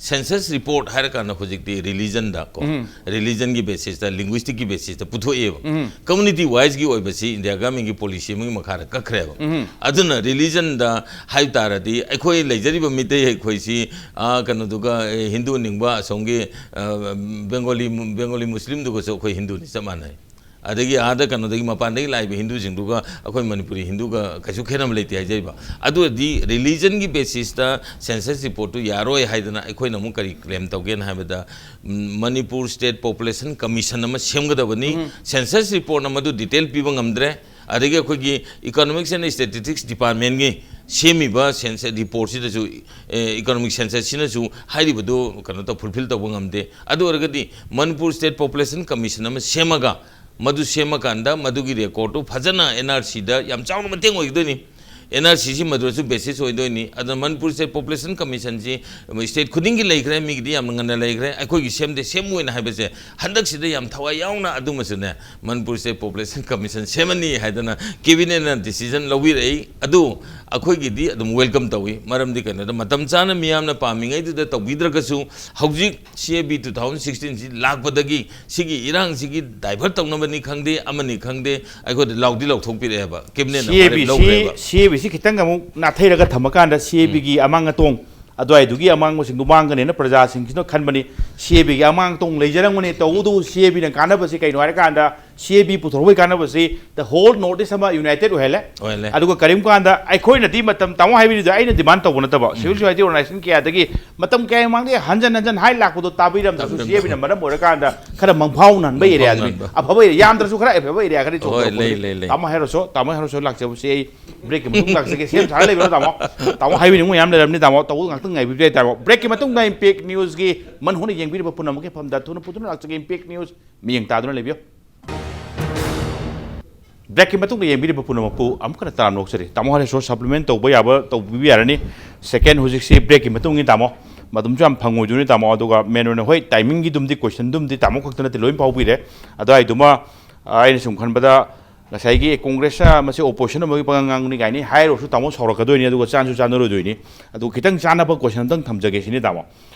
ꯁꯦꯟꯁꯁ ꯔꯤꯄꯣꯔꯠ ꯍꯥꯏꯔꯀꯥꯟꯗ ꯍꯧꯖꯤꯛꯇꯤ ꯔꯤꯂꯤꯖꯟꯗ ꯀꯣ, ꯎꯝ꯫ ꯔꯤꯂꯤꯖꯟꯒꯤ ꯕꯦꯁꯤꯁꯇ, ꯂꯤꯡꯒ꯭ꯋꯤꯁꯇꯤꯛꯀꯤ ꯕꯦꯁꯤꯁꯇ ꯄꯨꯊꯣꯛꯑꯦꯕ꯫ ꯎꯝ꯫ ꯀꯝꯃꯨꯅꯤꯇꯤ ꯋꯥꯏꯁꯀꯤ ꯑꯣꯏꯕꯁꯤ ꯏꯟꯗꯤꯌꯥ ꯒꯃꯦꯟꯒꯤ ꯄꯣꯂꯤꯁꯤ ꯑꯃꯒꯤ ꯃꯈꯥꯗ ꯀꯛꯈ꯭ꯔꯦꯕ꯫ ꯎꯝ꯫ ꯑꯗꯨꯅ ꯔꯤꯂꯤꯖꯟꯗ ꯍꯥꯏ ꯇꯥꯔꯗꯤ ꯑꯩꯈꯣꯏ ꯂꯩꯖꯔꯤꯕ ꯃꯤꯇꯩ ꯑꯩꯈꯣꯏꯁꯤ, ꯑꯥ, ꯀꯩꯅꯣꯗꯨꯒ, ꯑꯦ, ꯍꯤꯟꯗꯨ ꯅꯤꯡꯕ ꯑꯁꯣꯝꯒꯤ, ꯑ, ꯕꯦꯡꯒꯣꯂꯤ, ꯕꯦꯡꯒꯣꯂꯤ ꯃꯨꯁꯂꯤꯝꯗꯨꯒꯁꯨ ꯑꯩꯈꯣꯏ ꯍꯤꯟꯗꯨꯅꯤ, ꯆꯞ ꯃꯥꯟꯅꯩ꯫ ꯑꯗꯒꯤ ꯑꯥꯗ ꯀꯩꯅꯣꯗꯒꯤ ꯃꯄꯥꯟꯗꯒꯤ ꯂꯥꯛꯏꯕ ꯍꯤꯟꯗꯨꯁꯤꯡꯗꯨꯒ ꯑꯩꯈꯣꯏ ꯃꯅꯤꯄꯨꯔꯤ ꯍꯤꯟꯗꯨꯒ ꯀꯩꯁꯨ ꯈꯦꯠꯅꯕ ꯂꯩꯇꯦ ꯍꯥꯏꯖꯔꯤꯕ꯫ ꯑꯗꯨ ꯑꯣꯏꯔꯗꯤ ꯔꯤꯂꯤꯖꯟꯒꯤ ꯕꯦꯁꯤꯁꯇ ꯁꯦꯟꯁꯁ ꯔꯤꯄꯣꯔꯠꯇꯨ ꯌꯥꯔꯣꯏ ꯍꯥꯏꯗꯅ ꯑꯩꯈꯣꯏꯅ ꯑꯃꯨꯛ ꯀꯔꯤ ꯀ꯭ꯂꯦꯝ ꯇꯧꯒꯦꯅ ꯍꯥꯏꯕꯗ, ꯎꯝ, ꯃꯅꯤꯄꯨꯔ ꯁ꯭ꯇꯦꯠ ꯄꯣꯄꯨꯂꯦꯁꯟ ꯀꯃꯤꯁꯟ ꯑꯃ ꯁꯦꯝꯒꯗꯕꯅꯤ꯫ ꯁꯦꯟꯁꯁ ꯔꯤꯄꯣꯔꯠꯅ ꯃꯗꯨ ꯗꯤꯇꯦꯜ ꯄꯤꯕ ꯉꯝꯗ꯭ꯔꯦ꯫ ꯑꯗꯒꯤ ꯑꯩꯈꯣꯏꯒꯤ ꯏꯀꯣꯅꯣꯃꯤꯛꯁ ꯑꯦꯟ ꯁ꯭ꯇꯦꯇꯤꯁꯇꯤꯛꯁ ꯗꯤꯄꯥꯔꯠꯃꯦꯟꯒꯤ ꯁꯦꯝꯃꯤꯕ ꯁꯦꯟꯁꯁ ꯔꯤꯄꯣꯔꯠꯁꯤꯗꯁꯨ, ꯑꯦ, ꯏꯀꯣꯅꯣꯃꯤꯛ ꯁꯦꯟꯁꯁꯁꯤꯅꯁꯨ ꯍꯥꯏꯔꯤꯕꯗꯨ ꯀꯩꯅꯣ ꯇꯧ, ꯐꯨꯜꯐꯤꯜ ꯇꯧꯕ ꯉꯝꯗꯦ꯫ ꯑꯗꯨ ꯑꯣꯏꯔꯒꯗꯤ ꯃꯅꯤꯄꯨꯔ ꯁ꯭ꯇꯦꯠ ꯄꯣꯄꯨꯂꯦꯁꯟ ꯀꯃꯤꯁꯟ ꯑꯃ ꯁꯦꯝꯃꯒ, ꯃꯗꯨ ꯁꯦꯝꯃꯀꯥꯟꯗ ꯃꯗꯨꯒꯤ ꯔꯦꯀꯣꯔꯠꯇꯨ ꯐꯖꯅ ꯑꯦꯟ ꯑꯥꯔ ꯁꯤꯗ ꯌꯥꯝ ꯆꯥꯎꯅ ꯃꯇꯦꯡ ꯑꯣꯏꯒꯗꯣꯏꯅꯤ꯫ ꯑꯦꯟ ꯑꯥꯔ ꯁꯤꯁꯤ ꯃꯗꯨꯗꯁꯨ ꯕꯦꯁꯤꯁ ꯑꯣꯏꯗꯣꯏꯅꯤ꯫ ꯑꯗꯨꯅ ꯃꯅꯤꯄꯨꯔ ꯁ꯭ꯇꯦꯠ ꯄꯣꯄꯨꯂꯦꯁꯟ ꯀꯃꯤꯁꯟꯁꯤ ꯁ꯭ꯇꯦꯠ ꯈꯨꯗꯤꯡꯒꯤ ꯂꯩꯈ꯭ꯔꯦ, ꯃꯤꯒꯤꯗꯤ ꯌꯥꯝꯅ ꯉꯟꯅ ꯂꯩꯈ꯭ꯔꯦ, ꯑꯩꯈꯣꯏꯒꯤ ꯁꯦꯝꯗꯦ, ꯁꯦꯝꯃꯣꯏꯅ ꯍꯥꯏꯕꯁꯦ ꯍꯟꯗꯛꯁꯤꯗ ꯌꯥꯝ ꯊꯋꯥꯏ ꯌꯥꯎꯅ ꯑꯗꯨꯃꯁꯨꯅꯦ, ꯃꯅꯤꯄꯨꯔ ꯁ꯭ꯇꯦꯠ ꯄꯣꯄꯨꯂꯦꯁꯟ ꯀꯃꯤꯁꯟ ꯁꯦꯝꯃꯅꯤ ꯍꯥꯏꯗꯅ ꯀꯦꯕꯤꯅꯦꯠꯅ ꯗꯤꯁꯤꯖꯟ ꯂꯧꯕꯤꯔꯛꯏ꯫ ꯑꯗꯨ ꯑꯩꯈꯣꯏꯒꯤꯗꯤ ꯑꯗꯨꯝ ꯋꯦꯜꯀꯝ ꯇꯧꯏ꯫ ꯃꯔꯝꯗꯤ ꯀꯩꯅꯣꯗ, ꯃꯇꯝ ꯆꯥꯅ ꯃꯤꯌꯥꯝꯅ ꯄꯥꯝꯃꯤꯉꯩꯗꯨꯗ ꯇꯧꯕꯤꯗ꯭ꯔꯒꯁꯨ, ꯍꯧꯖꯤꯛ ꯁꯤ ꯑꯦ ꯕꯤ ꯇꯨ ꯊꯥꯎꯖꯟ ꯁꯤꯛꯁꯇꯤꯟꯁꯤ ꯂꯥꯛꯄꯗꯒꯤ ꯁꯤꯒꯤ ꯏꯔꯥꯡꯁꯤꯒꯤ ꯗꯥꯏꯚꯔꯠ ꯇꯧꯅꯕꯅꯤ ꯈꯪꯗꯦ, ꯑꯃꯅꯤ ꯈꯪꯗꯦ, ꯑꯩꯈꯣꯏꯗ ꯂꯥꯎꯗꯤ ꯂꯧꯊꯣꯛꯄꯤꯔꯛꯑꯦꯕ, ꯀꯦꯕꯤꯅꯦꯠꯅ ꯋꯥꯔꯦꯞ ꯂꯧꯈ꯭ꯔꯦꯕ꯫ ꯁꯤ ꯑꯦ ꯕꯤ ꯁꯤ ꯈꯤꯇꯪ ꯑꯃꯨꯛ ꯅꯥꯊꯩꯔꯒ ꯊꯝꯃꯀꯥꯟꯗ ꯁꯤ ꯑꯦ ꯕꯤꯒꯤ ꯑꯃꯥꯡ ꯑꯇꯣꯡ ꯑꯗꯨꯋꯥꯏꯗꯨꯒꯤ ꯑꯃꯥꯡꯕꯁꯤꯡꯗꯨ ꯃꯥꯡꯒꯅꯦꯅ ꯄ꯭ꯔꯖꯥꯁꯤꯡꯁꯤꯅ ꯈꯟꯕꯅꯤ꯫ ꯁꯤ ꯑꯦ ꯕꯤꯒꯤ ꯑꯃꯥꯡ ꯑꯇꯣꯡ ꯂꯩꯖꯔꯝꯒꯅꯤ꯫ ꯇꯧꯕꯇꯕꯨ ꯁꯤ ꯑꯦ ꯕꯤꯅ ꯀꯥꯟꯅꯕꯁꯤ ꯀꯩꯅꯣ ꯍꯥꯏꯔꯀꯥꯟꯗ, ꯁꯤ ꯑꯦ ꯕꯤ ꯄꯨꯊꯣꯔꯛꯄꯒꯤ ꯀꯥꯟꯅꯕꯁꯤ the whole North East ꯑꯃ ꯌꯨꯅꯥꯏꯇꯦꯠ ꯑꯣꯏꯍꯜꯂꯦ꯫ ꯑꯣꯏꯍꯜꯂꯦ꯫ ꯑꯗꯨꯒ ꯀꯔꯤꯒꯨꯝꯕ ꯀꯥꯟꯗ ꯑꯩꯈꯣꯏꯅꯗꯤ ꯃꯇꯝ, ꯇꯥꯃꯣ ꯍꯥꯏꯕꯤꯔꯤꯗꯣ ꯑꯩꯅ ꯗꯤꯃꯥꯟ ꯇꯧꯕ ꯅꯠꯇꯕ, ꯁꯤꯚꯤꯜ ꯁꯣꯁꯥꯏꯇꯤ ꯑꯣꯔꯒꯅꯥꯏꯖꯦꯁꯟ ꯀꯌꯥꯗꯒꯤ ꯃꯇꯝ ꯀꯌꯥꯒꯤ ꯃꯃꯥꯡꯗꯒꯤ ꯍꯟꯖꯟ ꯍꯟꯖꯟ ꯍꯥꯏ ꯂꯥꯛꯄꯗꯣ ꯇꯥꯕꯤꯔꯝꯗ꯭ꯔꯁꯨ, ꯇꯥꯕꯤꯔꯝꯗ꯭ꯔꯁꯨ꯫ ꯁꯤ ꯑꯦ ꯕꯤꯅ ꯃꯔꯝ ꯑꯣꯏꯔꯀꯥꯟꯗ ꯈꯔ ꯃꯪꯐꯥꯎꯅꯍꯟꯕ ꯑꯦꯔꯤꯌꯥꯗꯨꯅꯤ꯫ ꯃꯪꯐꯥꯎꯅꯍꯟꯕ꯫ ꯑꯐꯕ ꯑꯦꯔꯤꯌꯥ ꯌꯥꯝꯗ꯭ꯔꯁꯨ ꯈꯔ ꯑꯐꯕ ꯑꯦꯔꯤꯌꯥ ꯈꯔꯗꯤ ꯍꯣꯏ, ꯆꯣꯡꯊꯣꯔꯛꯄꯗꯨꯅꯤ꯫ ꯂꯩ, ꯂꯩ, ꯂꯩ꯫ ꯇꯥꯃꯣ ꯍꯥꯏꯔꯣꯁꯨ, ꯇꯥꯃꯣ ꯍꯥꯏꯔꯣꯁꯨ ꯂꯥꯛꯆꯕꯁꯦ ꯑꯩ ꯕ꯭ꯔꯦꯛꯀꯤ ꯃꯇꯨꯡ ꯂꯥꯛꯆꯒꯦ꯫ ꯁꯦꯝ ꯁꯥꯔ ꯂꯩꯕꯤꯔꯣ ꯇꯥꯃꯣ꯫ ꯇꯥꯃꯣ ꯍꯥꯏꯕꯤꯅꯤꯡꯕ ꯌꯥꯝ ꯂꯩꯔꯝꯅꯤ ꯇꯥꯃꯣ꯫ ꯇꯧꯕꯗꯣ ꯉꯥꯛꯇꯪ ꯉꯥꯏꯕꯤꯕ ꯌꯥꯏ ꯇꯥꯃꯣ꯫ ꯕ꯭ꯔꯦꯛꯀꯤ ꯃꯇꯨꯡꯗ ꯏꯝꯄꯦꯛ ꯅ꯭ꯌꯨꯁꯀꯤ ꯃꯟ ꯍꯨꯅ ꯌꯦꯡꯕꯤꯔꯤꯕ ꯄꯨꯝꯅꯃꯛꯀꯤ ꯃꯐꯝꯗ ꯊꯨꯅ ꯄꯨꯗꯨꯅ ꯂꯥꯛꯆꯒꯦ꯫ ꯏꯝꯄꯦꯛ ꯅ꯭ꯌꯨꯁ ꯃꯤꯠꯌꯦꯡ ꯇꯥꯗꯨꯅ ꯂꯩꯕꯤꯌꯨ꯫ ꯕ꯭ꯔꯦꯛꯀꯤ ꯃꯇꯨꯡꯗ ꯌꯦꯡꯕꯤꯔꯤꯕ ꯄꯨꯝꯅꯃꯛꯄꯨ ꯑꯃꯨꯛ ꯍꯟꯅ ꯇꯔꯥꯝꯅ ꯑꯣꯛꯆꯔꯤ꯫ ꯇꯥꯃꯣ ꯍꯥꯏꯔꯦ, ꯁꯣꯔꯁ ꯁꯄ꯭ꯂꯤꯃꯦꯟ ꯇꯧꯕ ꯌꯥꯕ ꯇꯧꯕꯤꯕ ꯌꯥꯔꯅꯤ꯫ ꯁꯦꯀꯦꯟ, ꯍꯧꯖꯤꯛꯁꯤ ꯕ꯭ꯔꯦꯛꯀꯤ ꯃꯇꯨꯡ ꯏꯟꯅ ꯇꯥꯃꯣ, ꯃꯇꯝꯁꯨ ꯌꯥꯝ ꯐꯪꯉꯣꯏꯗꯣꯏꯅꯤ ꯇꯥꯃꯣ꯫ ꯑꯗꯨꯒ ꯃꯦꯟ ꯑꯣꯏꯅ ꯍꯣꯏ, ꯇꯥꯏꯃꯤꯡꯒꯤꯗꯨꯝꯗꯤ, ꯀꯣꯏꯁꯟꯗꯨꯝꯗꯤ ꯇꯥꯃꯣ ꯈꯛꯇ ꯅꯠꯇꯦ, ꯂꯣꯏ ꯐꯥꯎꯕꯤꯔꯦ꯫ ꯑꯗꯨꯋꯥꯏꯗꯨꯃ ꯑ, ꯑꯩꯅ ꯁꯨꯝ ꯈꯟꯕꯗ ꯉꯁꯥꯏꯒꯤ ꯀꯣꯡꯒ꯭ꯔꯦꯁ ꯃꯁꯤ ꯑꯣꯄꯣꯖꯤꯁꯟ ꯑꯃꯒꯤ ꯄꯉꯥꯡ ꯉꯥꯡꯕꯅꯤ ꯀꯥꯏꯅ ꯍꯥꯏꯔꯨꯔꯁꯨ ꯇꯥꯃꯣ ꯁꯥꯎꯔꯛꯀꯗꯣꯏꯅꯤ, ꯑꯗꯨꯒ ꯆꯥꯟꯁꯨ ꯆꯥꯟꯅꯔꯣꯏꯗꯣꯏꯅꯤ꯫ ꯑꯗꯨ ꯈꯤꯇꯪ ꯆꯥꯟꯅꯕ ꯀꯣꯏꯁꯟ ꯑꯝꯇꯪ ꯊꯝꯖꯒꯦ ꯁꯤꯅꯤ ꯇꯥꯃꯣ꯫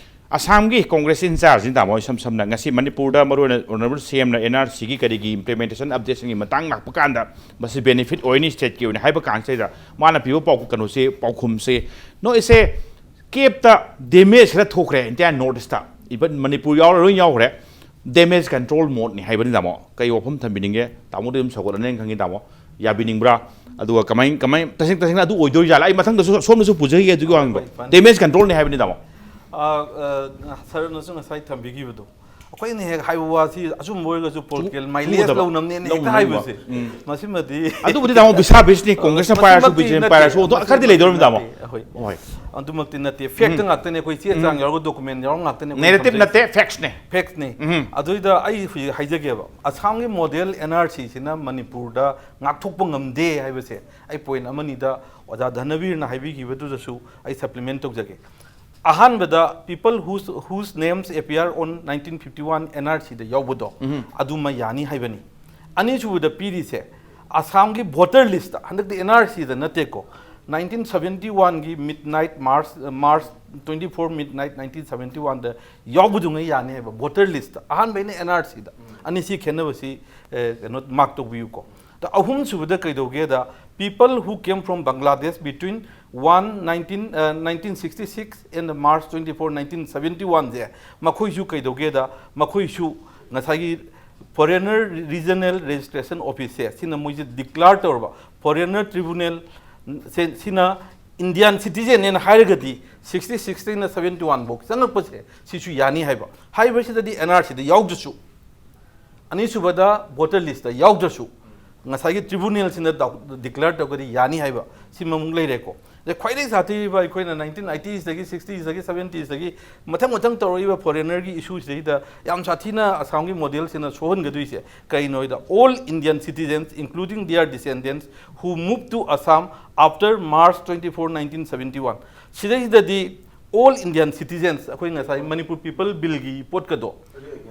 ꯑꯁꯥꯝꯒꯤ ꯀꯣꯡꯒ꯭ꯔꯦꯁ ꯏꯟꯆꯥꯔꯖꯅꯤ ꯇꯥꯃꯣ, ꯏꯁꯝ ꯁꯝꯅ ꯉꯁꯤ ꯃꯅꯤꯄꯨꯔꯗ ꯃꯔꯨꯑꯣꯏꯅ ꯑꯣꯅꯔꯦꯕꯜ ꯁꯤ ꯑꯦꯝꯅ ꯑꯦꯟ ꯑꯥꯔ ꯁꯤꯒꯤ ꯀꯔꯤꯒꯤ ꯏꯝꯄ꯭ꯂꯤꯃꯦꯟꯇꯦꯁꯟ ꯑꯞꯗꯦꯠꯁꯤꯡꯒꯤ ꯃꯇꯥꯡ ꯂꯥꯛꯄ ꯀꯥꯟꯗ ꯃꯁꯤ ꯕꯦꯅꯤꯐꯤꯠ ꯑꯣꯏꯅꯤ ꯁ꯭ꯇꯦꯠꯀꯤ ꯑꯣꯏꯅ ꯍꯥꯏꯕ ꯀꯥꯟꯁꯤꯗ ꯃꯥꯅ ꯄꯤꯕ ꯄꯥꯎ ꯀꯩꯅꯣꯁꯤ, ꯄꯥꯎꯈꯨꯝꯁꯤ, ꯅꯣ, ꯏꯁꯦ ꯀꯦꯞꯇ ꯗꯦꯃꯦꯖ ꯈꯔ ꯊꯣꯛꯈ꯭ꯔꯦ ꯏꯟꯇꯤꯌꯥ ꯅꯣꯔꯠ ꯏꯁꯇ, ꯏꯚꯟ ꯃꯅꯤꯄꯨꯔ ꯌꯥꯎꯔ ꯂꯣꯏ ꯌꯥꯎꯈ꯭ꯔꯦ꯫ ꯗꯦꯃꯦꯖ ꯀꯟꯇ꯭ꯔꯣꯜ ꯃꯣꯗꯅꯤ ꯍꯥꯏꯕꯅꯤ ꯇꯥꯃꯣ꯫ ꯀꯩ ꯋꯥꯐꯝ ꯊꯝꯕꯤꯅꯤꯡꯒꯦ? ꯇꯥꯃꯣꯗꯤ ꯑꯗꯨꯝ ꯁꯧꯒꯠꯂꯅꯦꯅ ꯈꯪꯉꯤ ꯇꯥꯃꯣ꯫ ꯌꯥꯕꯤꯅꯤꯡꯕ꯭ꯔꯥ? ꯑꯗꯨꯒ ꯀꯃꯥꯏ ꯀꯃꯥꯏ ꯇꯁꯦꯡ ꯇꯁꯦꯡꯅ ꯑꯗꯨ ꯑꯣꯏꯗꯣꯏꯖꯥꯠꯂꯥ? ꯑꯩ ꯃꯊꯪꯗꯁꯨ ꯁꯣꯝꯗꯁꯨ ꯄꯨꯖꯈꯤꯒꯦ ꯑꯗꯨꯒꯤ ꯋꯥꯍꯪꯗꯣ꯫ ꯍꯣꯏ, ꯐꯅꯤ꯫ ꯗꯦꯃꯦꯖ ꯀꯟꯇ꯭ꯔꯣꯜꯅꯤ ꯍꯥꯏꯕꯅꯤ ꯇꯥꯃꯣ꯫ ꯑ, ꯑ, ꯁꯥꯔꯅꯁꯨ ꯉꯁꯥꯏ ꯊꯝꯕꯤꯈꯤꯕꯗꯣ, ꯑꯩꯈꯣꯏꯅ ꯍꯦꯛ ꯍꯥꯏꯕ ꯋꯥꯁꯤ ꯑꯆꯨꯝꯕ ꯑꯣꯏꯔꯒꯁꯨ ꯄꯣꯂꯤꯇꯤꯀꯦꯜ ꯃꯥꯏꯂꯦꯖ ꯆꯨꯝꯃꯨꯗꯕ꯫ ꯂꯧꯅꯕꯅꯦꯅ ꯍꯦꯛꯇ ꯂꯧꯅꯕ꯫ ꯍꯥꯏꯕꯁꯦ, ꯎꯝ꯫ ꯃꯁꯤꯃꯗꯤ ꯑꯗꯨꯕꯨꯗꯤ ꯇꯥꯃꯣ, ꯕꯤꯁꯥ ꯕꯤꯁꯅꯤ, ꯀꯣꯡꯒ꯭ꯔꯦꯁꯅ ꯄꯥꯏꯔꯁꯨ, ꯃꯁꯤꯃꯛꯇꯤ ꯕꯤ ꯖꯦ ꯄꯤꯅ ꯅꯠꯇꯦ, ꯄꯥꯏꯔꯁꯨ, ꯑꯗꯨ ꯈꯔꯗꯤ ꯃꯁꯤꯃꯛꯇꯤ ꯂꯩꯗꯧꯔꯕꯅꯤ ꯇꯥꯃꯣ꯫ ꯅꯠꯇꯦ, ꯑꯩꯈꯣꯏ꯫ ꯍꯣꯏ꯫ ꯑꯗꯨꯃꯛꯇꯤ ꯅꯠꯇꯦ, ꯐꯦꯛꯇ ꯎꯝ꯫ ꯉꯥꯛꯇꯅꯦ, ꯑꯩꯈꯣꯏ ꯆꯦ ꯆꯥꯡ ꯎꯝ꯫ ꯌꯥꯎꯔꯒ ꯗꯣꯀꯨꯃꯦꯟ ꯌꯥꯎꯔꯒ ꯉꯥꯛꯇꯅꯦ ꯑꯩꯈꯣꯏ ꯅꯦꯔꯦꯇꯤꯚ ꯊꯝꯖꯩꯁꯦ꯫ ꯅꯠꯇꯦ, ꯐꯦꯛꯁꯅꯦ꯫ ꯐꯦꯛꯁꯅꯦ꯫ ꯎꯝ꯫ ꯑꯗꯨꯏꯗ ꯑꯩ ꯍꯧꯖꯤꯛ ꯍꯥꯏꯖꯒꯦꯕ, ꯑꯁꯥꯝꯒꯤ ꯃꯣꯗꯦꯜ ꯑꯦꯟ ꯑꯥꯔ ꯁꯤꯁꯤꯅ ꯃꯅꯤꯄꯨꯔꯗ ꯉꯥꯛꯊꯣꯛꯄ ꯉꯝꯗꯦ ꯍꯥꯏꯕꯁꯦ ꯑꯩ ꯄꯣꯏꯟ ꯑꯃꯅꯤꯗ ꯑꯣꯖꯥ ꯙꯅꯕꯤꯔꯅ ꯍꯥꯏꯕꯤꯈꯤꯕꯗꯨꯗꯁꯨ ꯑꯩ ꯁꯄ꯭ꯂꯤꯃꯦꯟ ꯇꯧꯖꯒꯦ꯫ ꯑꯍꯥꯟꯕꯗ, people whose, whose names appear on nineteen fifty one N R C ꯗ ꯌꯥꯎꯕꯗꯣ, ꯎꯝ꯫ ꯑꯗꯨꯃ ꯌꯥꯅꯤ ꯍꯥꯏꯕꯅꯤ꯫ ꯑꯅꯤꯁꯨꯕꯗ ꯄꯤꯔꯤꯁꯦ, ꯑꯁꯥꯝꯒꯤ ꯚꯣꯇꯔ ꯂꯤꯁꯇ, ꯍꯟꯗꯛꯇꯤ ꯑꯦꯟ ꯑꯥꯔ ꯁꯤꯗ ꯅꯠꯇꯦꯀꯣ, ꯅꯥꯏꯟꯇꯤꯟ ꯁꯕꯦꯟꯇꯤ ꯋꯥꯟꯒꯤ ꯃꯤꯗ night, March, March twenty four ꯃꯤꯗ ꯅꯥꯏꯠ ꯅꯥꯏꯟꯇꯤꯟ ꯁꯕꯦꯟꯇꯤ ꯋꯥꯟꯗ ꯌꯥꯎꯕꯗꯨꯉꯩ ꯌꯥꯅꯤ ꯍꯥꯏꯕ, ꯚꯣꯇꯔ ꯂꯤꯁꯇ꯫ ꯑꯍꯥꯟꯕ ꯑꯩꯅ ꯑꯦꯟ ꯑꯥꯔ ꯁꯤꯗ꯫ ꯑꯅꯤ ꯁꯤ ꯈꯦꯠꯅꯕꯁꯤ, ꯑꯦ, ꯀꯩꯅꯣ, ꯃꯥꯔꯛ ꯇꯧꯕꯤꯌꯨꯀꯣ꯫ ꯑꯍꯨꯝꯁꯨꯕꯗ ꯀꯩꯗꯧꯒꯦꯗ, people who came from Bangladesh between one nineteen, uh, nineteen sixty six and March twenty four, nineteen seventy one ꯁꯦ, ꯃꯈꯣꯏꯁꯨ ꯀꯩꯗꯧꯒꯦꯗ, ꯃꯈꯣꯏꯁꯨ ꯉꯁꯥꯏꯒꯤ Foreigner Regional Registration Office ꯁꯦ, ꯁꯤꯅ ꯃꯣꯏꯁꯦ ꯗꯤꯀ꯭ꯂꯦꯌꯔ ꯇꯧꯔꯕ, Foreigner Tribunal ꯁꯦ, ꯁꯤꯅ ꯏꯟꯗꯤꯌꯥꯟ ꯁꯤꯇꯤꯖꯦꯟꯅꯦꯅ ꯍꯥꯏꯔꯒꯗꯤ, ꯁꯤꯛꯁꯇꯤ ꯁꯤꯛꯁꯇꯩꯅ ꯁꯕꯦꯟꯇꯤ ꯋꯥꯟ ꯐꯥꯎ ꯆꯪꯉꯛꯄꯁꯦ, ꯁꯤꯁꯨ ꯌꯥꯅꯤ ꯍꯥꯏꯕ꯫ ꯍꯥꯏꯔꯤꯕꯁꯤꯗꯗꯤ ꯑꯦꯟ ꯑꯥꯔ ꯁꯤꯗ ꯌꯥꯎꯗ꯭ꯔꯁꯨ, ꯑꯅꯤꯁꯨꯕꯗ ꯚꯣꯇꯔ ꯂꯤꯁꯇ ꯌꯥꯎꯗ꯭ꯔꯁꯨ, ꯉꯁꯥꯏꯒꯤ ꯇ꯭ꯔꯤꯕꯨꯅꯦꯜꯁꯤꯅ ꯗꯥꯎ-, ꯗꯤꯀ꯭ꯂꯦꯌꯔ ꯇꯧꯔꯒꯗꯤ ꯌꯥꯅꯤ ꯍꯥꯏꯕ ꯁꯤꯃꯃꯨꯛ ꯂꯩꯔꯦꯀꯣ꯫ ꯑꯗꯩ ꯈ꯭ꯋꯥꯏꯗꯒꯤ ꯁꯥꯊꯤꯔꯤꯕ ꯑꯩꯈꯣꯏꯅ ꯅꯥꯏꯟꯇꯤꯟ ꯑꯩꯇꯤꯁꯇꯒꯤ, ꯁꯤꯛꯁꯇꯤꯁꯇꯒꯤ, ꯁꯚꯦꯟꯇꯤꯁꯇꯒꯤ ꯃꯊꯪ ꯃꯊꯪ ꯇꯧꯔꯛꯏꯕ ꯐꯣꯔꯦꯅꯔꯒꯤ ꯏꯁꯨꯁꯤꯗꯩꯗ ꯌꯥꯝ ꯁꯥꯊꯤꯅ ꯑꯁꯥꯝꯒꯤ ꯃꯣꯗꯦꯜꯁꯤꯅ ꯁꯣꯛꯍꯟꯒꯗꯣꯏꯁꯦ ꯀꯩꯅꯣ ꯍꯥꯏꯗ, all Indian citizens including their descendants who moved to Assam after March twenty four, nineteen seventy one. ꯁꯤꯗꯩꯁꯤꯗꯗꯤ all Indian citizens, ꯑꯩꯈꯣꯏ ꯉꯁꯥꯏ ꯃꯅꯤꯄꯨꯔ ꯄꯤꯄꯜ ꯕꯤꯜꯒꯤ ꯄꯣꯠꯀꯗꯣ,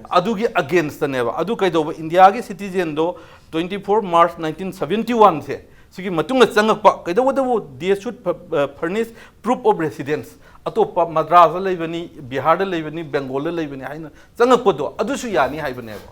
ꯑꯗꯨꯒꯤ ꯑꯒꯦꯟꯁꯇꯅꯦꯕ꯫ ꯑꯗꯨ ꯀꯩꯗꯧꯕ, ꯏꯟꯗꯤꯌꯥꯒꯤ ꯁꯤꯇꯤꯖꯦꯟꯗꯣ ꯇ꯭ꯋꯦꯟꯇꯤ ꯐꯣꯔ ꯃꯥꯔꯆ ꯅꯥꯏꯟꯇꯤꯟ ꯁꯦꯚꯦꯟꯇꯤ ꯋꯥꯟꯁꯦ, ꯁꯤꯒꯤ ꯃꯇꯨꯡꯗ ꯆꯪꯉꯛꯄ ꯀꯩꯗꯧꯕꯗꯕꯨ they should furnish proof of residence, ꯑꯇꯣꯞꯄ ꯃꯗ꯭ꯔꯥꯁꯇ ꯂꯩꯕꯅꯤ, ꯕꯤꯍꯥꯔꯗ ꯂꯩꯕꯅꯤ, ꯕꯦꯡꯒꯣꯜꯗ ꯂꯩꯕꯅꯤ ꯍꯥꯏꯅ ꯆꯪꯉꯛꯄꯗꯣ ꯑꯗꯨꯁꯨ ꯌꯥꯅꯤ ꯍꯥꯏꯕꯅꯦꯕ꯫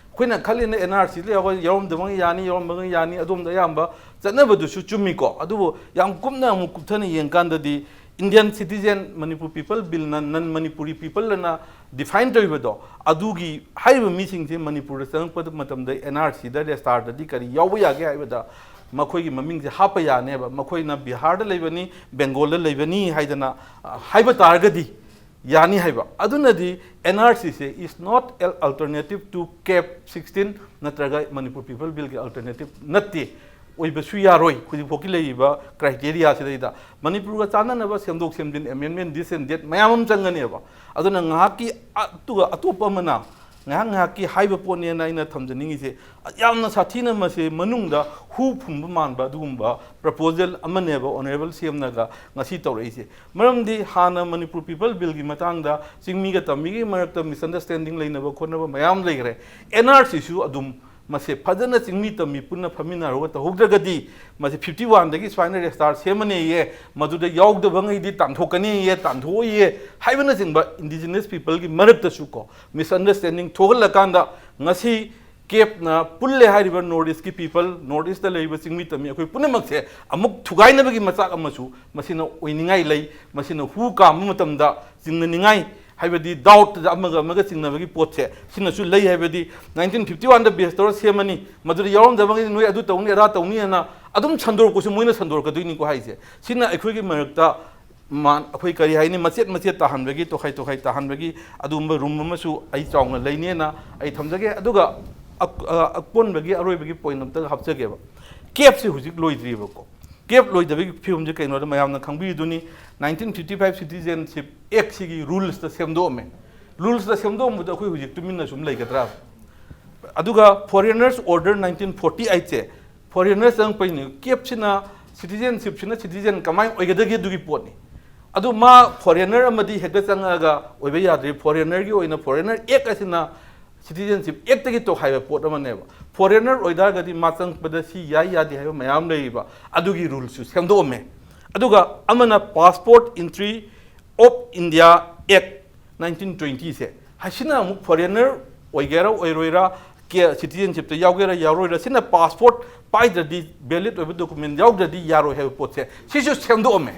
ꯑꯩꯈꯣꯏꯅ ꯈꯜꯂꯤꯅ ꯑꯦꯟ ꯑꯥꯔ ꯁꯤꯗ ꯌꯥꯎꯔꯝꯗꯕ ꯌꯥꯅꯤ, ꯌꯥꯎꯔꯝꯕ ꯌꯥꯅꯤ, ꯑꯗꯣꯝꯗ ꯑꯌꯥꯝꯕ ꯆꯠꯅꯕꯗꯨꯁꯨ ꯆꯨꯝꯃꯤꯀꯣ꯫ ꯑꯗꯨꯕꯨ ꯌꯥꯝ ꯀꯨꯞꯅ ꯑꯃꯨꯛ ꯀꯨꯞꯊꯅ ꯌꯦꯡꯀꯥꯟꯗꯗꯤ Indian citizen, Manipur People Bill ꯅ non Manipuri people ꯑꯅ define ꯇꯧꯔꯤꯕꯗꯣ, ꯑꯗꯨꯒꯤ ꯍꯥꯏꯔꯤꯕ ꯃꯤꯁꯤꯡꯁꯦ ꯃꯅꯤꯄꯨꯔꯗ ꯆꯪꯉꯛꯄ ꯃꯇꯝꯗ ꯑꯦꯟ ꯑꯥꯔ ꯁꯤꯗ ꯔꯦꯁꯇꯥꯔꯗꯗꯤ ꯀꯔꯤ ꯌꯥꯎꯕ ꯌꯥꯒꯦ ꯍꯥꯏꯕꯗ ꯃꯈꯣꯏꯒꯤ ꯃꯃꯤꯡꯁꯦ ꯍꯥꯞꯄ ꯌꯥꯅꯦꯕ꯫ ꯃꯈꯣꯏꯅ ꯕꯤꯍꯥꯔꯗ ꯂꯩꯕꯅꯤ, ꯕꯦꯡꯒꯣꯜꯗ ꯂꯩꯕꯅꯤ ꯍꯥꯏꯗꯅ, ꯑ, ꯍꯥꯏꯕ ꯇꯥꯔꯒꯗꯤ ꯌꯥꯅꯤ ꯍꯥꯏꯕ꯫ ꯑꯗꯨꯅꯗꯤ ꯑꯦꯟ ꯑꯥꯔ ꯁꯤꯁꯦ is not an alternative to cap sixteen ꯅꯠꯇ꯭ꯔꯒ ꯃꯅꯤꯄꯨꯔ ꯄꯤꯄꯜ ꯕꯤꯜꯒꯤ alternative ꯅꯠꯇꯦ, ꯑꯣꯏꯕꯁꯨ ꯌꯥꯔꯣꯏ꯫ ꯍꯧꯖꯤꯛꯐꯥꯎꯀꯤ ꯂꯩꯔꯤꯕ ꯀ꯭ꯔꯥꯏꯇꯦꯔꯤꯌꯥꯁꯤꯗꯩꯗ ꯃꯅꯤꯄꯨꯔꯒ ꯆꯥꯟꯅꯅꯕ ꯁꯦꯝꯗꯣꯛ ꯁꯦꯝꯖꯤꯟ, amendment, this and that ꯃꯌꯥꯝ ꯑꯃ ꯆꯪꯒꯅꯦꯕ꯫ ꯑꯗꯨꯅ ꯉꯥꯏꯍꯥꯛꯀꯤ ꯑꯗꯨꯒ ꯑꯇꯣꯞꯄ ꯑꯃꯅ ꯉꯥꯏꯍꯥꯛ ꯉꯥꯏꯍꯥꯛꯀꯤ ꯍꯥꯏꯕ ꯄꯣꯠꯅꯦꯅ ꯑꯩꯅ ꯊꯝꯖꯅꯤꯡꯉꯤꯁꯦ, ꯌꯥꯝꯅ ꯁꯥꯊꯤꯅ ꯃꯁꯤ ꯃꯅꯨꯡꯗ ꯍꯨ ꯐꯨꯝꯕ ꯃꯥꯟꯕ ꯑꯗꯨꯒꯨꯝꯕ proposal ꯑꯃꯅꯦꯕ ꯑꯣꯅꯔꯦꯕꯜ ꯁꯤ ꯑꯦꯝꯅꯒ ꯉꯁꯤ ꯇꯧꯔꯛꯏꯁꯦ꯫ ꯃꯔꯝꯗꯤ ꯍꯥꯟꯅ ꯃꯅꯤꯄꯨꯔ ꯄꯤꯄꯜ ꯕꯤꯜꯒꯤ ꯃꯇꯥꯡꯗ ꯆꯤꯡꯃꯤꯒ ꯇꯝꯃꯤꯒꯤ ꯃꯔꯛꯇ misunderstanding ꯂꯩꯅꯕ ꯈꯣꯠꯅꯕ ꯃꯌꯥꯝ ꯂꯩꯈ꯭ꯔꯦ꯫ ꯑꯦꯟ ꯑꯥꯔ ꯁꯤꯁꯨ ꯑꯗꯨꯝ ꯃꯁꯦ ꯐꯖꯅ ꯆꯤꯡꯃꯤ ꯇꯝꯃꯤ ꯄꯨꯟꯅ ꯐꯝꯃꯤꯟꯅꯔꯒ ꯇꯧꯍꯧꯗ꯭ꯔꯒꯗꯤ ꯃꯁꯤ ꯐꯤꯐꯇꯤ ꯋꯥꯟꯗꯒꯤ ꯁꯨꯃꯥꯏꯅ ꯔꯦꯁꯇꯥꯔ ꯁꯦꯝꯃꯅꯤꯌꯦ, ꯃꯗꯨꯗ ꯌꯥꯎꯗꯕꯉꯩꯗꯤ ꯇꯥꯟꯊꯣꯛꯀꯅꯤꯌꯦ, ꯇꯥꯟꯊꯣꯛꯑꯣꯏꯌꯦ ꯍꯥꯏꯕꯅꯆꯤꯡꯕ indigenous peopleꯒꯤ ꯃꯔꯛꯇꯁꯨ ꯀꯣ misunderstanding ꯊꯣꯛꯍꯜꯂꯀꯥꯟꯗ ꯉꯁꯤ ꯀꯦꯞꯅ ꯄꯨꯜꯂꯦ ꯍꯥꯏꯔꯤꯕ ꯅꯣꯔꯠ ꯏꯁꯀꯤ ꯄꯤꯄꯜ, ꯅꯣꯔꯠ ꯏꯁꯇ ꯂꯩꯔꯤꯕ ꯆꯤꯡꯃꯤ ꯇꯝꯃꯤ ꯑꯩꯈꯣꯏ ꯄꯨꯝꯅꯃꯛꯁꯦ ꯑꯃꯨꯛ ꯊꯨꯒꯥꯏꯅꯕꯒꯤ ꯃꯆꯥꯛ ꯑꯃꯁꯨ ꯃꯁꯤꯅ ꯑꯣꯏꯅꯤꯡꯉꯥꯏ ꯂꯩ꯫ ꯃꯁꯤꯅ ꯍꯨ ꯀꯥꯝꯕ ꯃꯇꯝꯗ ꯆꯤꯡꯅꯅꯤꯡꯉꯥꯏ, ꯍꯥꯏꯕꯗꯤ ꯗꯥꯎꯠꯇ ꯑꯃꯒ ꯑꯃꯒ ꯆꯤꯡꯅꯕꯒꯤ ꯄꯣꯠꯁꯦ ꯁꯤꯅꯁꯨ ꯂꯩ꯫ ꯍꯥꯏꯕꯗꯤ ꯅꯥꯏꯟꯇꯤꯟ ꯐꯤꯐꯇꯤ ꯋꯥꯟꯗ ꯕꯦꯁ ꯇꯧꯔ ꯁꯦꯝꯃꯅꯤ, ꯃꯗꯨꯗ ꯌꯥꯎꯔꯝꯗꯕꯉꯩꯗꯤ ꯅꯣꯏ ꯑꯗꯨ ꯇꯧꯅꯤ ꯑꯗꯥ ꯇꯧꯅꯤ ꯍꯥꯏꯅ ꯑꯗꯨꯝ ꯁꯟꯗꯣꯔꯛꯄꯁꯨ ꯃꯣꯏꯅ ꯁꯟꯗꯣꯔꯛꯀꯗꯣꯏꯅꯤꯀꯣ ꯍꯥꯏꯁꯦ꯫ ꯁꯤꯅ ꯑꯩꯈꯣꯏꯒꯤ ꯃꯔꯛꯇ ꯃꯥ-, ꯑꯩꯈꯣꯏ ꯀꯔꯤ ꯍꯥꯏꯅꯤ, ꯃꯆꯦꯠ ꯃꯆꯦꯠ ꯇꯥꯍꯟꯕꯒꯤ, ꯇꯣꯈꯥꯏ ꯇꯣꯈꯥꯏ ꯇꯥꯍꯟꯕꯒꯤ ꯑꯗꯨꯒꯨꯝꯕ ꯔꯨꯝ ꯑꯃꯁꯨ ꯑꯩ ꯆꯥꯎꯅ ꯂꯩꯅꯦꯅ ꯑꯩ ꯊꯝꯖꯒꯦ꯫ ꯑꯗꯨꯒ ꯑꯛ-, ꯑ, ꯑꯀꯣꯟꯕꯒꯤ ꯑꯔꯣꯏꯕꯒꯤ ꯄꯣꯏꯟ ꯑꯝꯇ ꯍꯥꯞꯆꯒꯦꯕ꯫ ꯀꯦꯞꯁꯤ ꯍꯧꯖꯤꯛ ꯂꯣꯏꯗ꯭ꯔꯤꯕꯀꯣ꯫ ꯀꯦꯞ ꯂꯣꯏꯗꯕꯒꯤ ꯐꯤꯕꯝꯁꯦ ꯀꯩꯅꯣꯗ ꯃꯌꯥꯝꯅ ꯈꯪꯕꯤꯗꯨꯅꯤ, nineteen fifty five Citizenship Act ꯁꯤꯒꯤ ꯔꯨꯜꯁꯇ ꯁꯦꯝꯗꯣꯛꯑꯝꯃꯦ꯫ ꯔꯨꯜꯁꯇ ꯁꯦꯝꯗꯣꯛꯑꯝꯕꯗ ꯑꯩꯈꯣꯏ ꯍꯧꯖꯤꯛ ꯇꯨꯃꯤꯟꯅ ꯁꯨꯝ ꯂꯩꯒꯗ꯭ꯔꯥ? ꯑꯗꯨꯒ Foreigners Order nineteen forty eightꯁꯦ, ꯐꯣꯔꯦꯟꯅꯔ ꯆꯪꯉꯛꯄꯩꯅꯤ꯫ ꯀꯦꯞꯁꯤꯅ, ꯁꯤꯇꯤꯖꯦꯟꯁꯤꯞꯁꯤꯅ ꯁꯤꯇꯤꯖꯦꯟ ꯀꯃꯥꯏꯅ ꯑꯣꯏꯒꯗꯒꯦ ꯑꯗꯨꯒꯤ ꯄꯣꯠꯅꯤ꯫ ꯑꯗꯨ ꯃꯥ ꯐꯣꯔꯦꯟꯅꯔ ꯑꯃꯗꯤ ꯍꯦꯛꯇ ꯆꯪꯉꯛꯑꯒ ꯑꯣꯏꯕ ꯌꯥꯗ꯭ꯔꯤ꯫ ꯐꯣꯔꯦꯟꯅꯔꯒꯤ ꯑꯣꯏꯅ Foreigner Act ꯑꯁꯤꯅ Citizenship Actꯇꯒꯤ ꯇꯣꯈꯥꯏꯕ ꯄꯣꯠ ꯑꯃꯅꯦꯕ꯫ ꯐꯣꯔꯦꯟꯅꯔ ꯑꯣꯏꯇꯥꯔꯒꯗꯤ ꯃꯥ ꯆꯪꯉꯛꯄꯗ ꯁꯤ ꯌꯥꯏ ꯌꯥꯗꯦ ꯍꯥꯏꯕ ꯃꯌꯥꯝ ꯂꯩꯔꯤꯕ, ꯑꯗꯨꯒꯤ ꯔꯨꯜꯁꯨ ꯁꯦꯝꯗꯣꯛꯑꯝꯃꯦ꯫ ꯑꯗꯨꯒ ꯑꯃꯅ Passport Entry of India Act nineteen twentyꯁꯦ, ꯍꯥꯏꯁꯤꯅ ꯑꯃꯨꯛ ꯐꯣꯔꯦꯟꯅꯔ ꯑꯣꯏꯒꯦꯔꯥ ꯑꯣꯏꯔꯣꯏꯔꯥ, ꯀꯦ-, ꯁꯤꯇꯤꯖꯦꯟꯁꯤꯞꯇ ꯌꯥꯎꯒꯦꯔꯥ ꯌꯥꯎꯔꯣꯏꯔꯥ, ꯁꯤꯅ ꯄꯥꯁꯄꯣꯔꯠ ꯄꯥꯏꯗ꯭ꯔꯗꯤ, ꯚꯦꯂꯤꯠ ꯑꯣꯏꯕ ꯗꯣꯀꯨꯃꯦꯟ ꯌꯥꯎꯗ꯭ꯔꯗꯤ ꯌꯥꯔꯣꯏ ꯍꯥꯏꯕ ꯄꯣꯠꯁꯦ ꯁꯤꯁꯨ ꯁꯦꯝꯗꯣꯛꯑꯝꯃꯦ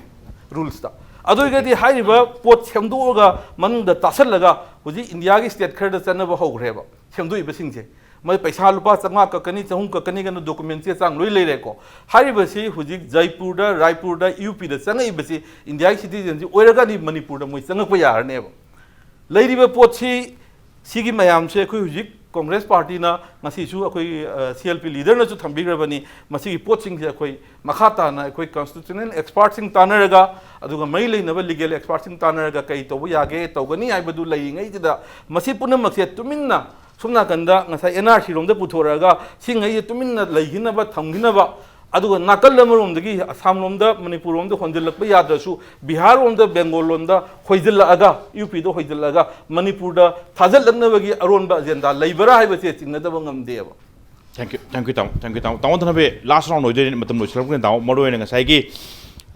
ꯔꯨꯜꯁꯇ꯫ ꯑꯗꯨ ꯑꯣꯏꯔꯒꯗꯤ ꯍꯥꯏꯔꯤꯕ ꯄꯣꯠ ꯁꯦꯝꯗꯣꯛꯑꯒ ꯃꯅꯨꯡꯗ ꯇꯥꯁꯜꯂꯒ ꯍꯧꯖꯤꯛ ꯏꯟꯗꯤꯌꯥꯒꯤ ꯁ꯭ꯇꯦꯠ ꯈꯔꯗ ꯆꯠꯅꯕ ꯍꯧꯈ꯭ꯔꯦꯕ ꯁꯦꯝꯗꯣꯛꯏꯕꯁꯤꯡꯁꯦ꯫ ꯃꯣꯏ ꯄꯩꯁꯥ ꯂꯨꯄꯥ ꯆꯥꯝꯃꯉꯥ ꯀꯛꯀꯅꯤ, ꯆꯍꯨꯝ ꯀꯛꯀꯅꯤ ꯀꯩꯅꯣ, ꯗꯣꯀꯨꯃꯦꯟ ꯆꯦ ꯆꯥꯡ ꯂꯣꯏ ꯂꯩꯔꯦꯀꯣ꯫ ꯍꯥꯏꯔꯤꯕꯁꯤ ꯍꯧꯖꯤꯛ ꯖꯩꯄꯨꯔꯗ, ꯔꯥꯏꯄꯨꯔꯗ, ꯌꯨ ꯄꯤꯗ ꯆꯪꯉꯛꯏꯕꯁꯤ ꯏꯟꯗꯤꯌꯥꯒꯤ ꯁꯤꯇꯤꯖꯦꯟꯁꯤꯞ ꯑꯣꯏꯔꯒꯗꯤ ꯃꯅꯤꯄꯨꯔꯗ ꯃꯣꯏ ꯆꯪꯉꯛꯄ ꯌꯥꯔꯅꯦꯕ꯫ ꯂꯩꯔꯤꯕ ꯄꯣꯠꯁꯤ, ꯁꯤꯒꯤ ꯃꯌꯥꯝꯁꯦ ꯑꯩꯈꯣꯏ ꯍꯧꯖꯤꯛ ꯀꯣꯡꯒ꯭ꯔꯦꯁ ꯄꯥꯔꯇꯤꯅ ꯉꯁꯤꯁꯨ ꯑꯩꯈꯣꯏ, ꯑ, ꯁꯤ ꯑꯦꯜ ꯄꯤ ꯂꯤꯗꯔꯅꯁꯨ ꯊꯝꯕꯤꯈ꯭ꯔꯕꯅꯤ꯫ ꯃꯁꯤꯒꯤ ꯄꯣꯠꯁꯤꯡꯁꯦ ꯑꯩꯈꯣꯏ ꯃꯈꯥ ꯇꯥꯅ ꯑꯩꯈꯣꯏ ꯀꯟꯁꯇꯤꯇ꯭ꯌꯨꯁꯅꯦꯜ ꯑꯦꯛꯁꯄꯥꯔꯠꯁꯤꯡ ꯇꯥꯟꯅꯔꯒ, ꯑꯗꯨꯒ ꯃꯔꯤ ꯂꯩꯅꯕ ꯂꯤꯒꯦꯜ ꯑꯦꯛꯁꯄꯥꯔꯠꯁꯤꯡ ꯇꯥꯟꯅꯔꯒ ꯀꯔꯤ ꯇꯧꯕ ꯌꯥꯒꯦ ꯇꯧꯒꯅꯤ ꯍꯥꯏꯕꯗꯨ ꯂꯩꯔꯤꯉꯩꯁꯤꯗ, ꯃꯁꯤ ꯄꯨꯝꯅꯃꯛꯁꯦ ꯇꯨꯃꯤꯟꯅ ꯁꯣꯝ ꯅꯥꯀꯟꯗ ꯉꯁꯥꯏ ꯑꯦꯟ ꯑꯥꯔ ꯁꯤ ꯔꯣꯝꯗ ꯄꯨꯊꯣꯔꯛꯑꯒ ꯁꯤꯉꯩꯁꯦ ꯇꯨꯃꯤꯟꯅ ꯂꯩꯈꯤꯅꯕ, ꯊꯝꯈꯤꯅꯕ, ꯑꯗꯨꯒ ꯅꯥꯀꯜ ꯑꯃꯔꯣꯝꯗꯒꯤ ꯑꯁꯥꯝ ꯂꯣꯝꯗ, ꯃꯅꯤꯄꯨꯔ ꯂꯣꯝꯗ ꯍꯣꯟꯖꯤꯜꯂꯛꯄ ꯌꯥꯗ꯭ꯔꯁꯨ, ꯕꯤꯍꯥꯔ ꯂꯣꯝꯗ, ꯕꯦꯡꯒꯣꯜ ꯂꯣꯝꯗ ꯍꯣꯏꯖꯤꯜꯂꯛꯑꯒ, ꯌꯨ ꯄꯤꯗ ꯍꯣꯏꯖꯤꯜꯂꯛꯑꯒ ꯃꯅꯤꯄꯨꯔꯗ ꯊꯥꯖꯤꯜꯂꯛꯅꯕꯒꯤ ꯑꯔꯣꯟꯕ ꯑꯦꯖꯦꯟꯗꯥ ꯂꯩꯕ꯭ꯔꯥ ꯍꯥꯏꯕꯁꯦ ꯆꯤꯡꯅꯗꯕ ꯉꯝꯗꯦꯕ꯫ Thank you, thank you, ꯇꯥꯃꯣ, thank you, ꯇꯥꯃꯣ꯫ ꯇꯥꯃꯣ ꯊꯅꯕꯤ, ꯂꯥꯁ ꯔꯥꯎꯟ ꯑꯣꯏꯗꯣꯏꯅꯤ, ꯃꯇꯝ ꯂꯣꯏꯁꯤꯜꯂꯛꯄꯅ, ꯇꯥꯃꯣ, ꯃꯔꯨ ꯑꯣꯏꯅ ꯉꯁꯥꯏꯒꯤ,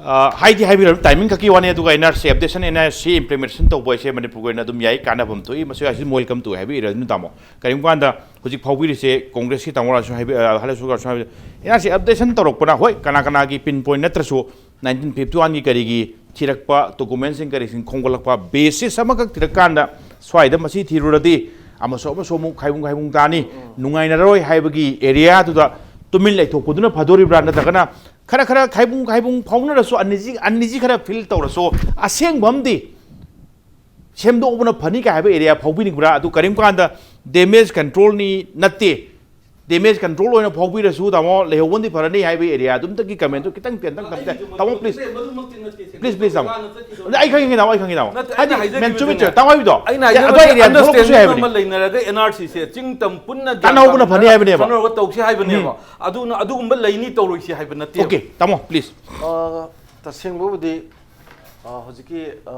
ꯑ, ꯍꯥꯏꯗꯤ ꯍꯥꯏꯕꯤꯔꯕ ꯇꯥꯏꯃꯤꯡ ꯈꯛꯀꯤ ꯋꯥꯅꯤ, ꯑꯗꯨꯒ N R C updation, N R C implementation ꯇꯧꯕ ꯍꯥꯏꯁꯦ ꯃꯅꯤꯄꯨꯔꯒꯤ ꯑꯣꯏꯅ ꯑꯗꯨꯝ ꯌꯥꯏ, ꯀꯥꯟꯅꯐꯝ ꯊꯣꯛꯏ, ꯃꯁꯤ ꯍꯥꯏꯁꯤ ꯃꯣꯏ ꯀꯝ ꯇꯧꯏ ꯍꯥꯏꯕꯤꯔꯦ ꯑꯗꯨꯅ, ꯇꯥꯃꯣ꯫ ꯀꯔꯤꯒꯨꯝꯕ ꯀꯥꯟꯗ ꯍꯧꯖꯤꯛ ꯐꯥꯎꯕꯤꯔꯤꯁꯦ ꯀꯣꯡꯒ꯭ꯔꯦꯁꯀꯤ ꯇꯥꯃꯣ ꯔꯥꯖꯨ ꯍꯥꯏꯕꯤ-, ꯑ, ꯍꯂꯦꯁꯨꯔ ꯔꯥꯖꯨ ꯍꯥꯏꯕꯤ, ꯑꯦꯟ ꯑꯥꯔ ꯁꯤ ꯑꯞꯗꯦꯁꯟ ꯇꯧꯔꯛꯄꯅ, ꯍꯣꯏ, ꯀꯅꯥ ꯀꯅꯥꯒꯤ ꯄꯤꯟ ꯄꯣꯏꯟ ꯅꯠꯇ꯭ꯔꯁꯨ, nineteen fifty one ꯒꯤ ꯀꯔꯤꯒꯤ ꯊꯤꯔꯛꯄ, ꯗꯣꯀꯨꯃꯦꯟꯁꯤꯡ ꯀꯔꯤꯁꯤꯡ ꯈꯣꯝꯒꯠꯂꯛꯄ, ꯕꯦꯁꯤꯁ ꯑꯃꯈꯛ ꯊꯤꯔꯛꯀꯥꯟꯗ ꯁ꯭ꯋꯥꯏꯗ ꯃꯁꯤ ꯊꯤꯔꯨꯔꯗꯤ ꯑꯃꯁꯨ ꯑꯃꯁꯨ ꯑꯃꯨꯛ ꯈꯥꯏꯕꯨꯡ ꯈꯥꯏꯕꯨꯡ ꯇꯥꯅꯤ, ꯅꯨꯡꯉꯥꯏꯅꯔꯣꯏ ꯍꯥꯏꯕꯒꯤ ꯑꯦꯔꯤꯌꯥꯗꯨꯗ ꯇꯨꯃꯤꯟ ꯂꯩꯊꯣꯛꯄꯗꯨꯅ ꯐꯗꯣꯔꯤꯕ꯭ꯔꯥ? ꯅꯠꯇ꯭ꯔꯒꯅ ꯈꯔ ꯈꯔ ꯈꯥꯏꯕꯨꯡ ꯈꯥꯏꯕꯨꯡ ꯐꯥꯎꯅꯔꯁꯨ, uneasy, uneasy ꯈꯔ ꯐꯤꯜ ꯇꯧꯔꯁꯨ, ꯑꯁꯦꯡꯕ ꯑꯃꯗꯤ ꯁꯦꯝꯗꯣꯛꯄꯅ ꯐꯅꯤ ꯀꯥꯏ ꯍꯥꯏꯕ ꯑꯦꯔꯤꯌꯥ ꯐꯥꯎꯕꯤꯅꯤꯡꯕ꯭ꯔꯥ? ꯑꯗꯨ ꯀꯔꯤꯒꯨꯝꯕ ꯀꯥꯟꯗ ꯗꯦꯃꯦꯖ ꯀꯟꯇ꯭ꯔꯣꯜꯅꯤ ꯅꯠꯇꯦ, ꯗꯦꯃꯦꯖ ꯀꯟꯇ꯭ꯔꯣꯜ ꯑꯣꯏꯅ ꯐꯥꯎꯕꯤꯔꯁꯨ, ꯇꯥꯃꯣ, ꯂꯩꯍꯧꯕꯗꯤ ꯐꯔꯅꯤ ꯍꯥꯏꯕ ꯑꯦꯔꯤꯌꯥꯗꯨꯝꯇꯒꯤ ꯀꯃꯦꯟꯗꯨ ꯈꯤꯇꯪ ꯇꯦꯟꯇꯪ ꯇꯝꯖ-, ꯇꯥꯃꯣ, ꯄ꯭ꯂꯤꯖ꯫ ꯄ꯭ꯂꯤꯖ, ꯄ꯭ꯂꯤꯖ, ꯇꯥꯃꯣ꯫ ꯑꯩ ꯈꯪꯉꯤ, ꯇꯥꯃꯣ, ꯑꯩ ꯈꯪꯉꯤ, ꯇꯥꯃꯣ꯫ ꯍꯥꯏꯗꯤ, ꯃꯦꯟ, ꯆꯨꯝꯃꯤ, ꯆꯨꯝꯃꯤ, ꯇꯥꯃꯣ ꯍꯥꯏꯕꯤꯗꯣ꯫ ꯑꯩꯅ ꯑꯦ, ꯑꯗꯨꯋꯥꯏ ꯍꯥꯏꯖꯅꯤꯡꯕꯁꯦ, ꯑꯦꯔꯤꯌꯥꯗ ꯊꯣꯛꯂꯛꯄꯁꯨ understanding ꯍꯥꯏꯕꯅꯤ꯫ ꯑꯃ ꯂꯩꯅꯔꯒ ꯑꯦꯟ ꯑꯥꯔ ꯁꯤꯁꯦ ꯆꯤꯡ ꯇꯝ ꯄꯨꯟꯅ ꯒ꯭ꯌꯥꯟ ꯇꯥꯅ ꯐꯅꯧꯕꯅ ꯐꯅꯤ ꯍꯥꯏꯕꯅꯦꯕ꯫ ꯈꯟꯅꯔꯒ ꯇꯧꯁꯤ ꯍꯥꯏꯕꯅꯦꯕ꯫ ꯎꯝ꯫ ꯑꯗꯨꯅ ꯑꯗꯨꯒꯨꯝꯕ ꯂꯩꯅꯤ ꯇꯧꯔꯣꯏꯁꯤ ꯍꯥꯏꯕ ꯅꯠꯇꯦꯕ꯫ ꯑꯣꯀꯦ, ꯇꯥꯃꯣ, ꯄ꯭ꯂꯤꯖ꯫ ꯑ, ꯇꯁꯦꯡꯕꯕꯨꯗꯤ, ꯑ, ꯍꯧꯖꯤꯛꯀꯤ, ꯑ,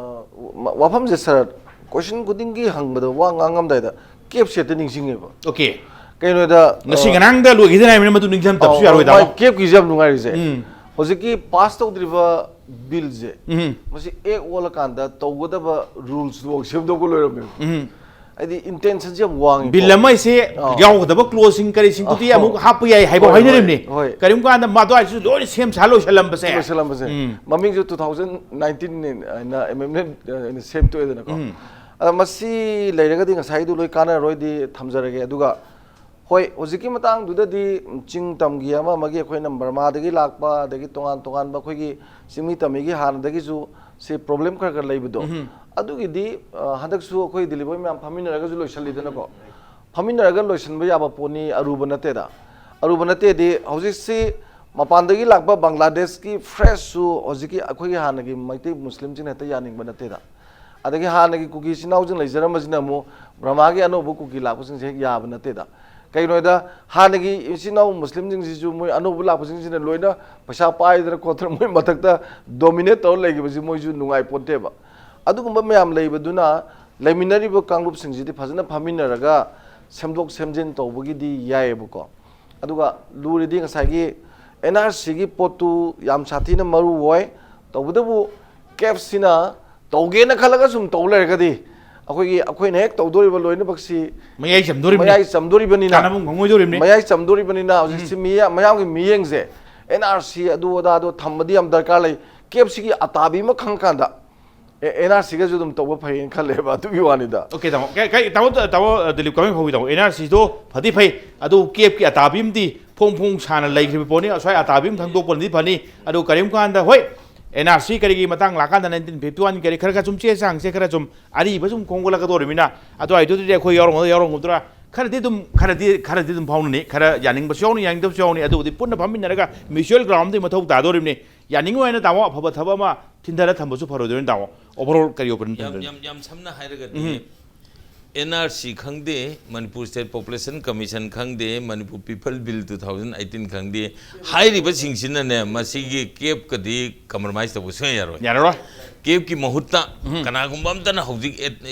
ꯋꯥ-, ꯋꯥꯐꯝꯁꯦ, ꯁꯥꯔ, ꯀꯣꯏꯁꯟ ꯈꯨꯗꯤꯡꯒꯤ ꯍꯪꯕꯗ, ꯋꯥ ꯉꯥꯡꯉꯝꯗꯥꯏꯗ ꯀꯦꯞꯁꯦ ꯍꯦꯛꯇ ꯅꯤꯡꯁꯤꯡꯉꯦꯕ꯫ ꯑꯣꯀꯦ꯫ ꯀꯩꯅꯣꯗ, ꯉꯁꯤ ꯑ, ꯉꯔꯥꯡꯗ ꯂꯣꯏꯈꯤꯗ ꯉꯥꯏꯔꯤꯕꯅꯤꯅ ꯃꯗꯨ ꯅꯤꯡꯁꯤꯡꯗꯕꯁꯨ ꯑꯧ, ꯌꯥꯔꯣꯏ, ꯃꯥꯏ ꯇꯥꯃꯣ꯫ ꯀꯦꯞꯀꯤꯁꯦ ꯌꯥꯝ ꯅꯨꯡꯉꯥꯏꯔꯤꯁꯦ꯫ ꯎꯝ꯫ ꯍꯧꯖꯤꯛꯀꯤ ꯄꯥꯁ ꯇꯧꯗ꯭ꯔꯤꯕ ꯕꯤꯜꯁꯦ, ꯎꯝ꯫ ꯃꯁꯤ ꯑꯦꯛ ꯑꯣꯜꯂꯀꯥꯟꯗ ꯇꯧꯒꯗꯕ ꯔꯨꯜꯁꯇꯨꯐꯥꯎ ꯁꯦꯝꯗꯣꯛꯄ ꯂꯣꯏꯔꯝꯃꯦꯕ꯫ ꯎꯝ꯫ ꯍꯥꯏꯗꯤ, ꯏꯟꯇꯦꯟꯁꯟꯁꯦ ꯌꯥꯝ ꯋꯥꯡꯉꯤ꯫ ꯕꯤꯜ ꯑꯃ ꯑꯩꯁꯦ ꯑꯥ꯫ ꯌꯥꯎꯒꯗꯕ ꯀ꯭ꯂꯣꯖꯁꯤꯡ ꯀꯔꯤꯁꯤꯡꯗꯨꯗꯤ ꯑꯥ, ꯑꯃꯨꯛ ꯍꯣꯏ꯫ ꯍꯥꯞꯄ ꯌꯥꯏ ꯍꯥꯏꯕ ꯍꯣꯏ, ꯍꯥꯏꯅꯔꯤꯕꯅꯤ꯫ ꯍꯣꯏ, ꯍꯣꯏ꯫ ꯀꯔꯤꯒꯨꯝꯕ ꯀꯥꯟꯗ ꯃꯗꯨꯋꯥꯏꯁꯨ ꯂꯣꯏꯅ ꯁꯦꯝ ꯁꯥ ꯂꯣꯏꯁꯜꯂꯝꯕꯁꯦ꯫ ꯂꯣꯏꯁꯜꯂꯝꯕꯁꯦ꯫ ꯎꯝ꯫ ꯃꯃꯤꯡꯁꯨ two thousand nineteen ꯍꯥꯏꯅ ꯑꯦꯃꯦꯟꯃꯦꯟ ꯑꯣꯏꯅ ꯁꯦꯝꯗꯣꯛꯑꯦꯗꯅꯀꯣ꯫ ꯎꯝ꯫ ꯑꯗ ꯃꯁꯤ ꯂꯩꯔꯒꯗꯤ ꯉꯁꯥꯏꯗꯨ ꯂꯣꯏ ꯀꯥꯟꯅꯔꯣꯏꯗꯤ ꯊꯝꯖꯔꯒꯦ꯫ ꯑꯗꯨꯒ ꯍꯣꯏ, ꯍꯧꯖꯤꯛꯀꯤ ꯃꯇꯥꯡꯗꯨꯗꯗꯤ ꯆꯤꯡ ꯇꯝꯒꯤ ꯑꯃ ꯑꯃꯒꯤ ꯑꯩꯈꯣꯏꯅ ꯕꯔꯃꯥꯗꯒꯤ ꯂꯥꯛꯄ, ꯑꯗꯒꯤ ꯇꯣꯉꯥꯟ ꯇꯣꯉꯥꯟꯕ ꯑꯩꯈꯣꯏꯒꯤ ꯆꯤꯡꯃꯤ ꯇꯝꯃꯤꯒꯤ ꯍꯥꯟꯅꯗꯒꯤꯁꯨ ꯁꯤ ꯄ꯭ꯔꯣꯕ꯭ꯂꯦꯝ ꯈꯔ ꯈꯔ ꯂꯩꯕꯗꯣ, ꯎꯝ꯫ ꯑꯗꯨꯒꯤꯗꯤ, ꯑ, ꯍꯟꯗꯛꯁꯨ ꯑꯩꯈꯣꯏ ꯗꯤꯂꯤꯚꯔꯤ ꯃꯌꯥꯝ ꯐꯝꯃꯤꯟꯅꯔꯒꯁꯨ ꯂꯣꯏꯁꯤꯜꯂꯤꯗꯅꯀꯣ꯫ ꯐꯝꯃꯤꯟꯅꯔꯒ ꯂꯣꯏꯁꯤꯟꯕ ꯌꯥꯕ ꯄꯣꯠꯅꯤ, ꯑꯔꯨꯕ ꯅꯠꯇꯦꯗ꯫ ꯑꯔꯨꯕ ꯅꯠꯇꯦꯗꯤ ꯍꯧꯖꯤꯛꯁꯤ ꯃꯄꯥꯟꯗꯒꯤ ꯂꯥꯛꯄ ꯕꯪꯒ꯭ꯂꯥꯗꯦꯁꯀꯤ ꯐ꯭ꯔꯦꯁꯁꯨ ꯍꯧꯖꯤꯛꯀꯤ ꯑꯩꯈꯣꯏꯒꯤ ꯍꯥꯟꯅꯒꯤ ꯃꯩꯇꯩ ꯃꯨꯁꯂꯤꯝꯁꯤꯡꯅ ꯍꯦꯛꯇ ꯌꯥꯅꯤꯡꯕ ꯅꯠꯇꯦꯗ꯫ ꯑꯗꯒꯤ ꯍꯥꯟꯅꯒꯤ ꯀꯨꯀꯤ ꯏꯆꯤꯟ ꯏꯅꯥꯎꯁꯤꯡ ꯂꯩꯖꯔꯝꯕꯁꯤꯅ ꯑꯃꯨꯛ ꯕ꯭ꯔꯍꯃꯥꯒꯤ ꯑꯅꯧꯕ ꯀꯨꯀꯤ ꯂꯥꯛꯄꯁꯤꯡꯁꯦ ꯍꯦꯛ ꯌꯥꯕ ꯅꯠꯇꯦꯗ꯫ ꯀꯩꯒꯤꯅꯣꯗ ꯍꯥꯟꯅꯒꯤ ꯏꯆꯤꯟ ꯏꯅꯥꯎ ꯃꯨꯁꯂꯤꯝꯁꯤꯡꯁꯤꯁꯨ ꯃꯣꯏ ꯑꯅꯧꯕ ꯂꯥꯛꯄꯁꯤꯡꯁꯤꯅ ꯂꯣꯏꯅ ꯄꯩꯁꯥ ꯄꯥꯏꯗꯅ ꯈꯣꯠꯇꯅ ꯃꯣꯏ ꯃꯊꯛꯇ ꯗꯣꯃꯤꯅꯦꯠ ꯇꯧꯔ ꯂꯩꯈꯤꯕꯁꯤ ꯃꯣꯏꯁꯨ ꯅꯨꯡꯉꯥꯏ ꯄꯣꯟꯇꯦꯕ꯫ ꯑꯗꯨꯒꯨꯝꯕ ꯃꯌꯥꯝ ꯂꯩꯕꯗꯨꯅ ꯂꯩꯃꯤꯟꯅꯔꯤꯕ ꯀꯥꯡꯂꯨꯞꯁꯤꯡꯁꯤꯗꯤ ꯐꯖꯅ ꯐꯝꯃꯤꯟꯅꯔꯒ ꯁꯦꯝꯗꯣꯛ ꯁꯦꯝꯖꯤꯟ ꯇꯧꯕꯒꯤꯗꯤ ꯌꯥꯏꯌꯦꯕꯀꯣ꯫ ꯑꯗꯨꯒ ꯂꯨꯔꯤꯗꯤ ꯉꯁꯥꯏꯒꯤ ꯑꯦꯟ ꯑꯥꯔ ꯁꯤꯒꯤ ꯄꯣꯠꯇꯨ ꯌꯥꯝ ꯁꯥꯊꯤꯅ ꯃꯔꯨ ꯑꯣꯏ꯫ ꯇꯧꯕꯇꯕꯨ ꯀꯦꯞꯁꯤꯅ ꯇꯧꯒꯦꯅ ꯈꯜꯂꯒ ꯁꯨꯝ ꯇꯧ ꯂꯩꯔꯒꯗꯤ ꯑꯩꯈꯣꯏꯒꯤ, ꯑꯩꯈꯣꯏꯅ ꯍꯦꯛ ꯇꯧꯗꯣꯔꯤꯕ ꯂꯣꯏꯅꯃꯛꯁꯤ ꯃꯌꯥꯏ ꯆꯝꯗꯣꯔꯤꯕꯅꯤ꯫ ꯃꯌꯥꯏ ꯆꯝꯗꯣꯔꯤꯕꯅꯤꯅ, ꯀꯥꯟꯅꯐꯝ ꯈꯪꯉꯣꯏꯗꯣꯔꯤꯕꯅꯤ꯫ ꯃꯌꯥꯏ ꯆꯝꯗꯣꯔꯤꯕꯅꯤꯅ ꯍꯧꯖꯤꯛꯁꯤ ꯎꯝ꯫ ꯃꯤꯌꯥ-, ꯃꯌꯥꯝꯒꯤ ꯃꯤꯠꯌꯦꯡꯁꯦ ꯑꯦꯟ ꯑꯥꯔ ꯁꯤ ꯑꯗꯨ ꯑꯗꯥ ꯑꯗꯨ ꯊꯝꯕꯗꯤ ꯌꯥꯝ ꯗꯔꯀꯥꯔ ꯂꯩ꯫ ꯀꯦꯞꯁꯤꯒꯤ ꯑꯇꯥꯕꯤ ꯑꯃ ꯈꯪꯉꯀꯥꯟꯗ ꯑꯦ, ꯑꯦꯟ ꯑꯥꯔ ꯁꯤꯒꯁꯨ ꯑꯗꯨꯝ ꯇꯧꯕ ꯐꯩꯌꯦꯅ ꯈꯜꯂꯦꯕ, ꯑꯗꯨꯒꯤ ꯋꯥꯅꯤꯗ꯫ ꯑꯣꯀꯦ, ꯇꯥꯃꯣ꯫ ꯀꯩ, ꯀꯩ, ꯇꯥꯃꯣ, ꯇꯥꯃꯣ, ꯑ, ꯗꯤꯂꯤꯞ ꯀꯃꯦꯟ ꯐꯥꯎꯕꯤ, ꯇꯥꯃꯣ꯫ ꯑꯦꯟ ꯑꯥꯔ ꯁꯤꯗꯣ ꯐꯗꯤ ꯐꯩ, ꯑꯗꯨ ꯀꯦꯞꯀꯤ ꯑꯇꯥꯕꯤ ꯑꯃꯗꯤ ꯐꯣꯡ ꯐꯣꯡ ꯁꯥꯅ ꯂꯩꯈ꯭ꯔꯤꯕ ꯄꯣꯠꯅꯤ꯫ ꯑꯁ꯭ꯋꯥꯏ ꯑꯇꯥꯕꯤ ꯑꯃ ꯈꯪꯗꯣꯛꯄꯅꯗꯤ ꯐꯅꯤ꯫ ꯑꯗꯨ ꯀꯔꯤꯒꯨꯝꯕ ꯀꯥꯟꯗ, ꯍꯣꯏ, ꯑꯦꯟ ꯑꯥꯔ ꯁꯤ ꯀꯔꯤꯒꯤ ꯃꯇꯥꯡ ꯂꯥꯛꯀꯥꯟꯗ nineteen fifty one ꯀꯔꯤ ꯈꯔ ꯈꯔ ꯁꯨꯝ ꯆꯦ ꯆꯥꯡꯁꯦ ꯈꯔ ꯁꯨꯝ ꯑꯔꯤꯕ ꯁꯨꯝ ꯈꯣꯝꯒꯠꯂꯛꯀꯗꯧꯔꯤꯃꯤꯅ, ꯑꯗꯨꯋꯥꯏꯗꯨꯗꯗꯤ ꯑꯩꯈꯣꯏ ꯌꯥꯎꯔꯝꯒꯗ꯭ꯔꯥ, ꯌꯥꯎꯔꯝꯒꯗ꯭ꯔꯥ? ꯈꯔꯗꯤ ꯑꯗꯨꯝ ꯈꯔꯗꯤ ꯈꯔꯗꯤ ꯑꯗꯨꯝ ꯐꯥꯎꯅꯅꯤ, ꯈꯔ ꯌꯥꯅꯤꯡꯕꯁꯨ ꯌꯥꯎꯅꯤ, ꯌꯥꯅꯤꯡꯗꯕꯁꯨ ꯌꯥꯎꯅꯤ, ꯑꯗꯨꯕꯨꯗꯤ ꯄꯨꯟꯅ ꯐꯝꯃꯤꯟꯅꯔꯒ mutual ground ꯗꯤ ꯃꯊꯧ ꯇꯥꯗꯣꯔꯤꯕꯅꯤ꯫ ꯌꯥꯅꯤꯡꯉꯣꯏ ꯍꯥꯏꯅ ꯇꯥꯃꯣ ꯑꯐꯕ ꯊꯕꯛ ꯑꯃ ꯊꯤꯟꯊꯔ ꯊꯝꯕꯁꯨ ꯐꯔꯣꯏꯗꯣꯏꯅꯤ ꯇꯥꯃꯣ꯫ Overall ꯀꯔꯤ opinion ꯌꯥꯝ ꯊꯝꯕꯤꯅꯤ? ꯌꯥꯝ ꯌꯥꯝ ꯁꯝꯅ ꯍꯥꯏꯔꯒꯗꯤ, N R C ꯈꯪꯗꯦ, Manipur State Population Commission ꯈꯪꯗꯦ, Manipur People Bill two thousand eighteen ꯈꯪꯗꯦ, ꯍꯥꯏꯔꯤꯕꯁꯤꯡꯁꯤꯅꯅꯦ ꯃꯁꯤꯒꯤ ꯀꯦꯞꯀꯗꯤ compromise ꯇꯧꯕ ꯁꯨꯡꯌꯥ ꯌꯥꯔꯣꯏ꯫ ꯌꯥꯔꯔꯣꯏ꯫ ꯀꯦꯞꯀꯤ ꯃꯍꯨꯠꯇ ꯀꯅꯥꯒꯨꯝꯕ ꯑꯝꯇꯅ ꯍꯧꯖꯤꯛ,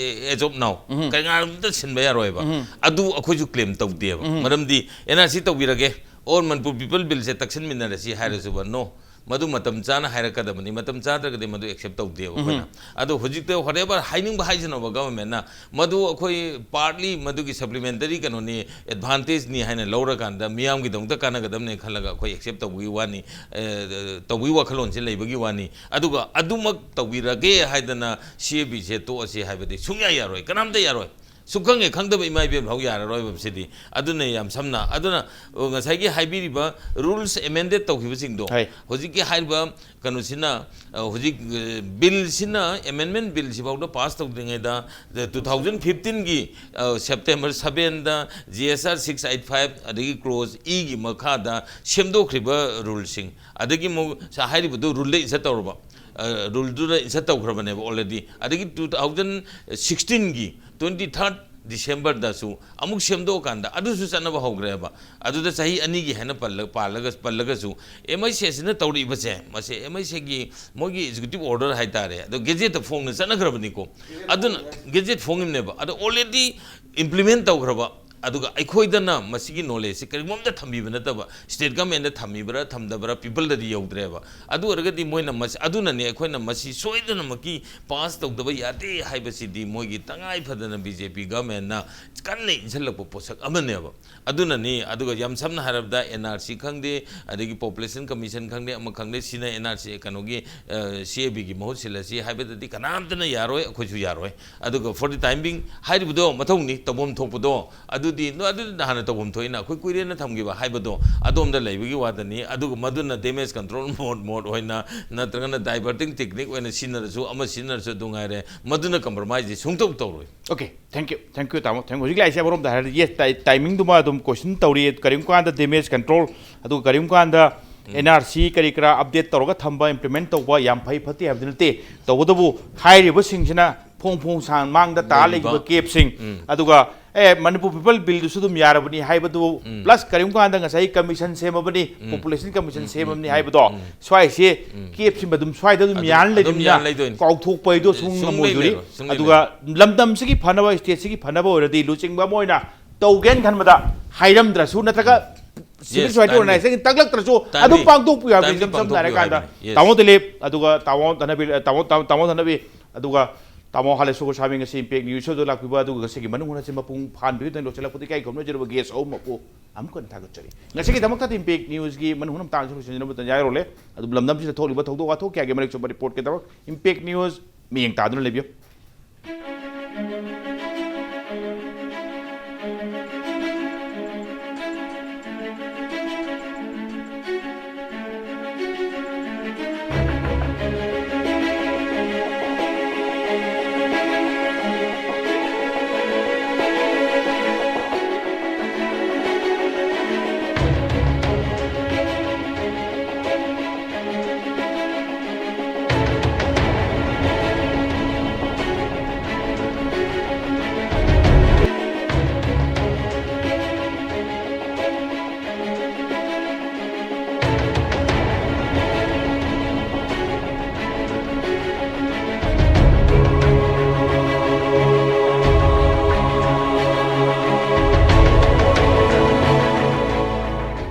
as of now, ꯀꯅꯥꯒꯨꯝꯕ ꯑꯝꯇ ꯁꯤꯟꯕ ꯌꯥꯔꯣꯏꯕ꯫ ꯑꯗꯨ ꯑꯩꯈꯣꯏꯁꯨ claim ꯇꯧꯗꯦꯕ꯫ ꯃꯔꯝꯗꯤ N R C ꯇꯧꯕꯤꯔꯒꯦ, or Manipur People Bill say ꯇꯛꯁꯤꯟꯃꯤꯟꯅꯔꯁꯤ ꯍꯥꯏꯔꯁꯨꯕ, no꯫ ꯃꯗꯨ ꯃꯇꯝ ꯆꯥꯅ ꯍꯥꯏꯔꯛꯀꯗꯕꯅꯤ, ꯃꯇꯝ ꯆꯥꯗ꯭ꯔꯒꯗꯤ ꯃꯗꯨ accept ꯇꯧꯗꯦꯕ ꯑꯩꯈꯣꯏꯅ꯫ ꯑꯗꯣ ꯍꯧꯖꯤꯛꯇ whatever ꯍꯥꯏꯅꯤꯡꯕ ꯍꯥꯏꯁꯅꯣꯕ government ꯅ, ꯃꯗꯨ ꯑꯩꯈꯣꯏ partly ꯃꯗꯨꯒꯤ supplementary ꯀꯩꯅꯣꯅꯤ, advantage ꯅꯤ ꯍꯥꯏꯅ ꯂꯧꯔꯀꯥꯟꯗ ꯃꯤꯌꯥꯝꯒꯤꯗꯃꯛꯇ ꯀꯥꯟꯅꯒꯗꯕꯅꯤ ꯈꯜꯂꯒ ꯑꯩꯈꯣꯏ accept ꯇꯧꯕꯒꯤ ꯋꯥꯅꯤ, ꯑꯦ, ꯇꯧꯕꯒꯤ ꯋꯥꯈꯜꯂꯣꯟꯁꯦ ꯂꯩꯕꯒꯤ ꯋꯥꯅꯤ꯫ ꯑꯗꯨꯒ ꯑꯗꯨꯃꯛ ꯇꯧꯕꯤꯔꯒꯦ ꯍꯥꯏꯗꯅ C A B ꯁꯦ ꯇꯣꯛꯑꯁꯤ ꯍꯥꯏꯕꯗꯤ ꯁꯨꯡꯌꯥ ꯌꯥꯔꯣꯏ, ꯀꯅꯥꯝꯇ ꯌꯥꯔꯣꯏ꯫ ꯁꯨꯈꯪ ꯍꯦꯛ ꯈꯪꯗꯕ ꯏꯃꯥ ꯏꯕꯦꯟ ꯐꯥꯎ ꯌꯥꯔꯔꯣꯏꯕ ꯁꯤꯗꯤ꯫ ꯑꯗꯨꯅ ꯌꯥꯝ ꯁꯝꯅ, ꯑꯗꯨꯅ, ꯑ, ꯉꯁꯥꯏꯒꯤ ꯍꯥꯏꯕꯤꯔꯤꯕ rules amended ꯇꯧꯈꯤꯕꯁꯤꯡꯗꯣ, ꯍꯣꯏ꯫ ꯍꯧꯖꯤꯛꯀꯤ ꯍꯥꯏꯔꯤꯕ ꯀꯩꯅꯣꯁꯤꯅ, ꯑ, ꯍꯧꯖꯤꯛ, ꯑ, bill ꯁꯤꯅ, amendment bill ꯁꯤꯐꯥꯎꯗ pass ꯇꯧꯗ꯭ꯔꯤꯉꯩꯗ, ꯑ, two thousand fifteen ꯒꯤ, ꯑ, September seven ꯗ G S R six eight five ꯑꯗꯒꯤ clause E ꯒꯤ ꯃꯈꯥꯗ ꯁꯦꯝꯗꯣꯛꯈ꯭ꯔꯤꯕ rule ꯁꯤꯡ, ꯑꯗꯒꯤ ꯑꯃꯨꯛ ꯁ-, ꯍꯥꯏꯔꯤꯕꯗꯨ rule ꯗ insert ꯇꯧꯔꯕ, ꯑ, rule ꯗꯨꯗ insert ꯇꯧꯈ꯭ꯔꯕꯅꯦꯕ already꯫ ꯑꯗꯒꯤ two thousand sixteen ꯒꯤ twenty third December ꯗꯁꯨ ꯑꯃꯨꯛ ꯁꯦꯝꯗꯣꯛꯑꯀꯥꯟꯗ ꯑꯗꯨꯁꯨ ꯆꯠꯅꯕ ꯍꯧꯈ꯭ꯔꯦꯕ꯫ ꯑꯗꯨꯗ ꯆꯍꯤ ꯑꯅꯤꯒꯤ ꯍꯥꯏꯅ ꯄꯜꯂ-, ꯄꯥꯜꯂꯒ, ꯄꯜꯂꯒꯁꯨ M I C ꯁꯤꯅ ꯇꯧꯔꯛꯏꯕꯁꯦ, ꯃꯁꯤ M I C ꯒꯤ ꯃꯣꯏꯒꯤ executive order ꯍꯥꯏꯇꯥꯔꯦ, ꯑꯗꯣ gazette ꯇ ꯐꯣꯡꯅ ꯆꯠꯅꯈ꯭ꯔꯕꯅꯤꯀꯣ꯫ ꯑꯗꯨꯅ gazette ꯐꯣꯡꯉꯤꯕꯅꯦꯕ꯫ ꯑꯗꯣ already implement ꯇꯧꯈ꯭ꯔꯕ, ꯑꯗꯨꯒ ꯑꯩꯈꯣꯏꯗꯅ ꯃꯁꯤꯒꯤ knowledge ꯁꯤ ꯀꯔꯤꯒꯨꯝꯕ ꯑꯝꯇ ꯊꯝꯕꯤꯕ ꯅꯠꯇꯕ, state government ꯅ ꯊꯝꯃꯤꯕ꯭ꯔꯥ ꯊꯝꯗꯕ꯭ꯔꯥ people ꯗꯗꯤ ꯌꯧꯗ꯭ꯔꯦꯕ꯫ ꯑꯗꯨ ꯑꯣꯏꯔꯒꯗꯤ ꯃꯣꯏꯅ ꯃꯁꯤ, ꯑꯗꯨꯅꯅꯦ ꯑꯩꯈꯣꯏꯅ ꯃꯁꯤ ꯁꯣꯏꯗꯅꯃꯛꯀꯤ pass ꯇꯧꯗꯕ ꯌꯥꯗꯦ ꯍꯥꯏꯕꯁꯤꯗꯤ ꯃꯣꯏꯒꯤ ꯇꯉꯥꯏ ꯐꯗꯅ B J P government ꯅ ꯀꯟꯅ ꯏꯟꯁꯤꯜꯂꯛꯄ ꯄꯣꯠꯁꯛ ꯑꯃꯅꯦꯕ꯫ ꯑꯗꯨꯅꯅꯤ꯫ ꯑꯗꯨꯒ ꯌꯥꯝ ꯁꯝꯅ ꯍꯥꯏꯔꯕꯗ N R C ꯈꯪꯗꯦ, ꯑꯗꯒꯤ Population Commission ꯈꯪꯗꯦ, ꯑꯃ ꯈꯪꯗꯦ, ꯁꯤꯅ N R C ꯀꯩꯅꯣꯒꯤ, ꯑ, C A B ꯒꯤ ꯃꯍꯨꯠ ꯁꯤꯜꯂꯁꯤ ꯍꯥꯏꯕꯗꯗꯤ ꯀꯅꯥꯝꯇꯅ ꯌꯥꯔꯣꯏ, ꯑꯩꯈꯣꯏꯁꯨ ꯌꯥꯔꯣꯏ꯫ ꯑꯗꯨꯒ for the time being ꯍꯥꯏꯔꯤꯕꯗꯣ ꯃꯊꯧꯅꯤ, ꯇꯧꯐꯝ ꯊꯣꯛꯄꯗꯣ ꯑꯗꯨ ꯑꯗꯨꯗꯤ ꯅꯣꯏ ꯑꯗꯨꯗꯤ ꯍꯥꯟꯅ ꯇꯧꯐꯝ ꯊꯣꯛꯏꯅ, ꯑꯩꯈꯣꯏ ꯀꯨꯏꯔꯦꯅ ꯊꯝꯈꯤꯕ ꯍꯥꯏꯕꯗꯣ ꯑꯗꯣꯝꯗ ꯂꯩꯕꯒꯤ ꯋꯥꯗꯅꯤ꯫ ꯑꯗꯨꯒ ꯃꯗꯨꯅ damage control mode, mode ꯑꯣꯏꯅ ꯅꯠꯇ꯭ꯔꯒꯅ diverting technique ꯑꯣꯏꯅ ꯁꯤꯖꯤꯟꯅꯔꯁꯨ, ꯑꯃ ꯁꯤꯖꯤꯟꯅꯔꯁꯨ ꯑꯗꯨ ꯉꯥꯏꯔꯦ, ꯃꯗꯨꯅ compromise ꯁꯨꯡꯇꯧ ꯇꯧꯔꯣꯏ꯫ Okay, thank you, thank you, ꯇꯥꯃꯣ, thank you꯫ ꯍꯧꯖꯤꯛ ꯂꯥꯛꯏꯁꯦ ꯑꯃꯔꯣꯝꯗ ꯍꯥꯏꯔꯗꯤ yes, timingꯗꯨꯃ ꯑꯗꯨꯝ question ꯇꯧꯔꯤ꯫ ꯀꯔꯤꯒꯨꯝꯕ ꯀꯥꯟꯗ damage control, ꯑꯗꯨꯒ ꯀꯔꯤꯒꯨꯝꯕ ꯀꯥꯟꯗ NRC ꯀꯔꯤ ꯀꯔꯥ update ꯇꯧꯔꯒ ꯊꯝꯕ, implement ꯇꯧꯕ ꯌꯥꯝ ꯐꯩ ꯐꯠꯇꯦ ꯍꯥꯏꯕꯗꯤ ꯅꯠꯇꯦ꯫ ꯇꯧꯕꯇꯕꯨ ꯍꯥꯏꯔꯤꯕꯁꯤꯡꯁꯤꯅ ꯐꯣꯡ ꯐꯣꯡ ꯁꯥꯡ ꯃꯥꯡꯗ ꯇꯥ ꯂꯩꯈꯤꯕ gapꯁꯤꯡ, ꯑꯗꯨꯒ ꯑꯦ, Manipur People Billꯗꯨꯁꯨ ꯑꯗꯨꯝ ꯌꯥꯔꯕꯅꯤ ꯍꯥꯏꯕꯗꯨ, plus ꯀꯔꯤꯒꯨꯝꯕ ꯀꯥꯟꯗ ꯉꯁꯥꯏ commission ꯁꯦꯝꯃꯕꯅꯤ, population commission ꯁꯦꯝꯃꯕꯅꯤ ꯍꯥꯏꯕꯗꯣ, ꯁ꯭ꯋꯥꯏꯁꯦ gapꯁꯤꯃ ꯑꯗꯨꯝ ꯁ꯭ꯋꯥꯏꯗ ꯑꯗꯨꯝ ꯑꯗꯨꯝ ꯌꯥꯟ ꯂꯩꯕꯅꯤꯅ, ꯌꯥꯟ ꯂꯩꯗꯣꯏꯅꯤ꯫ ꯀꯥꯎꯊꯣꯛꯄ ꯍꯥꯏꯗꯣ ꯁꯨꯡ ꯁꯨꯡꯂꯩ ꯉꯝꯃꯣꯏꯗꯣꯔꯤ꯫ ꯂꯩꯔꯣꯏ, ꯁꯨꯡꯂꯩ ꯑꯗꯨꯒ ꯂꯝꯗꯝꯁꯤꯒꯤ ꯐꯅꯕ, stateꯁꯤꯒꯤ ꯐꯅꯕ ꯑꯣꯏꯔꯗꯤ ꯂꯨꯆꯤꯡꯕ ꯑꯃ ꯑꯣꯏꯅ ꯇꯧꯒꯦꯅ ꯈꯟꯕꯗ ꯍꯥꯏꯔꯝꯗ꯭ꯔꯁꯨ, ꯅꯠꯇ꯭ꯔꯒ civil Yes, society timing. organization ꯇꯥꯛꯂꯛꯇ꯭ꯔꯁꯨ, Timing. ꯑꯗꯨꯝ ꯄꯥꯡꯊꯣꯛꯄꯤꯌꯨ ꯍꯥꯏꯕꯅꯤ꯫ Timing ꯏꯆꯝ ꯁꯝꯅ ꯍꯥꯏꯔ ꯄꯥꯡꯊꯣꯛꯄꯤꯌꯨ ꯀꯥꯟꯗ ꯍꯥꯏꯕꯅꯤ꯫ Yes. ꯇꯥꯃꯣ ꯗꯤꯂꯤꯞ, ꯑꯗꯨꯒ ꯇꯥꯃꯣ ꯙꯅꯕꯤꯔ, ꯇꯥꯃꯣ, ꯇꯥꯃꯣ, ꯇꯥꯃꯣ ꯙꯅꯕꯤꯔ, ꯑꯗꯨꯒ ꯉꯁꯤꯒꯤ ꯃꯅꯨꯡ ꯍꯨꯠꯅ ꯃꯄꯨꯡ ꯐꯥꯍꯟꯕꯤꯗꯨꯅ ꯂꯣꯏꯁꯤꯜꯂꯛꯄꯗꯒꯤ ꯀꯥꯏ ꯈꯨꯝꯅꯖꯔꯕ guest ꯑꯍꯨꯝꯃꯛꯄꯨ ꯑꯃꯨꯛ ꯍꯟꯅ ꯊꯥꯒꯠꯆꯔꯤ꯫ ꯉꯁꯤꯒꯤꯗꯃꯛꯇꯗꯤ Impact Newsꯀꯤ ꯃꯅꯨꯡ ꯍꯨꯠꯅ ꯃꯇꯥꯡꯁꯤ ꯂꯣꯏꯁꯤꯟꯖꯅꯕ ꯇꯥꯟꯖꯥ ꯌꯧꯔꯛꯂꯦ꯫ ꯑꯗꯨꯕꯨ ꯂꯝꯗꯝꯁꯤꯗ ꯊꯣꯛꯂꯤꯕ ꯊꯧꯗꯣꯛ ꯋꯥꯊꯣꯛ ꯀꯌꯥꯒꯤ ꯃꯔꯤꯛ ꯆꯨꯝꯕ reportꯀꯤꯗꯃꯛ Impact News ꯃꯤꯠꯌꯦꯡ ꯇꯥꯗꯨꯅ ꯂꯩꯕꯤꯌꯨ꯫